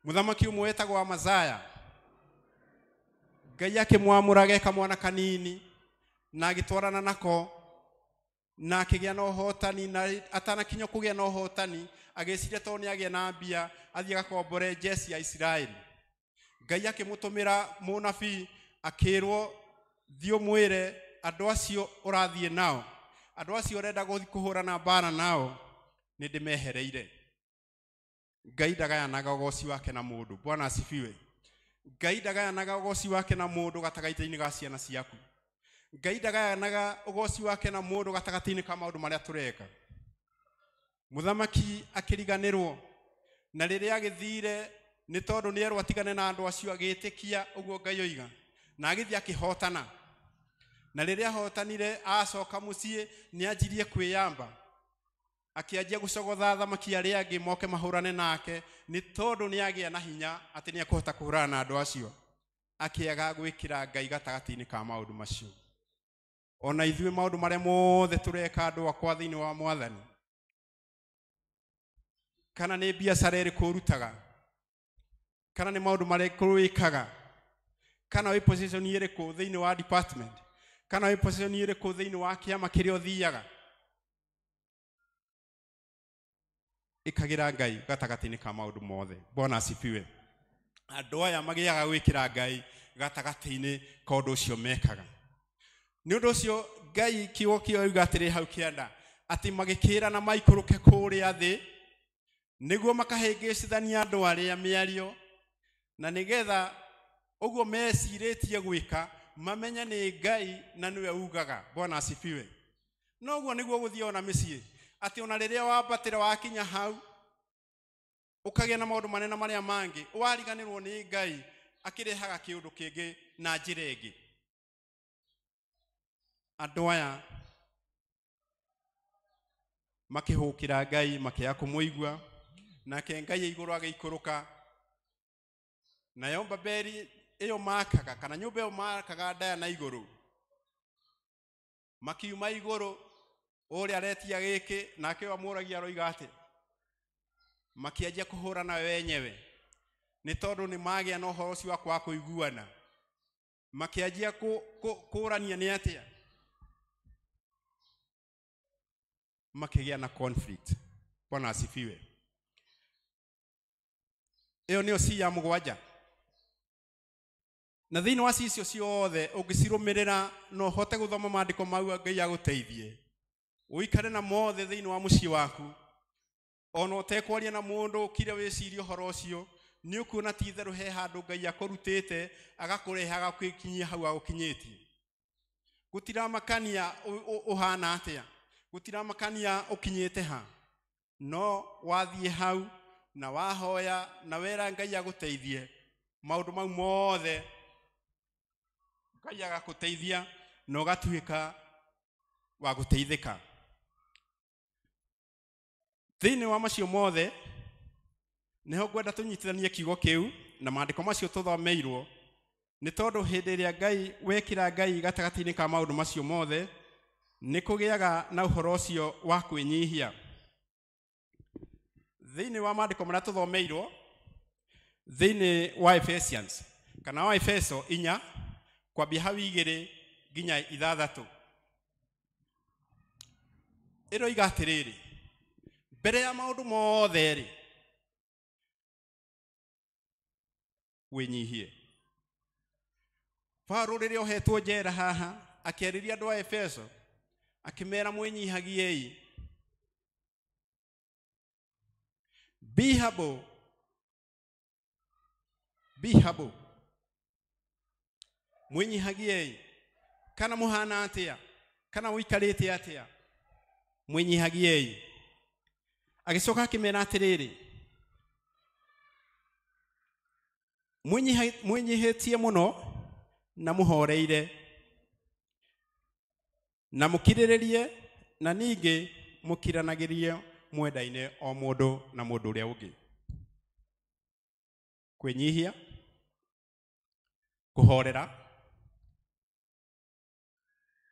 Mũthamaki ũmwe wetagwo Amazaya, Ngai akĩmwamũra geka mwana kanini na agĩtwarana nako na akĩgĩa na ũhotani, na atanakinya kũgĩa na ũhotani agĩciria tondũ nĩ agĩa na mbia athiĩ agakombore jeshi ya Isiraeli. Ngai akĩmũtũmĩra mũnabii akĩrwo, thiĩ ũmwĩre andũ acio ũrathiĩ nao, andũ acio ũrenda gũthiĩ kũhũrana mbara nao, nĩ ndĩmehereire. Ngai ndagayanaga ũgoci wake na mũndũ. Bwana asifiwe. Ngai ndagayanaga ũgoci wake na mũndũ gatagatĩ-inĩ ga ciana ciaku. Ngai ndagayanaga ũgoci wake na mũndũ gatagatĩ-inĩ ka maũndũ marĩa tũreka. Mũthamaki akĩriganĩrwo, na rĩrĩa agĩthire nĩ tondũ nĩ erwo atigane na andũ acio, agĩĩtĩkia ũguo Ngai oiga, na agĩthiĩ akĩhotana. Na rĩrĩa ahotanire acoka mũciĩ nĩ anjirie kwĩyamba, akĩanjia gũcogotha athamaki arĩa angĩ moke mahũrane nake, nĩ tondũ nĩ agĩa na hinya atĩ nĩ ekũhota kũhũrana na andũ acio. Akĩaga gwĩkĩra Ngai gatagatĩ-inĩ ka maũndũ macio. Ona ithuĩ maũndũ marĩa mothe tũreka andũ akwa thĩinĩ wa Mwathani, kana nĩ biacara ĩrĩkũ ũrutaga, kana nĩ maũndũ marĩkũ wĩkaga, kana wĩ position ĩrĩkũ thĩinĩ wa department, kana wĩ position ĩrĩkũ thĩinĩ wa kĩama kĩrĩa ũthiaga, ĩkagĩra Ngai gatagatĩ-inĩ ka maũndũ mothe. Bwana asifiwe. Andũ aya magĩaga gwĩkĩra Ngai gatagatĩ-inĩ ka ũndũ ũcio mekaga. Nĩ ũndũ ũcio Ngai kiugo kĩoiga atĩrĩ hau kĩanda, atĩ magĩkĩrana maikũrũke kũrĩa thĩ nĩguo makahĩngĩcithania andũ arĩa mĩario, na nĩgetha ũguo mecirĩtie gwĩka mamenye nĩ Ngai na nĩwe ugaga. Bwana asifiwe. No ũguo nĩguo gũthiĩ ona mĩciĩ, atĩ ona rĩrĩa wambatĩra wakinya hau ũkagĩa na maũndũ manene marĩa mangĩ, wariganĩrwo nĩ Ngai akĩrehaga kĩũndũ kĩngĩ na njĩra ĩngĩ. Andũ aya makĩhũkĩra Ngai, makĩaga kũmũigua, nake Ngai igũrũ agĩikũrũka. Nayo Babeli ĩyo makaga, kana nyũmba ĩyo makaga ndaya na igũrũ, makiuma igũrũ, ũrĩa aretia gĩkĩ nake ũyũ amũragia aroiga atĩ, makĩanjia kũhũrana wenyewe nĩ tondũ nĩ magĩa na ũhoro ũcio wa kwaga kũiguana. Makĩanjia kũrania nĩ atĩa, makĩgĩa na conflict. Bwana asifiwe. Ĩyo nĩyo C ya mũgwanja. Na thĩinĩ wa C icio ciothe ũngĩcirũmĩrĩra no ũhote gũthoma maandĩko mau Ngai agũteithie, ũikare na mothe thĩinĩ wa mũciĩ waku, ona ũtekwaria na mũndũ, ũkire wĩcirie ũhoro ũcio, nĩ ũkuona ti itherũ he handũ Ngai akũrutĩte agakũrehe agagũkinyia hau agũkinyĩtie. Gũtiramakania ũhana atĩa, gũtiramakania ũkinyĩte ha, no wathiĩ hau na wahoya na wera Ngai agũteithie maũndũ mau mothe, Ngai agakũteithia na ũgatuĩka wa gũteithĩka. Thĩinĩ wa macio mothe nĩho ngwenda tũnyitithanie kiugo kĩu na maandĩko macio tũthomeirwo, nĩ tondũ hĩndĩ ĩrĩa Ngai wekĩra Ngai gatagatĩ-inĩ ka maũndũ macio mothe, Nĩ kũgĩaga na ũhoro ũcio wa kwĩnyihia. Thĩinĩ wa maandĩko marĩa tũthomeirwo thĩinĩ wa Ephesians kana wa Efeso 4 kwambia hau 2 nginya 6, ĩroiga atĩrĩrĩ, mbere ya maũndũ mothe rĩ, wĩnyihie. Paulo rĩrĩa ohetwo njera haha akĩarĩria andũ a Efeso akĩmera mwĩnyihagiei. Be humble. Be humble. Mwĩnyihagiei. Kana mũhana atĩa, kana ũikarĩte atĩa, mwĩnyihagiei. Agĩcoka akĩmera atĩrĩrĩ, mwĩnyihĩtie mũno na mũhoreire na mũkirĩrĩrie na ningĩ mũkiranagĩrie mwendaine o mũndũ na mũndũ ũrĩa ũngĩ. Kwĩnyihia, kũhorera,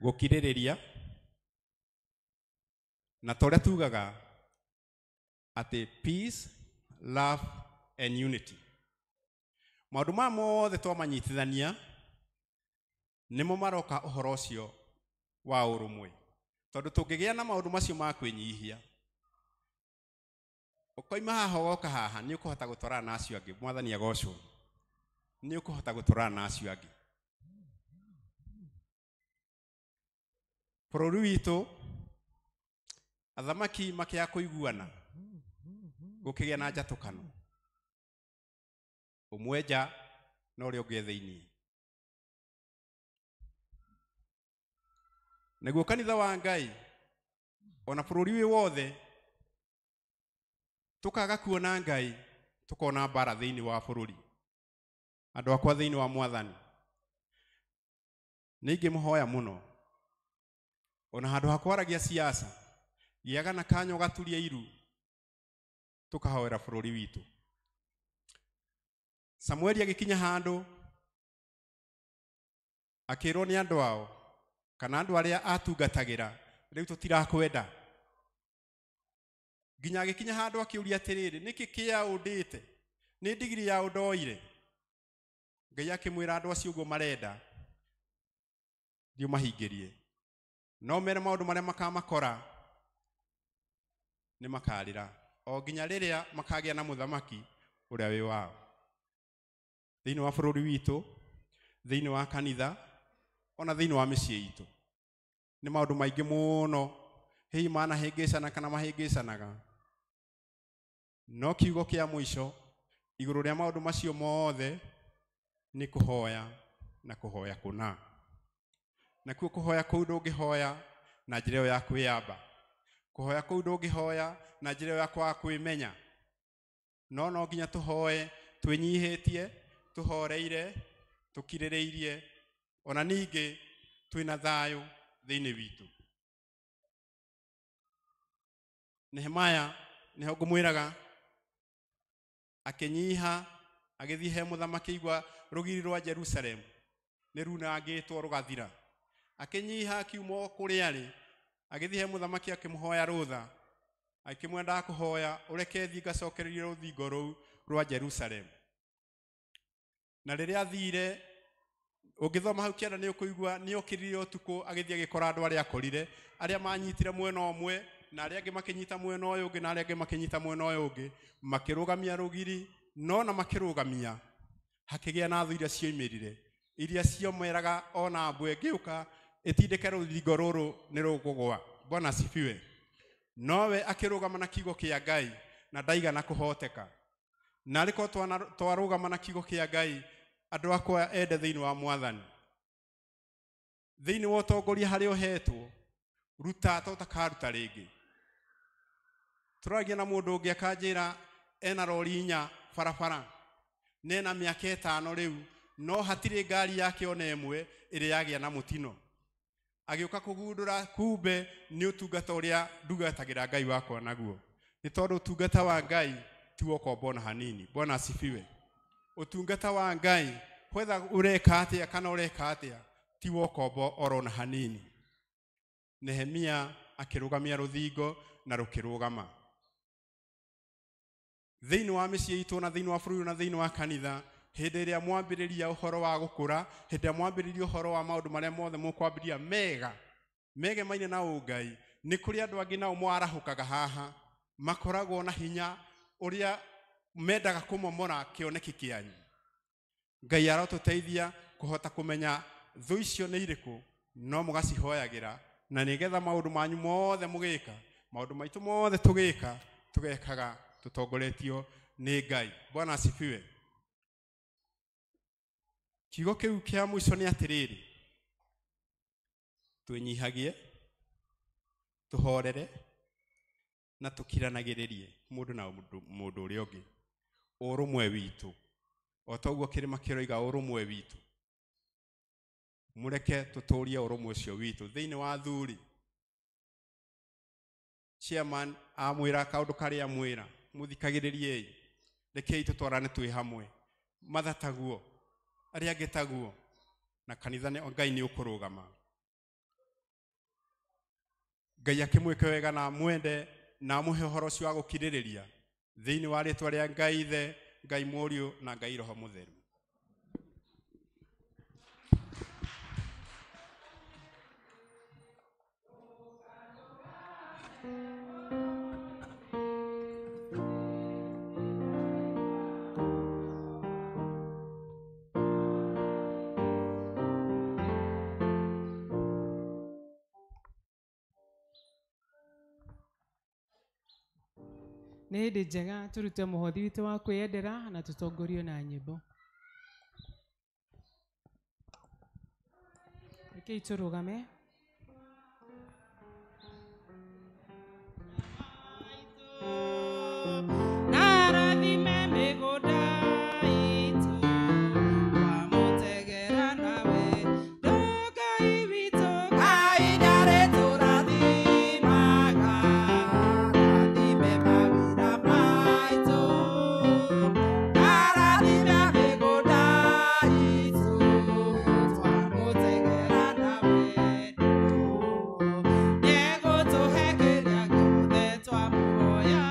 gũkirĩrĩria, na ta ũrĩa tugaga atĩ peace, love and unity. Maũndũ maya mothe twamanyitithania nĩmo maroka ũhoro ũcio wa ũrũmwe. Tondũ tũngĩgĩa na maũndũ macio ma kwĩnyihia, ũkoima haha ũgoka haha, nĩ ũkũhota gũtwarana na acio angĩ. Mwathani agocwo. Nĩ ũkũhota gũtwarana na acio angĩ. Bũrũri witũ athamaki makĩaga kũiguana, gũkĩgĩa na njatũkano, ũmwe nja na ũrĩa ũngĩ thĩinĩ. Naguo kanitha wa Ngai ona bũrũri wĩ wothe tũkaga kuona Ngai, tũkona mbara thĩinĩ wa bũrũri. Andũ akwa thĩinĩ wa Mwathani, nĩ ingĩmũhoya mũno, ona handũ ha kwaragia siasa, gĩaga na kanya ũgaturia iru, tũkahoera bũrũri witũ. Samueli agĩkinya handũ akĩrwo nĩ andũ ao kana andũ arĩa atungatagĩra, rĩu tũtirakwenda. Nginya agĩkinya handũ akĩũria atĩrĩrĩ, nĩkĩ kĩaũndĩte? Nĩ ndigiri ya ũndoire? Ngai akĩmwĩra andũ acio ũguo marenda thiĩ ũmahingĩrie, no mere maũndũ marĩa makamakora nĩ makarĩra o nginya rĩrĩa makagĩa na mũthamaki ũrĩa wĩ wao. Thĩinĩ wa bũrũri witũ, thĩinĩ wa kanitha, ona thĩinĩ wa mĩciĩ itũ, nĩ maũndũ maingĩ mũno hihi manahĩngĩcana kana mahĩngĩcanaga. No kiugo kĩa mũico igũrũ rĩa maũndũ macio mothe nĩ kũhoya na kũhoya kũna. Nakuo kũhoya kũu ndũngĩhoya na njĩra ĩyo ya kwĩyamba, kũhoya kũu ndũngĩhoya na njĩra ĩyo ya kwaga kwĩmenya, no no nginya tũhoe twĩnyihĩtie, tũhoreire, tũkirĩrĩirie, ona ningĩ twĩna thayũ thĩinĩ witũ. Nehemaya nĩho ngũmwĩraga akĩnyiha agĩthiĩ he mũthamaki, aigua rũgiri rwa Jerusalemu nĩ runangĩtwo rũgathira. Akĩnyiha akiuma o kũrĩa arĩ, agĩthiĩ he mũthamaki akĩmũhoya rũtha, akĩmwĩra ndakũhoya ũreke thiĩ ngacokererie rũthingo rũu rwa Jerusalemu. Na rĩrĩa athire, ũngĩthoma hau kĩanda nĩ ũkũigua nĩ okĩrire ũtukũ agĩthiĩ agĩkora andũ arĩa akorire, arĩa manyitire mwena ũmwe na arĩa angĩ makĩnyita mwena ũyũ ũngĩ na arĩa angĩ makĩnyita mwena ũyũ ũngĩ, makĩrũgamia rũgiri. No na makĩrũgamia hakĩgĩa na thũ iria cioimĩrire, iria ciomeraga ona mbwe ĩngĩũka ĩtindĩke rũthingo rũrũ nĩ rũkũgũa. Bwana asifiwe. Nowe akĩrũgama na kiugo kĩa Ngai na ndaigana kũhoteka. Na arĩkorwo twarũgama na kiugo kĩa Ngai, andũ akwa ende thĩinĩ wa Mwathani, thĩinĩ wa ũtongoria harĩa ũhetwo, ruta ta ũtakaruta rĩngĩ. Tũragia na mũndũ ũngĩ akanjĩra ena rori 4 barabara, na ena mĩaka 5 rĩu, no hatirĩ ngari yake ona ĩmwe ĩrĩa yagĩa na mũtino. Agĩũka kũgundũra kumbe nĩ ũtungata ũrĩa ndungatagĩra Ngai wakwa naguo. Nĩ tondũ ũtungata wa Ngai ti wa ũkombo ona hanini. Bwana asifiwe. Ũtungata wa Ngai whether ũreka atĩa kana ũreka atĩa ti wa ũkombo oro na hanini. Nehemia akĩrũgamia rũthingo na rũkĩrũgama. Thĩinĩ wa mĩciĩ itũ na thĩinĩ wa bũrũri na thĩinĩ wa kanitha, hĩndĩ ĩrĩa mwambĩrĩria ũhoro wa gũkũra, hĩndĩ ĩrĩa mwambĩrĩria ũhoro wa maũndũ marĩa mothe mũkwambĩrĩria mega megemaine na ũngai, nĩ kũrĩ andũ angĩ nao mwarahũkaga haha makoragwo na hinya ũrĩa mendaga kũmomora kĩoneki kĩanyu. Ngai arotũteithia kũhota kũmenya thũ icio nĩ irĩkũ, no mũgacihoyagĩra, na nĩgetha maũndũ manyu mothe mũgĩka, maũndũ maitũ mothe tũgĩka, tũgekaga tũtongoretio nĩ Ngai. Bwana asifiwe. Kiugo kĩu kĩa mũico nĩ atĩrĩrĩ, twĩnyihagie, tũhorere na tũkiranagĩrĩrie mũndũ na mũndũ ũrĩa ũngĩ. Ũrũmwe witũ, o ta ũguo kĩrĩma kĩroiga ũrũmwe witũ, mũreke tũtũrie ũrũmwe ũcio witũ thĩinĩ wa athuri. Chairman amwĩra kaũndũ karĩa amwĩra, mũthikagĩrĩriei, rekei tũtwarane twĩ hamwe, matha taguo, arĩa angĩ taguo, na kanitha Ngai nĩ ũkũrũgama. Ngai akĩmwĩke wega na amwende na amũhe ũhoro ũcio wa gũkirĩrĩria thĩinĩ wa rĩtwa rĩa Ngai Ithe, Ngai Mũriũ na Ngai Roho Mũtheru. Nĩ hĩndĩ njega tũrute mũhothi witũ wa kwĩyendera na tũtongorio na nyĩmbo. Rekei tũrũgame. Narathime mĩgũnda itũ, twamũtegera nawe, Ngai witũ, Ngai nĩarĩtũrathimaga, arathime mawĩra maitũ, arathime mĩgũnda itũ, twamũtegera nawe, nĩegũtũhe kĩrĩa gĩothe twamũhoya.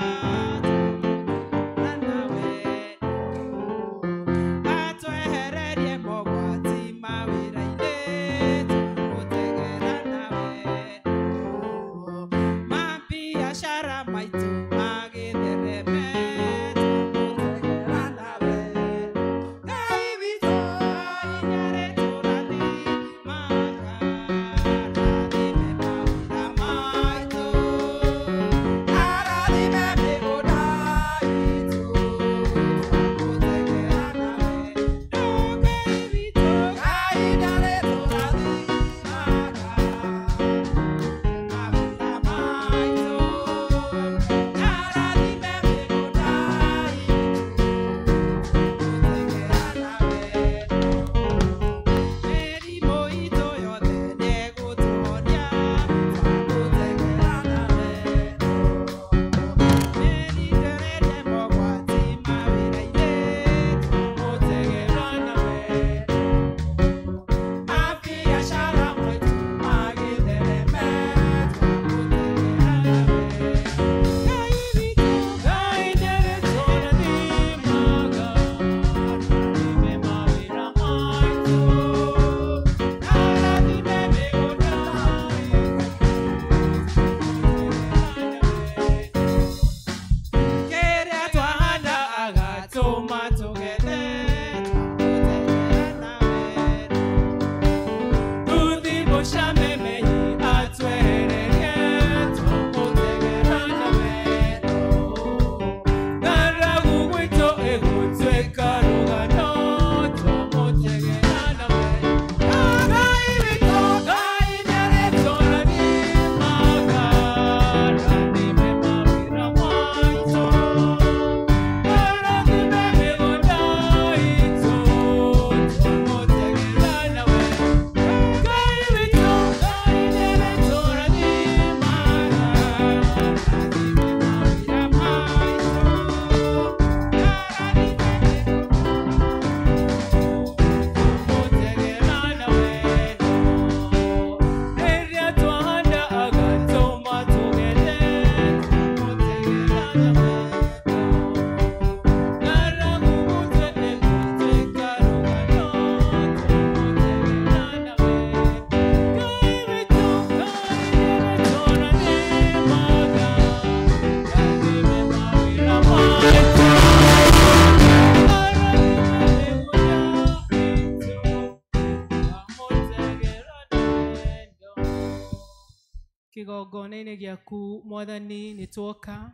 Kĩgongona-inĩ gĩaku Mwathani nĩ twoka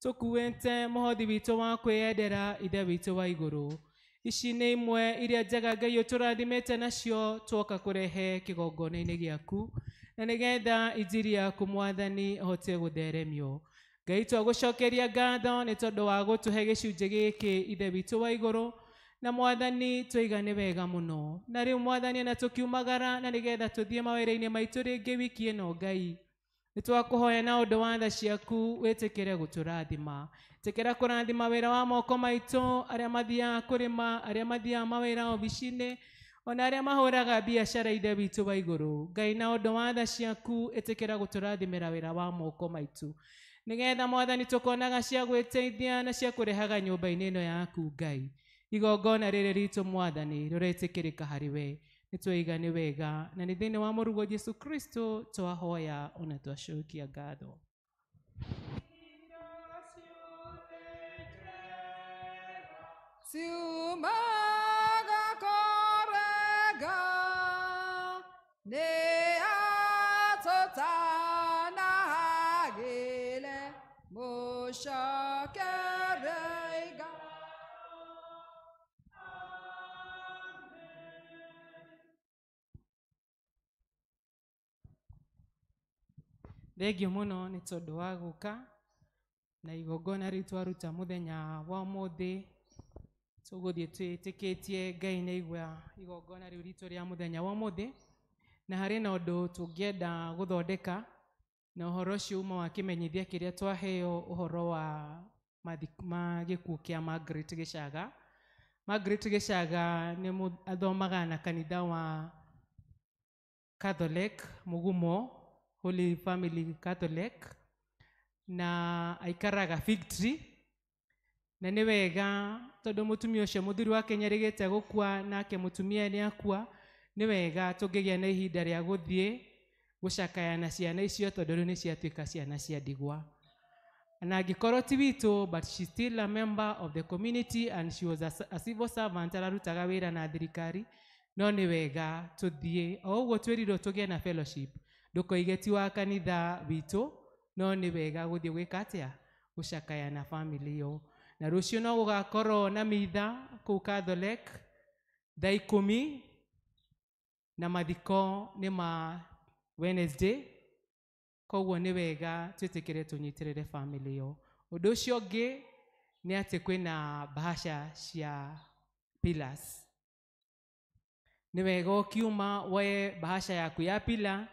tũkuĩte mũhothi witũ wa kwĩyendera Ithe witũ wa igũrũ. Ici nĩ imwe iria njega Ngai ũtũrathimĩte nacio twoka kũrehe kĩgongona-inĩ gĩaku na nĩgetha injiri yaku Mwathani ĩhote gũtheremio. Ngai twagũcokeria ngatho nĩ tondũ wa gũtũhe gĩcunjĩ gĩkĩ Ithe witũ wa igũrũ na Mwathani twaiga nĩ wega mũno. Na rĩu Mwathani na tũkiumagara na nĩgetha tũthiĩ mawĩra-inĩ maitũ rĩngĩ wiki ĩno Ngai nĩ twakũhoya na ũndũ wa tha ciaku wĩtĩkĩre gũtũrathima. Ĩtĩkĩra kũrathima wĩra wa moko maitũ, arĩa mathiaga kũrĩma, arĩa mathiaga mawĩra obici-inĩ, ona arĩa mahũraga biacara Ithe witũ wa igũrũ. Ngai na ũndũ wa tha ciaku ĩtĩkĩra gũtũrathimĩra wĩra wa moko maitũ nĩgetha Mwathani tũkonaga cia gwĩteithia na cia kũrehaga nyũmba-inĩ ĩno yaku Ngai. Igongona rĩrĩ ritũ Mwathani rĩretĩkĩrĩka harĩ we nĩ twaiga nĩ wega na nĩ thĩinĩ wa mũrugo Jesu Kristo twahoya ona twacokia ngatho. Ciumaga kũrega nĩ atũtanahagĩre mũcokere Ngai. Thengio mũno nĩ tondũ wa gũka na igongona rĩu twaruta mũthenya wa ũmũthĩ tũgũthiĩ twĩtĩkĩtie Ngai nĩ aigua igongona rĩu ritũ rĩa mũthenya wa ũmũthĩ na harĩ na ũndũ tũngĩenda gũthondeka na ũhoro ũcio uma wa kĩmenyithia kĩrĩa twaheo ũhoro wa ma gĩkuũ kĩa Margaret Gĩcaga. Margaret Gĩcaga nĩ athomaga na kanitha wa Catholic Mugumo Holy Family Catholic na aikaraga Fig Tree na nĩ wega tondũ mũtumia ũcio mũthuri wake nĩerĩgĩte gũkua nake mũtumia nĩ akua nĩ wega tũngĩgĩa na ihinda rĩa gũthiĩ gũcakaya na ciana icio tondũ rĩu nĩ ciatuĩka ciana cia ndigwa. Na angĩkorwo ti witũ but she's still a member of the community and she was a civil servant ararutaga wĩra na thirikari no nĩ wega tũthiĩ o ũguo twĩrirwo tũgĩe na fellowship ndũkoige ti wa kanitha witũ no nĩ wega gũthiĩ gwĩka atĩa gũcakaya na family ĩyo. Na rũciũ no gũgakorwo na mitha kũu Catholic thaa 10 na mathiko nĩ ma Wednesday koguo nĩ wega twĩtĩkĩre tũnyitĩrĩre family ĩyo. Ũndũ ũcio ũngĩ nĩ atĩ kwĩna bahasha cia pillars. Nĩ wega ũkiuma woe bahasha yaku ya pillar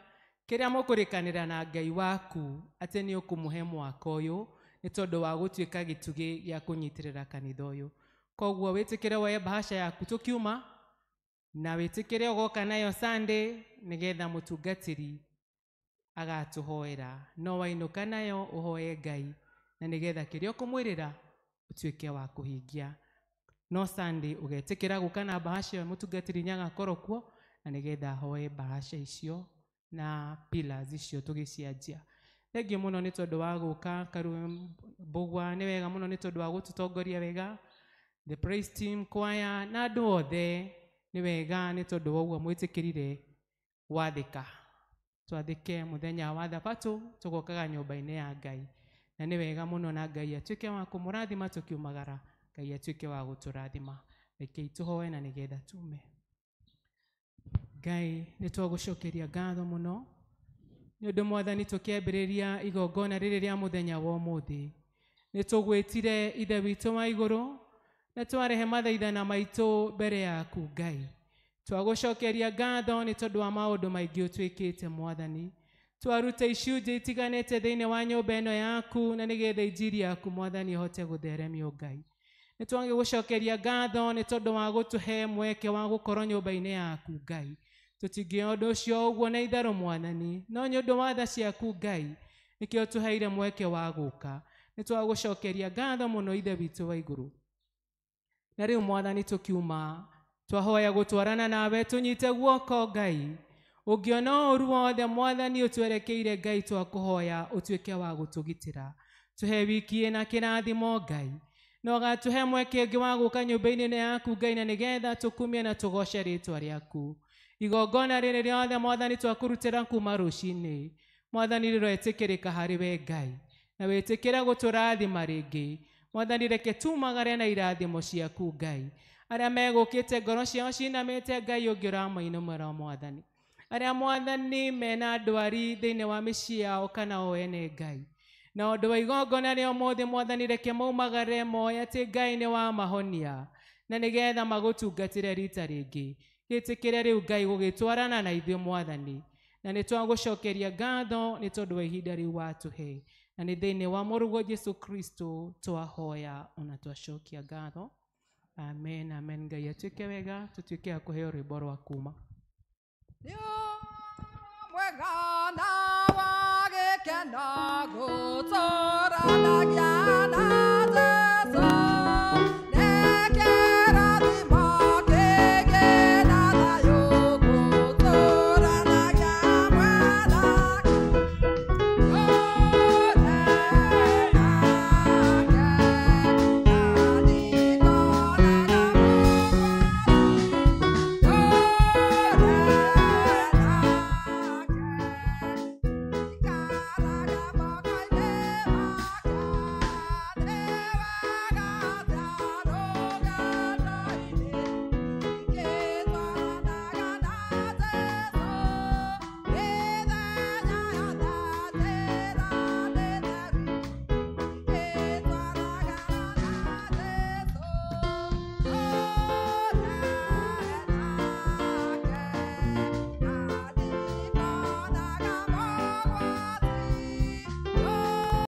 kĩrĩa mũkũrĩkanĩra na Ngai waku atĩ nĩ ũkũmũhe mwaka ũyũ nĩ tondũ wa gũtuĩka gĩtugĩ gĩa kũnyitĩrĩra kanitha ũyũ. Koguo wĩtĩkĩre woe bahasha yaku tũkiuma na wĩtĩkĩre ũgoka nayo Sunday nĩgetha mũtungatĩri agatũhoera no wainũka nayo ũhoe Ngai na nĩgetha kĩrĩa ũkũmwĩrĩra ũtuĩke wa kũhingia. No Sunday ũgetĩkĩra gũka na bahasha ĩyo mũtungatĩri nĩagakorwo kuo na nĩgetha ahoe bahasha icio na pillars icio tũgĩcianjia. Thengio mũno nĩ tondũ wa gũka Karue Mbũgua nĩ wega mũno nĩ tondũ wa gũtũtongoria wega the praise team choir na andũ othe nĩ wega nĩ tondũ wa ũguo mwĩtĩkĩrire gwathĩka. Twathĩke mũthenya wa thabatũ tũgokaga nyũmba-inĩ ya Ngai na nĩ wega mũno na Ngai atuĩke wa kũmũrathima tũkiumagara Ngai atuĩke wa gũtũrathima. Rekei tũhoe na nĩgetha tume. Ngai nĩ twagũcokeria ngatho mũno nĩ ũndũ Mwathani tũkĩambĩrĩria igongona rĩrĩ rĩa mũthenya wa ũmũthĩ nĩ tũgwĩtire Ithe witũ wa igũrũ na twarehe mathaithana maitũ mbere yaku Ngai. Twagũcokeria ngatho nĩ tondũ wa maũndũ maingĩ ũtwĩkĩte Mwathani. Twaruta icunjĩ itiganĩte thĩinĩ wa nyũmba ĩno yaku na nĩgetha injiri yaku Mwathani ĩhote gũtheremio Ngai. Nĩ twagĩgũcokeria ngatho nĩ tondũ wa gũtũhe mweke wa gũkorwo nyũmba-inĩ yaku Ngai. Tũtingĩoya ũndũ ũcio ũguo na itherũ Mwathani no nĩ ũndũ wa tha ciaku Ngai nĩkĩo tũheire mweke wa gũka. Nĩ twagũcokeria ngatho mũno Ithe witũ wa igũrũ. Na rĩu Mwathani tũkiuma twahoya gũtwarana nawe tũnyite guoko Ngai. Ũngĩona ũũru wothe Mwathani ũtwerekeire Ngai twakũhoya ũtuĩke wa gũtũgitĩra. Tũhe wiki ĩna kĩrathimo Ngai na ũgatũhe mweke ũngĩ wa gũka nyũmba-inĩ ĩno yaku Ngai na nĩgetha tũkumie na tũgoce rĩtwa rĩaku. Igongona rĩrĩ rĩothe Mwathani twakũrutĩra kuma rũcinĩ Mwathani rĩroetĩkĩrĩka harĩ we Ngai, na wĩtĩkĩre gũtũrathima rĩngĩ. Mwathani reke tumagare na irathimo ciaku Ngai. Arĩa megũkĩte ngoro ciao cinamĩte Ngai ũngĩ ũramainũmĩra Mwathani. Arĩa Mwathani mena ndwari thĩinĩ wa mĩciĩ yao kana o ene Ngai, na ũndũ wa igongona rĩa ũmũthĩ Mwathani reke maumagare moe atĩ Ngai nĩ wa mahonia, na nĩgetha magũtungatĩre rita rĩngĩ. Gĩtĩkĩre rĩu Ngai gũgĩtwarana na ithuĩ Mwathani, na nĩ twagũcokeria ngatho nĩ tondũ wa ihinda rĩu watũhe, na nĩ thĩinĩ wa mũrũguo Jesu Kristo twahoya ona twacokia ngatho. Amen, amen. Ngai atuĩke wega, tũtuĩke a kũheo rwĩmbo rwa kuma. Mwega na wa gĩkeno gũtũranagia na